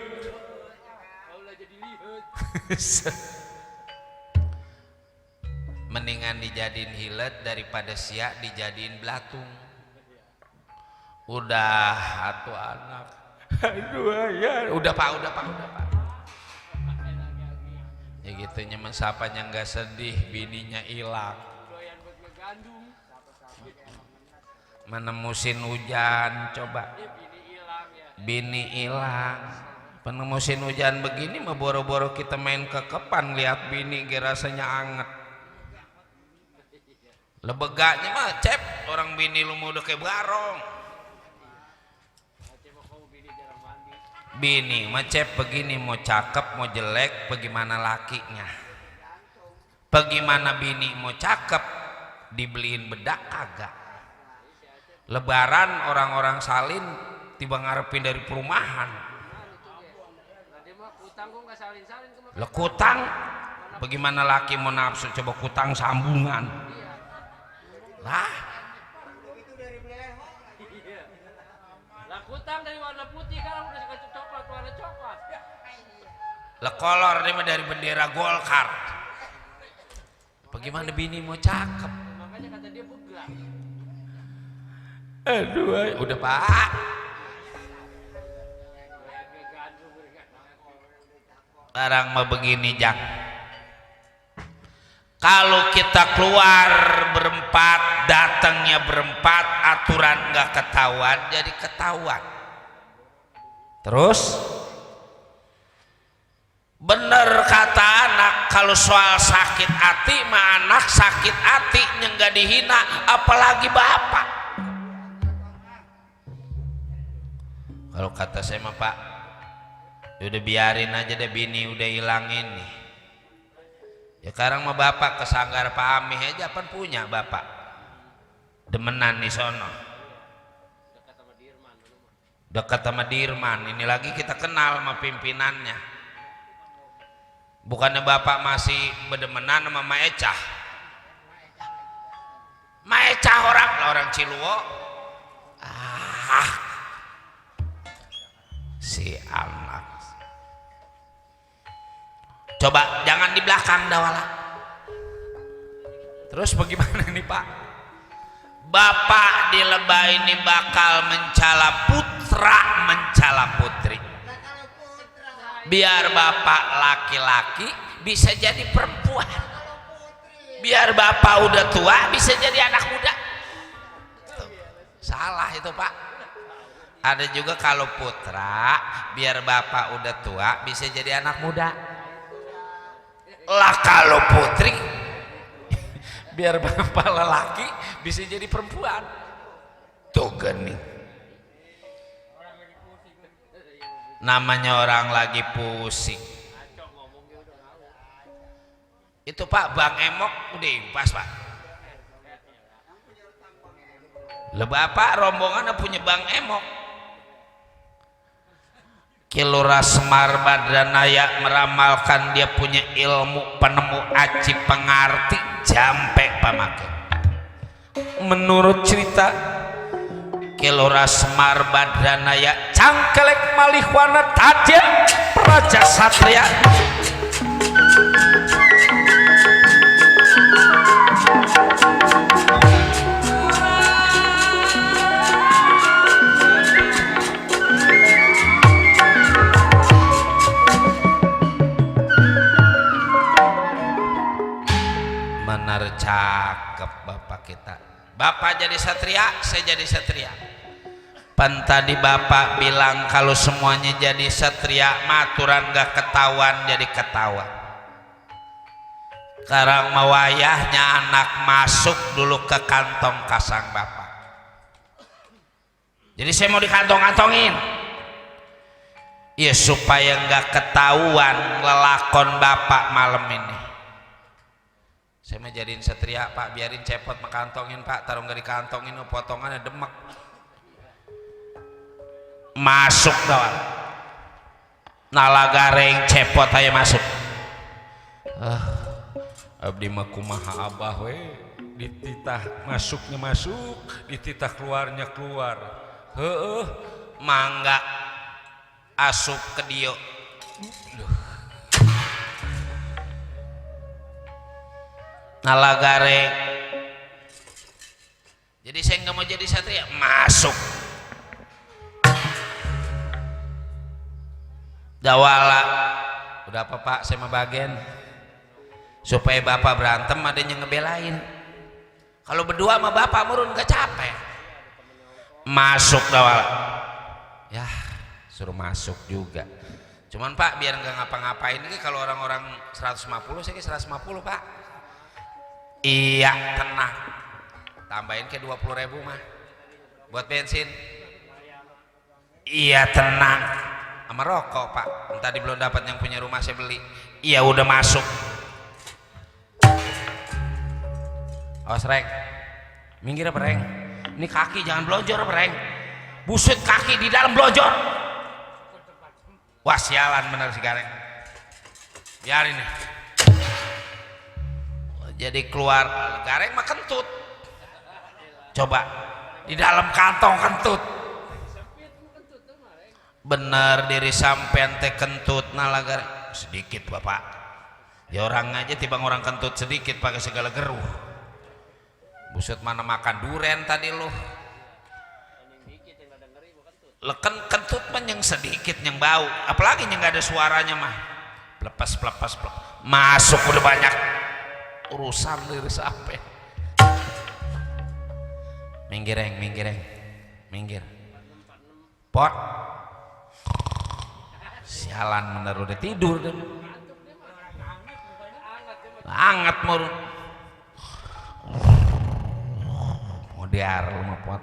Mendingan dijadiin hilet daripada siak dijadiin belatung. Udah atuh anak. Aduh ya, udah Pak. Ya gitu nyaman sapanya nggak sedih, bininya hilang. Mana musim hujan coba. Bini hilang. Penuh musim hujan begini mah boro-boro kita main kekepan lihat bini ge rasanya anget. Lebeganya mah Cep, orang bini lu mau udah kayak barong. Bini mah Cep begini mau cakep mau jelek bagaimana lakinya. Bagaimana bini mau cakep dibeliin bedak kagak. Lebaran orang-orang salin tiba ngarepin dari perumahan. Lekutang, bagaimana laki mau nafsu coba kutang sambungan lah. Lah kutang dari warna putih kan udah dikasih coklat warna coklat. Lekolor dia mah dari bendera Golkar. Bagaimana bini mau cakep? Makanya kata dia begang. Aduh, udah Pak. Sekarang mah begini Jang, kalau kita keluar berempat, datangnya berempat, aturan nggak ketahuan, jadi ketahuan. Terus bener kata anak, kalau soal sakit hati mah anak sakit hatinya nggak dihina, apalagi bapak. Kalau kata saya mah Pak, udah biarin aja deh bini udah hilangin nih. Ya sekarang mah bapak ke sanggar Pak Amih aja apa punya bapak. Demenan nih sono. Dekat sama Dirman. Ini lagi kita kenal sama pimpinannya. Bukannya bapak masih berdemenan sama Maecah. Maecah orang Ciluwo. Si anak. Coba jangan di belakang dawala. Terus bagaimana nih Pak? Bapak di lebah ini bakal mencala putra mencala putri. Biar bapak laki-laki bisa jadi perempuan. Biar bapak udah tua bisa jadi anak muda. Tuh, salah itu Pak. Ada juga kalau putra biar bapak udah tua bisa jadi anak muda. Lah kalau putri biar bapak lelaki bisa jadi perempuan. Tuh geni. Namanya orang lagi pusing. Itu Pak Bang Emok udah pas Pak. Lah bapak rombongan punya Bang Emok. Kilora Semar Badranaya meramalkan dia punya ilmu penemu aci pengarti jampe pamake. Menurut cerita Kilora Semar Badranaya cangkelek malihwana tajam Raja Satria. Benar cakep bapak kita. Bapak jadi satria, saya jadi satria. Pan tadi bapak bilang kalau semuanya jadi satria, maturan gak ketahuan jadi ketahuan. Sekarang mawayahnya anak masuk dulu ke kantong kasang bapak. Jadi saya mau dikantong-kantongin. Ya supaya gak ketahuan lelakon bapak malam ini. Saya mau jadiin satria Pak, biarin cepot makantongin Pak, taruh nggak dikantongin, potongannya demek. Masuk dong. Nalagareng cepot aja masuk. Abdi mah kumaha abah we, dititah masuknya masuk, dititah keluarnya keluar. Mangga asup ke dio. Nalagareng. Jadi saya nggak mau jadi satria, masuk. Dawala, udah apa Pak? Saya mau bagian supaya bapak berantem ada yang ngebelain. Kalau berdua sama bapak murun gak capek. Masuk dawala. Ya suruh masuk juga. Cuman Pak biar nggak ngapa-ngapain ini kalau orang-orang 150 saya ke 150 Pak. Iya tenang, tambahin ke 20.000 mah buat bensin. Iya tenang, sama rokok Pak. Tadi belum dapat yang punya rumah saya beli. Iya udah masuk. Awas Reng, minggir apa Reng? Ini kaki jangan blonjor apa Reng? Busut kaki di dalam blonjor. Wah sialan bener si Gareng. biarin nih. Jadi keluar gareng mah kentut. Coba di dalam kantong kentut. Bener diri sampean teh kentut nala gareng sedikit bapak. Ya orang aja tibang orang kentut sedikit pakai segala geruh. Buset mana makan duren tadi lu. Leken kentut mah yang sedikit yang bau, apalagi yang nggak ada suaranya mah. Pelepas. Masuk udah banyak urusan liris apa. Minggir. Pot. Sialan bener udah tidur deh. Anget mur. Modiar rumah pot.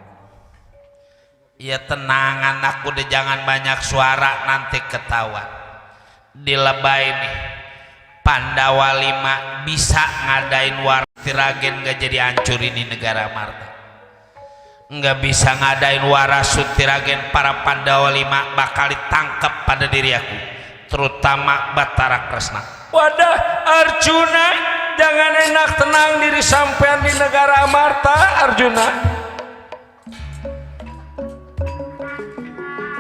Ya tenang anakku deh, jangan banyak suara nanti ketahuan. Dilebay nih Pandawa 5 bisa ngadain warti ragen gak jadi hancur ini negara Marta. Nggak bisa ngadain warasut tiragen para Pandawa 5 bakal ditangkap pada diri aku, terutama Batara Kresna. Wadah Arjuna, jangan enak tenang diri sampean di negara Amarta Arjuna.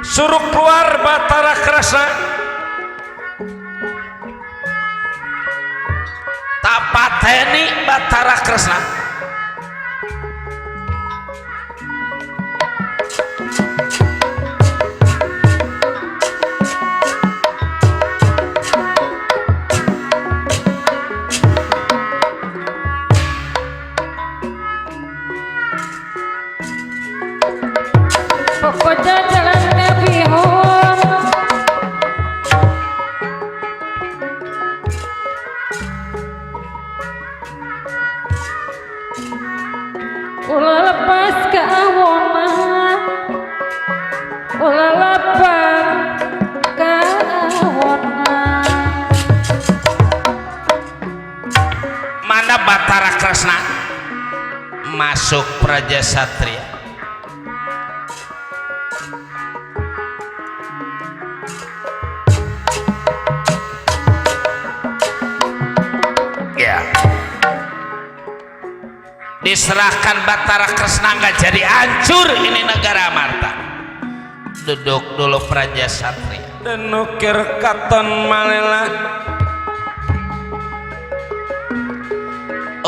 Suruh keluar Batara Kresna. Tak pateni Batara Kresna. Pokoknya jalannya bihun, ulah lepas ke awona, ulah lapar ke awona. Mana Batara Kresna masuk Praja Satria. Ya, diserahkan Batara Kresna nggak jadi hancur ini negara Amarta. Duduk dulu Praja Satria. Dan nukir katon malela.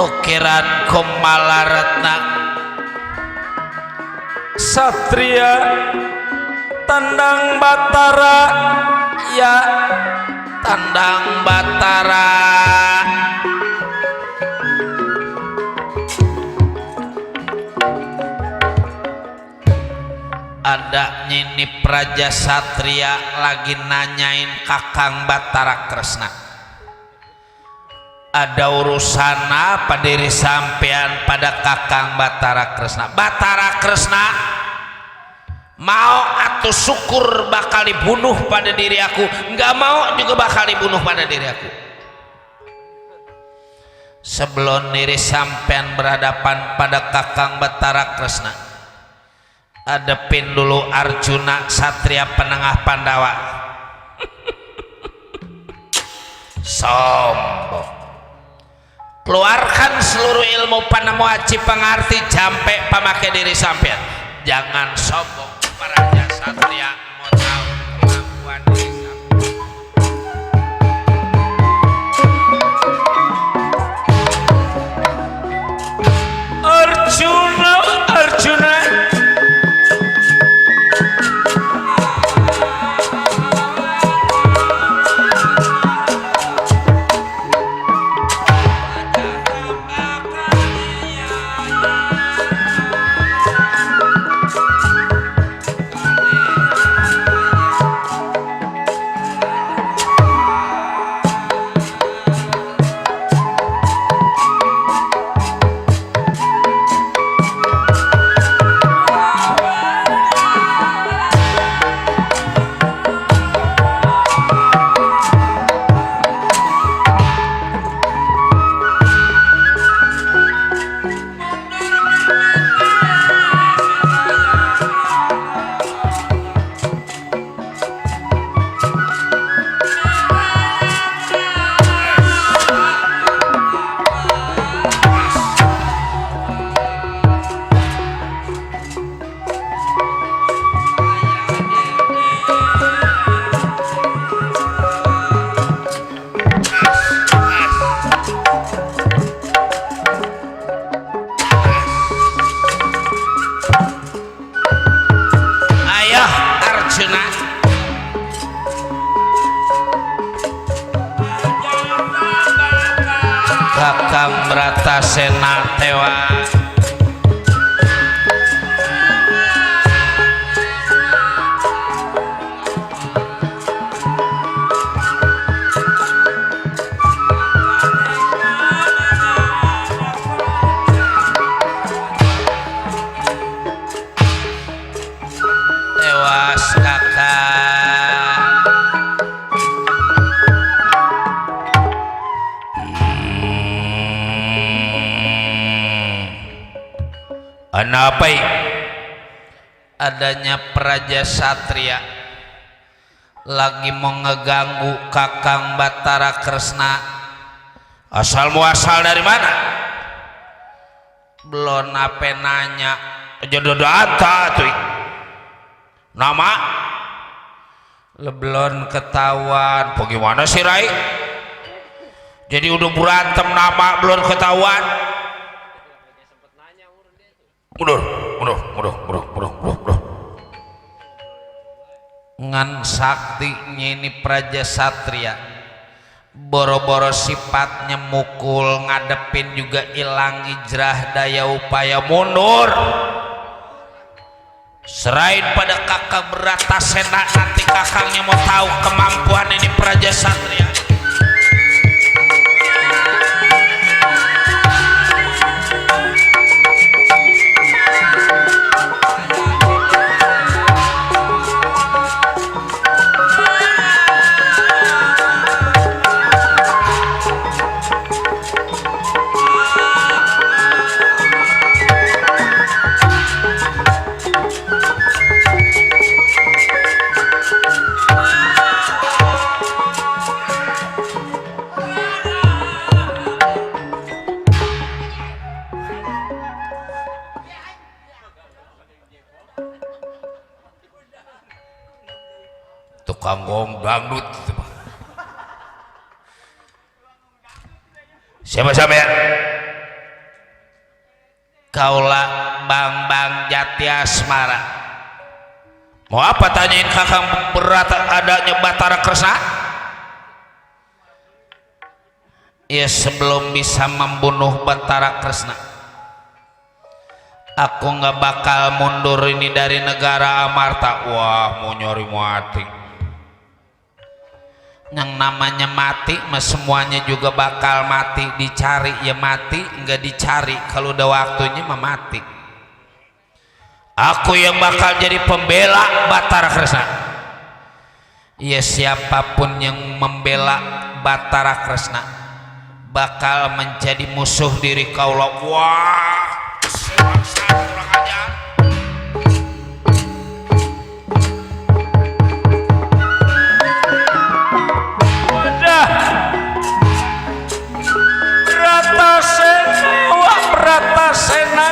Ukiran Kumalaratna Satria tandang Batara, ya tandang Batara. Ada nyini Praja Satria lagi nanyain Kakang Batara Kresna, ada urusan apa diri sampean pada Kakang Batara Kresna. Batara Kresna mau atau syukur bakal dibunuh pada diri aku, nggak mau juga bakal dibunuh pada diri aku. Sebelum diri sampean berhadapan pada Kakang Batara Kresna, hadapin dulu Arjuna Satria penengah Pandawa. Sombong. Keluarkan seluruh ilmu panemu aci pengarti jampe pemakai diri sampean. Jangan sombong. Praja Satria mau tahu kemampuan diri sampean. Arjuna Kakang Bratasena tewas. Tewas kakang. Apa adanya Praja Satria lagi mau ngeganggu Kakang Batara Kresna. Asal muasal dari mana? Belum apa nanya jodoh ata tuh nama lebelon ketahuan. Bagaimana sih Rai? Jadi udah berantem nama belum ketahuan. Mundur. Ngan saktinya ini Praja Satria boro-boro sifatnya mukul ngadepin juga hilang ijrah daya upaya mundur. Serain pada Kakang Bratasena, nanti kakangnya mau tahu kemampuan ini Praja Satria. Tukang gong dangdut gitu. Siapa ya? Kaula Bambang Jati Asmara. Mau apa tanyain Kakang berat adanya Batara Kresna? Ya sebelum bisa membunuh Batara Kresna, aku nggak bakal mundur ini dari negara Amarta. Wah, mau nyori mati. Yang namanya mati mah semuanya juga bakal mati. Dicari ya mati, nggak dicari kalau udah waktunya mah mati. Aku yang bakal jadi pembela Batara Kresna. Ya siapapun yang membela Batara Kresna bakal menjadi musuh diri kaula. Wah, kurang ajar. Bratasena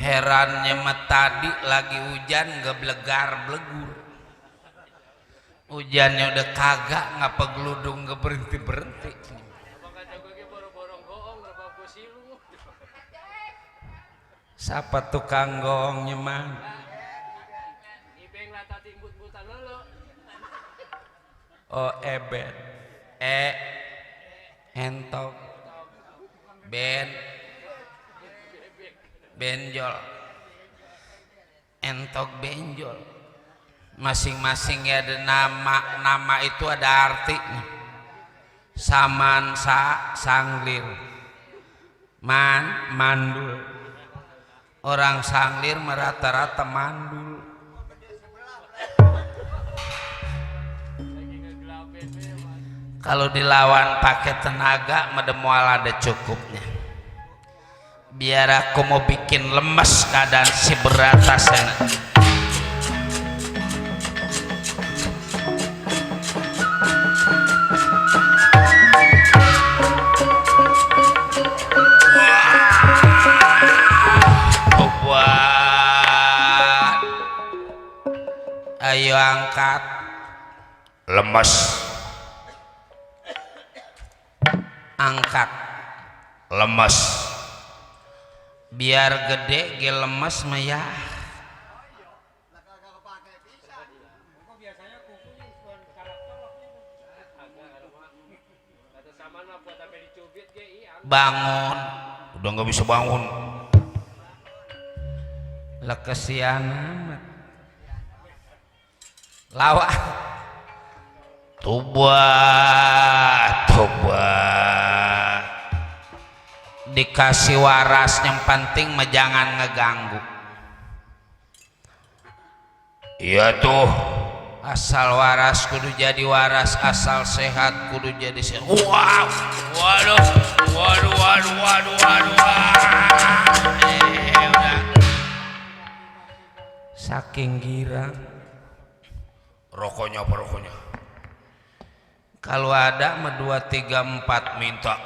herannya mah tadi lagi hujan geblegar blegur. Hujannya udah kagak, ngapa geludung nggak berhenti. Siapa tukang gongnya mah? Oh ebet. entok benjol entok benjol masing-masing ya ada nama itu ada artinya. Saman sanglir mandul orang sanglir merata-rata mandul. Kalau dilawan pakai tenaga medemual ada cukupnya. Biar aku mau bikin lemes keadaan si beratasan. Ayo angkat lemes angkat lemes biar gede ge lemes mah ya. Bangun udah nggak bisa bangun lah kesian amat lawa tobat dikasih waras yang penting mah jangan ngeganggu. Iya tuh asal waras kudu jadi waras, asal sehat kudu jadi sehat. Wow, waduh. Udah. Saking girang. Rokoknya apa rokoknya? Kalau ada mah 2, 3, 4 minta.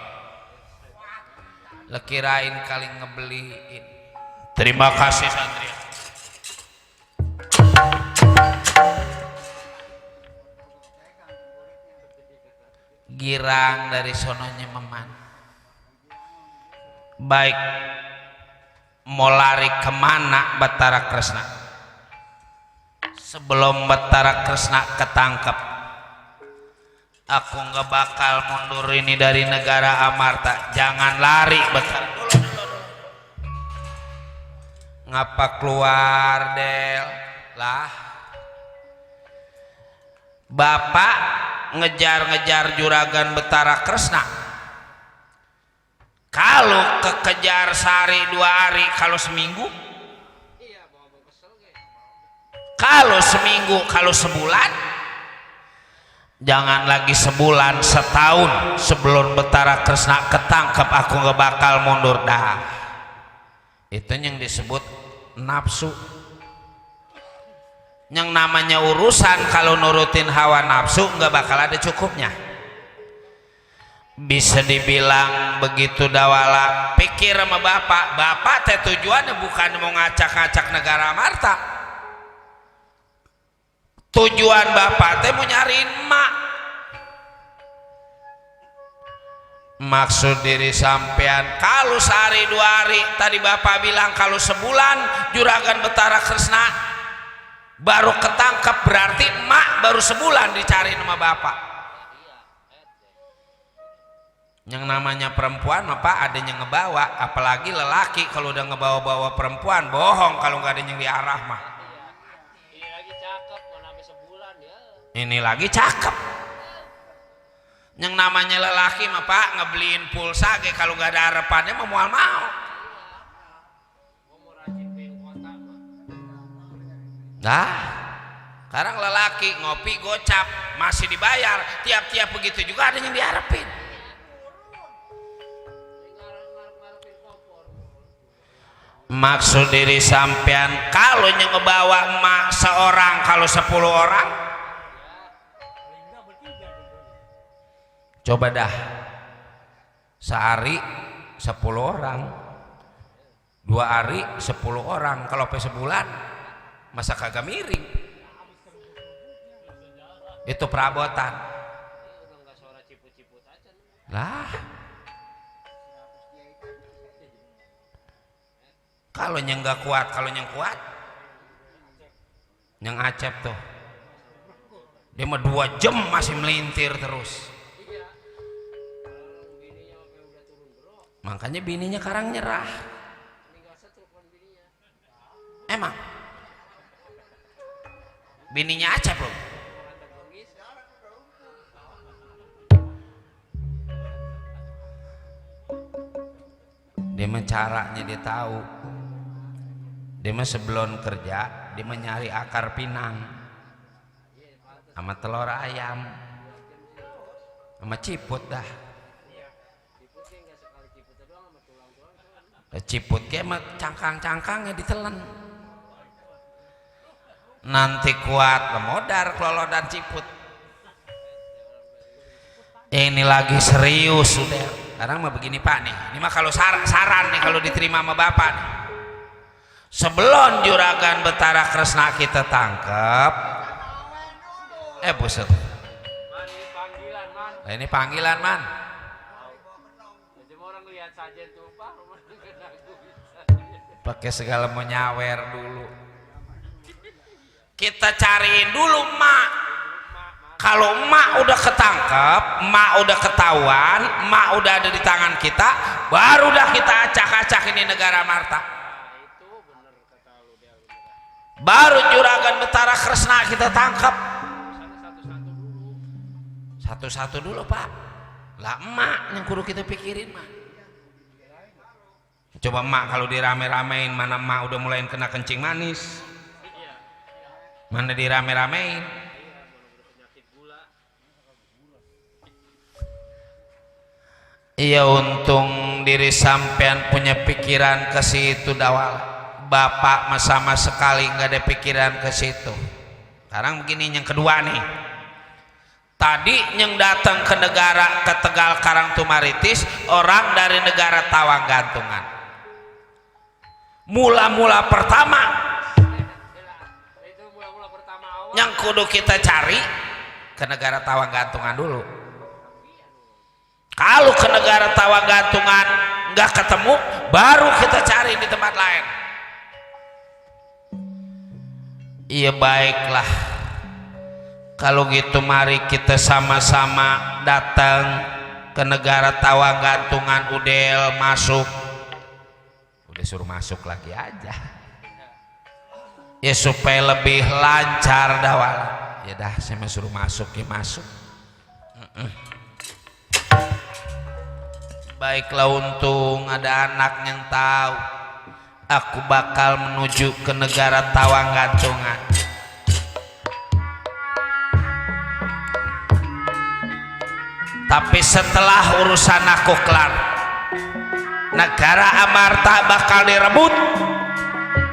Lekirain kali ngebeliin. Terima kasih Satria. Girang dari sononya meman. Baik mau lari kemana Bathara Kresna? Sebelum Bathara Kresna ketangkep, aku nggak bakal mundur ini dari negara Amarta. Jangan lari Bathara. Ngapa keluar Del? Lah Bapak ngejar-ngejar juragan Bathara Kresna. Kalau kekejar sehari 2 hari, kalau seminggu, kalau seminggu, kalau sebulan, jangan lagi sebulan, setahun sebelum Bathara Kresna ketangkep aku nggak bakal mundur dah. Itu yang disebut nafsu. Yang namanya urusan kalau nurutin hawa nafsu nggak bakal ada cukupnya. Bisa dibilang begitu dawala pikir sama bapak teh tujuannya bukan mau ngacak-ngacak negara Amarta. Tujuan bapak teh mau nyariin emak. Maksud diri sampean kalau sehari 2 hari, tadi bapak bilang kalau sebulan juragan Bathara Kresna baru ketangkep, berarti emak baru sebulan dicari sama bapak. Yang namanya perempuan apa ada yang ngebawa, apalagi lelaki kalau udah ngebawa-bawa perempuan bohong kalau nggak ada yang diarah mah. Ini lagi cakep, mau sampai sebulan ya. Ini lagi cakep. Yang namanya lelaki mah Pak ngebeliin pulsa ge kalau nggak ada harapannya mau mau. Nah, sekarang lelaki ngopi gocap masih dibayar, tiap-tiap begitu juga ada yang diharapin. Maksud diri sampean kalau yang ngebawa emak seorang, kalau 10 orang, coba dah sehari 10 orang, 2 hari 10 orang, kalau sampai sebulan masa kagak miring. Itu perabotan lah. Kalau yang nggak kuat, kalau yang kuat yang Acep tuh dia mah 2 jam masih melintir terus. Makanya bininya karang nyerah. Emang bininya Acep bro. Dia caranya dia tahu. Dia mah sebelum kerja dia menyari akar pinang sama telur ayam sama ciput dah. Ciput kayak mah cangkang-cangkangnya ditelan. Nanti kuat lemodar kelolo dan ciput. Ini lagi serius sudah. Sekarang mah begini Pak nih. Ini mah kalau saran nih kalau diterima sama Bapak nih. Sebelum juragan Betara Kresna kita tangkap, buset. Ini panggilan man. Orang lihat saja tuh Pak. Pakai segala mau nyawer dulu. Kita cariin dulu mak. Kalau emak udah ketangkep, emak udah ketahuan, emak udah ada di tangan kita, baru dah kita acak-acak ini negara Marta. Baru juragan Betara Kresna kita tangkap. Satu-satu dulu Pak. Lah emak yang kudu kita pikirin mah. Coba emak kalau dirame-ramein, mana emak udah mulai kena kencing manis, mana dirame-ramein. Iya untung diri sampean punya pikiran ke situ dawal. Bapak mah sama sekali nggak ada pikiran ke situ. Sekarang begini yang kedua nih. Tadi yang datang ke negara ke Tegal Karangtumaritis orang dari negara Tawang Gantungan. Mula-mula pertama yang kudu kita cari ke negara Tawang Gantungan dulu. Kalau ke negara Tawang Gantungan nggak ketemu, baru kita cari di tempat lain. Iya baiklah. Kalau gitu mari kita sama-sama datang ke negara Tawang Gantungan. Udel masuk. Udah suruh masuk lagi aja. Ya supaya lebih lancar dawal. Ya dah saya suruh masuk ya masuk. Baiklah untung ada anak yang tahu aku bakal menuju ke negara Tawang Gantungan. Tapi setelah urusan aku kelar, negara Amarta bakal direbut.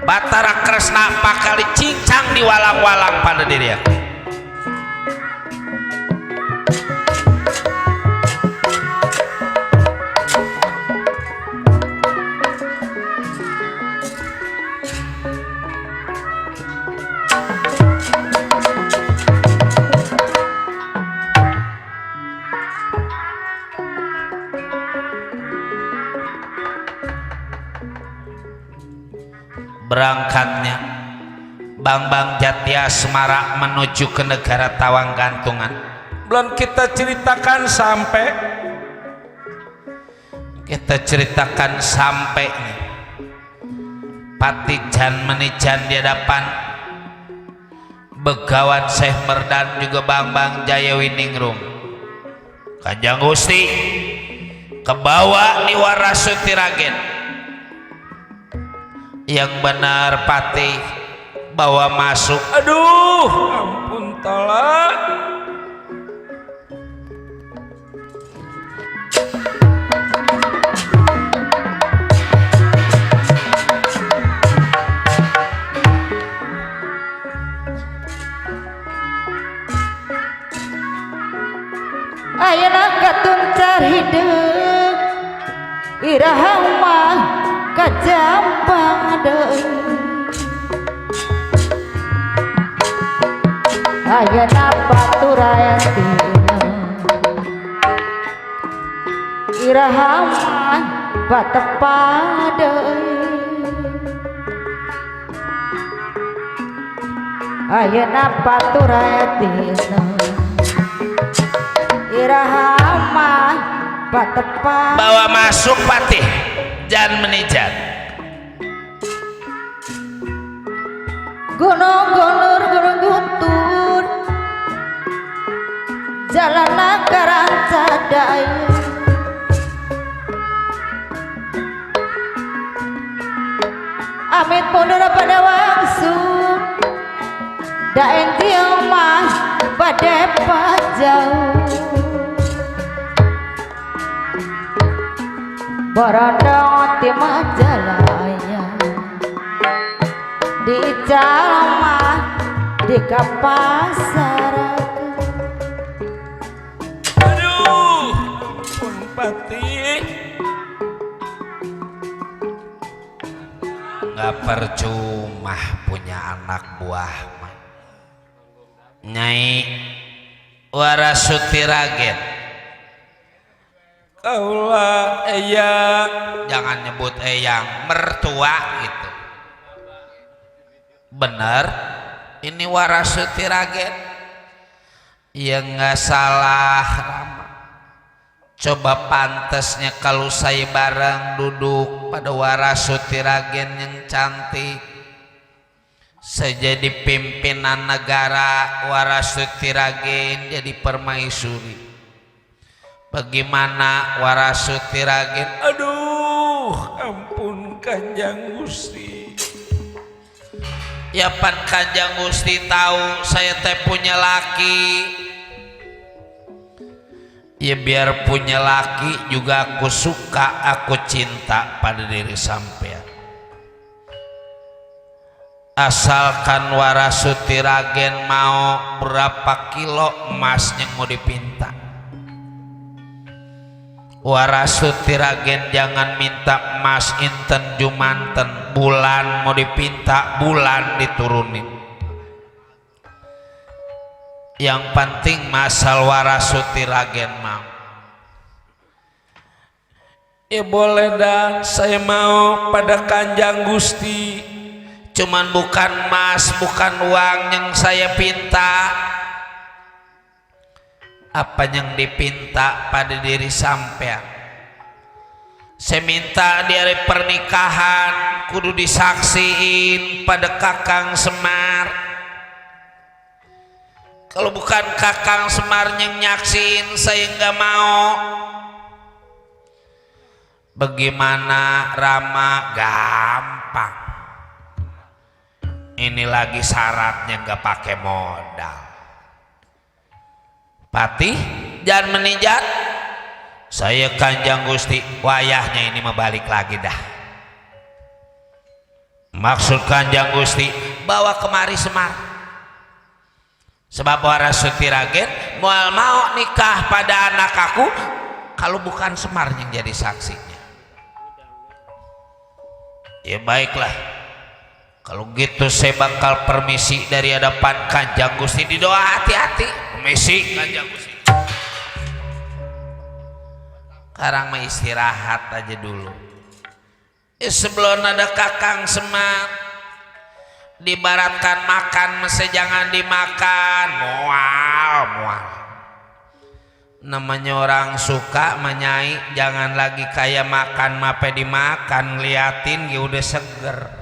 Batara Kresna bakal dicincang diwalang-walang pada diri aku. Berangkatnya Bang Jatya Semara menuju ke negara Tawang Gantungan. Belum kita ceritakan sampai nih. Patijan menijan di hadapan Begawan Syekh Merdan juga Bang Jaya Winingrum. Kanjeng Gusti kebawa di Warasuti Ragen. Yang benar Patih bawa masuk. Aduh ampun tolak. Ayeuna katun carhideuh iraha mah kajampang deui. Ayeuna paturayatina iraha mah patepa deui. Ayeuna paturayatina iraha mah batepan bawa masuk patih jangan menijat gunung guntur jalan nagaran cadai amit mundur pada wangsung daeng tiomah pada pajauh Borondong di Majalaya di Jalma di Kapasar Aduh pun patih nggak percuma punya anak buah mah. Nyai Warasuti Ragen kaulah eyang jangan nyebut eyang mertua gitu bener ini Warasuti Ragen ya nggak salah Rama coba pantasnya kalau saya bareng duduk pada Warasuti Ragen yang cantik saya jadi pimpinan negara Warasuti Ragen jadi permaisuri bagaimana Warasuti Ragen aduh ampun Kanjeng Gusti ya pan Kanjeng Gusti tahu saya teh punya laki ya biar punya laki juga aku suka aku cinta pada diri sampean asalkan Warasuti Ragen mau berapa kilo emas yang mau dipinta Warasuti Ragen jangan minta emas inten jumanten bulan mau dipinta bulan diturunin yang penting masal Warasuti Ragen mau ya boleh dah saya mau pada Kanjeng Gusti cuman bukan emas bukan uang yang saya pinta apa yang dipinta pada diri sampean saya minta di hari pernikahan kudu disaksiin pada Kakang Semar kalau bukan Kakang Semar yang nyaksiin saya nggak mau bagaimana Rama gampang ini lagi syaratnya nggak pakai modal Patih jangan menijat saya Kanjeng Gusti wayahnya ini membalik lagi dah maksud Kanjeng Gusti bawa kemari Semar sebab Warasuti Ragen mau nikah pada anak aku kalau bukan Semar yang jadi saksinya ya baiklah kalau gitu saya bakal permisi dari hadapan Kanjeng Gusti didoa hati-hati permisi Kanjeng Gusti sekarang mah istirahat aja dulu sebelum ada Kakang Semar dibaratkan makan mesti jangan dimakan mual namanya orang suka menyai jangan lagi kayak makan mape dimakan ngeliatin ya udah seger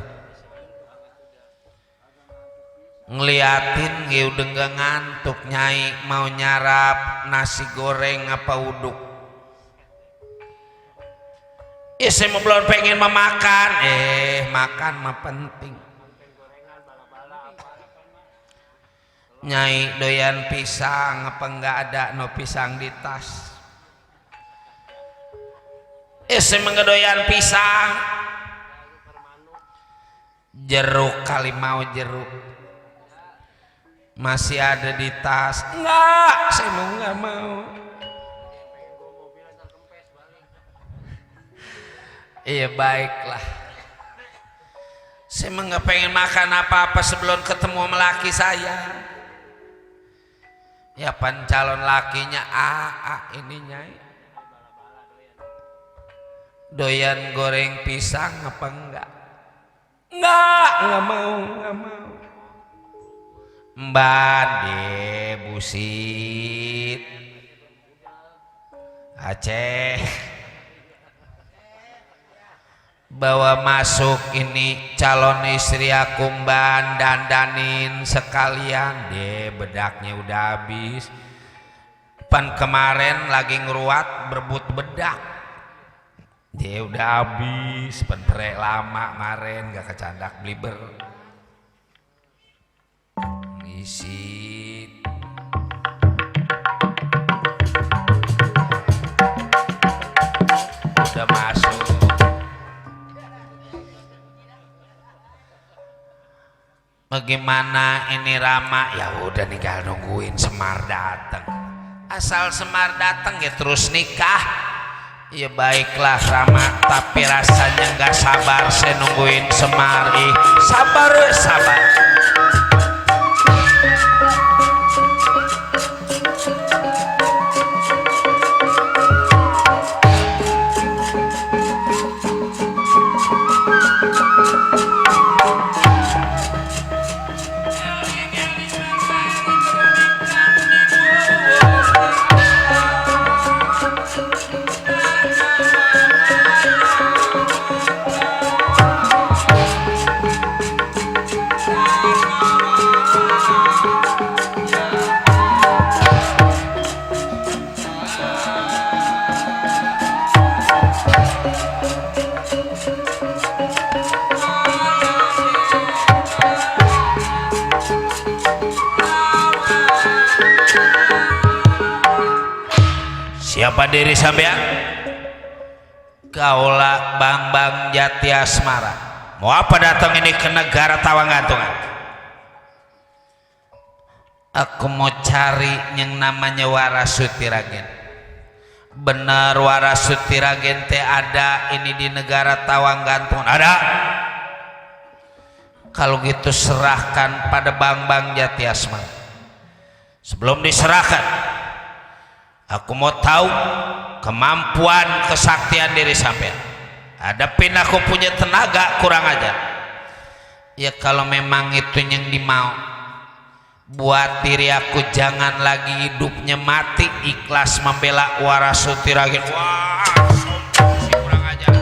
ngeliatin ya udah nggak ngantuk nyai mau nyarap nasi goreng apa uduk saya mau belum pengen memakan makan mah penting nyai doyan pisang apa enggak ada no pisang di tas saya mengedoyan pisang jeruk kali mau jeruk masih ada di tas enggak saya mau enggak mau iya baiklah saya enggak pengen makan apa-apa sebelum ketemu sama laki saya ya pan calon lakinya ini nyai doyan goreng pisang apa enggak mau Mbak de busit Aceh bawa masuk ini calon istri aku Mbak, dandanin sekalian deh, bedaknya udah habis. Pan kemarin lagi ngeruat berebut bedak dia udah habis, pan perek lama kemarin gak kecandak bliber ngisi. Udah masuk. Bagaimana ini Rama? Ya udah tinggal nungguin Semar datang. Asal Semar datang ya terus nikah. Ya baiklah Rama, tapi rasanya nggak sabar saya nungguin Semar. Sabar, sabar. Siapa diri sampean? Kaulah Bambang Jati Asmara. Mau apa datang ini ke negara Tawanggantungan? Aku mau cari yang namanya Warasuti Ragen. Benar Warasuti Ragen teh ada ini di negara Tawanggantungan? Ada. Kalau gitu serahkan pada Bambang Jati Asmara. Sebelum diserahkan, aku mau tahu kemampuan kesaktian diri sampean. Hadapin aku punya tenaga kurang ajar. Ya kalau memang itu yang dimau, buat diri aku jangan lagi hidupnya mati, ikhlas membela Warasuti Ragen. Wah, si kurang ajar.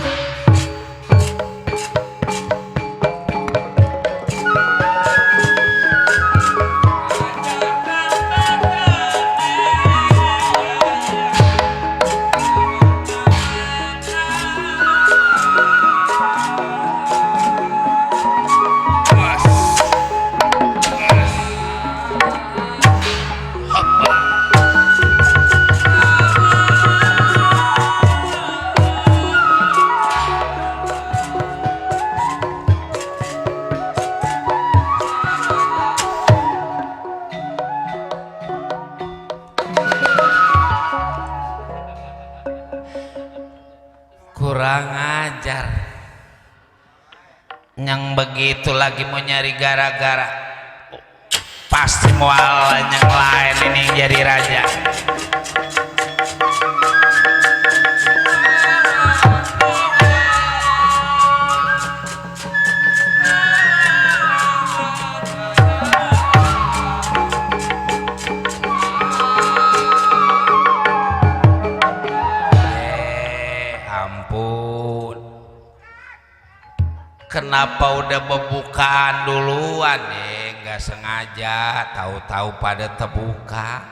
Kurang ajar. Yang begitu lagi mau nyari gara-gara. Pasti mual yang lain ini yang jadi raja. Ampun, kenapa udah pembukaan duluan nggak sengaja, tahu-tahu pada terbuka.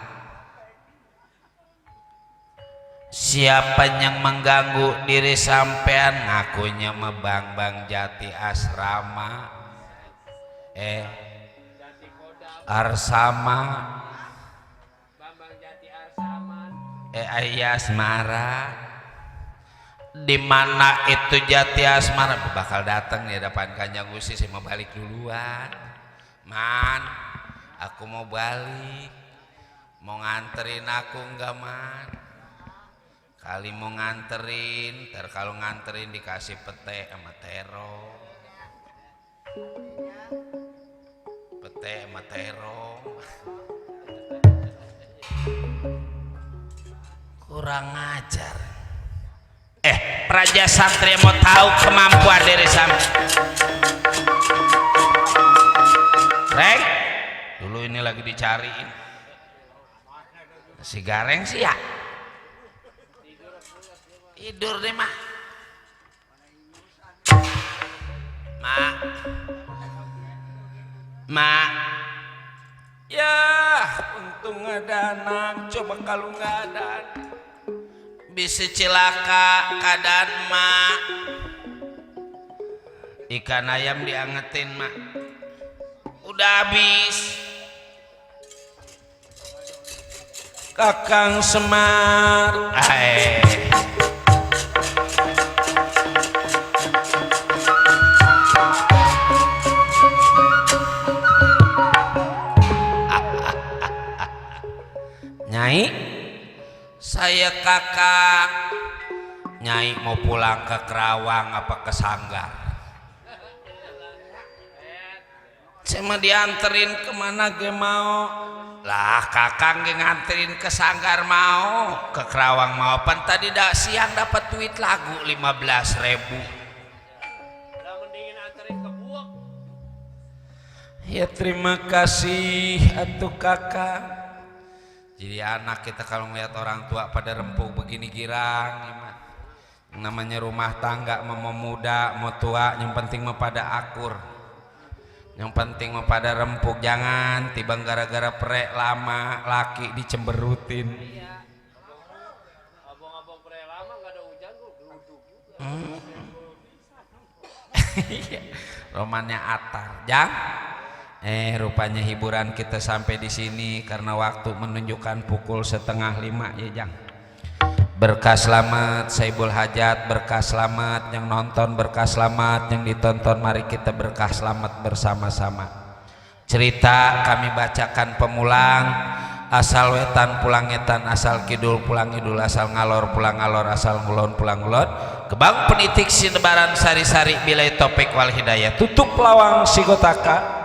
Siapa yang mengganggu diri sampean? Ngakunya Bambang Jati Asrama, Arsama, Bambang Jati Arsaman, Asmara. Di mana itu Jati Asmara? Bakal datang nih depan Kanjeng Gusti. Saya mau balik duluan, Man. Aku mau balik. Mau nganterin aku enggak, Man? Kali mau nganterin, ntar kalau nganterin dikasih pete sama terong. Pete sama terong. Kurang ajar. Praja Satria mau tahu kemampuan diri sampean. Reng, dulu ini lagi dicariin. Si Gareng sih ya. tidur deh mah. Mak Ya, untung ada anak. Coba kalau nggak ada. bisa cilaka keadaan mak. Ikan ayam diangetin mak. Udah habis. Kakang Semar. Nyai, saya kakak. Nyai mau pulang ke Kerawang apa ke Sanggar? Saya mah dianterin kemana ge mau. Lah kakang ge nganterin ke Sanggar mau, ke Kerawang mau. Pan tadi siang dapat duit lagu 15.000. Udah mendingin anterin ke Buok. Ya terima kasih atuh kakak. Jadi anak kita kalau ngeliat orang tua pada rempuk begini girang, gimana? Yang namanya rumah tangga mau muda mau tua, yang penting mah pada akur, yang penting mah pada rempuk. Jangan tiba gara-gara prek lama laki dicemberutin. Abang-abang pere lama nggak ada hujan tuh geluduk juga. Romannya Atar, Jang. Rupanya hiburan kita sampai di sini karena waktu menunjukkan pukul 4:30 ya Jang. Berkah selamat Saibul Hajat, berkah selamat yang nonton, berkah selamat yang ditonton. Mari kita berkah selamat bersama-sama. Cerita kami bacakan pemulang. Asal wetan pulang etan, asal kidul pulang idul, asal ngalor pulang ngalor, asal ngulon pulang ngulon. Kebang penitik sinebaran sari-sari bilai topik wal hidayah. Tutup lawang sigotaka.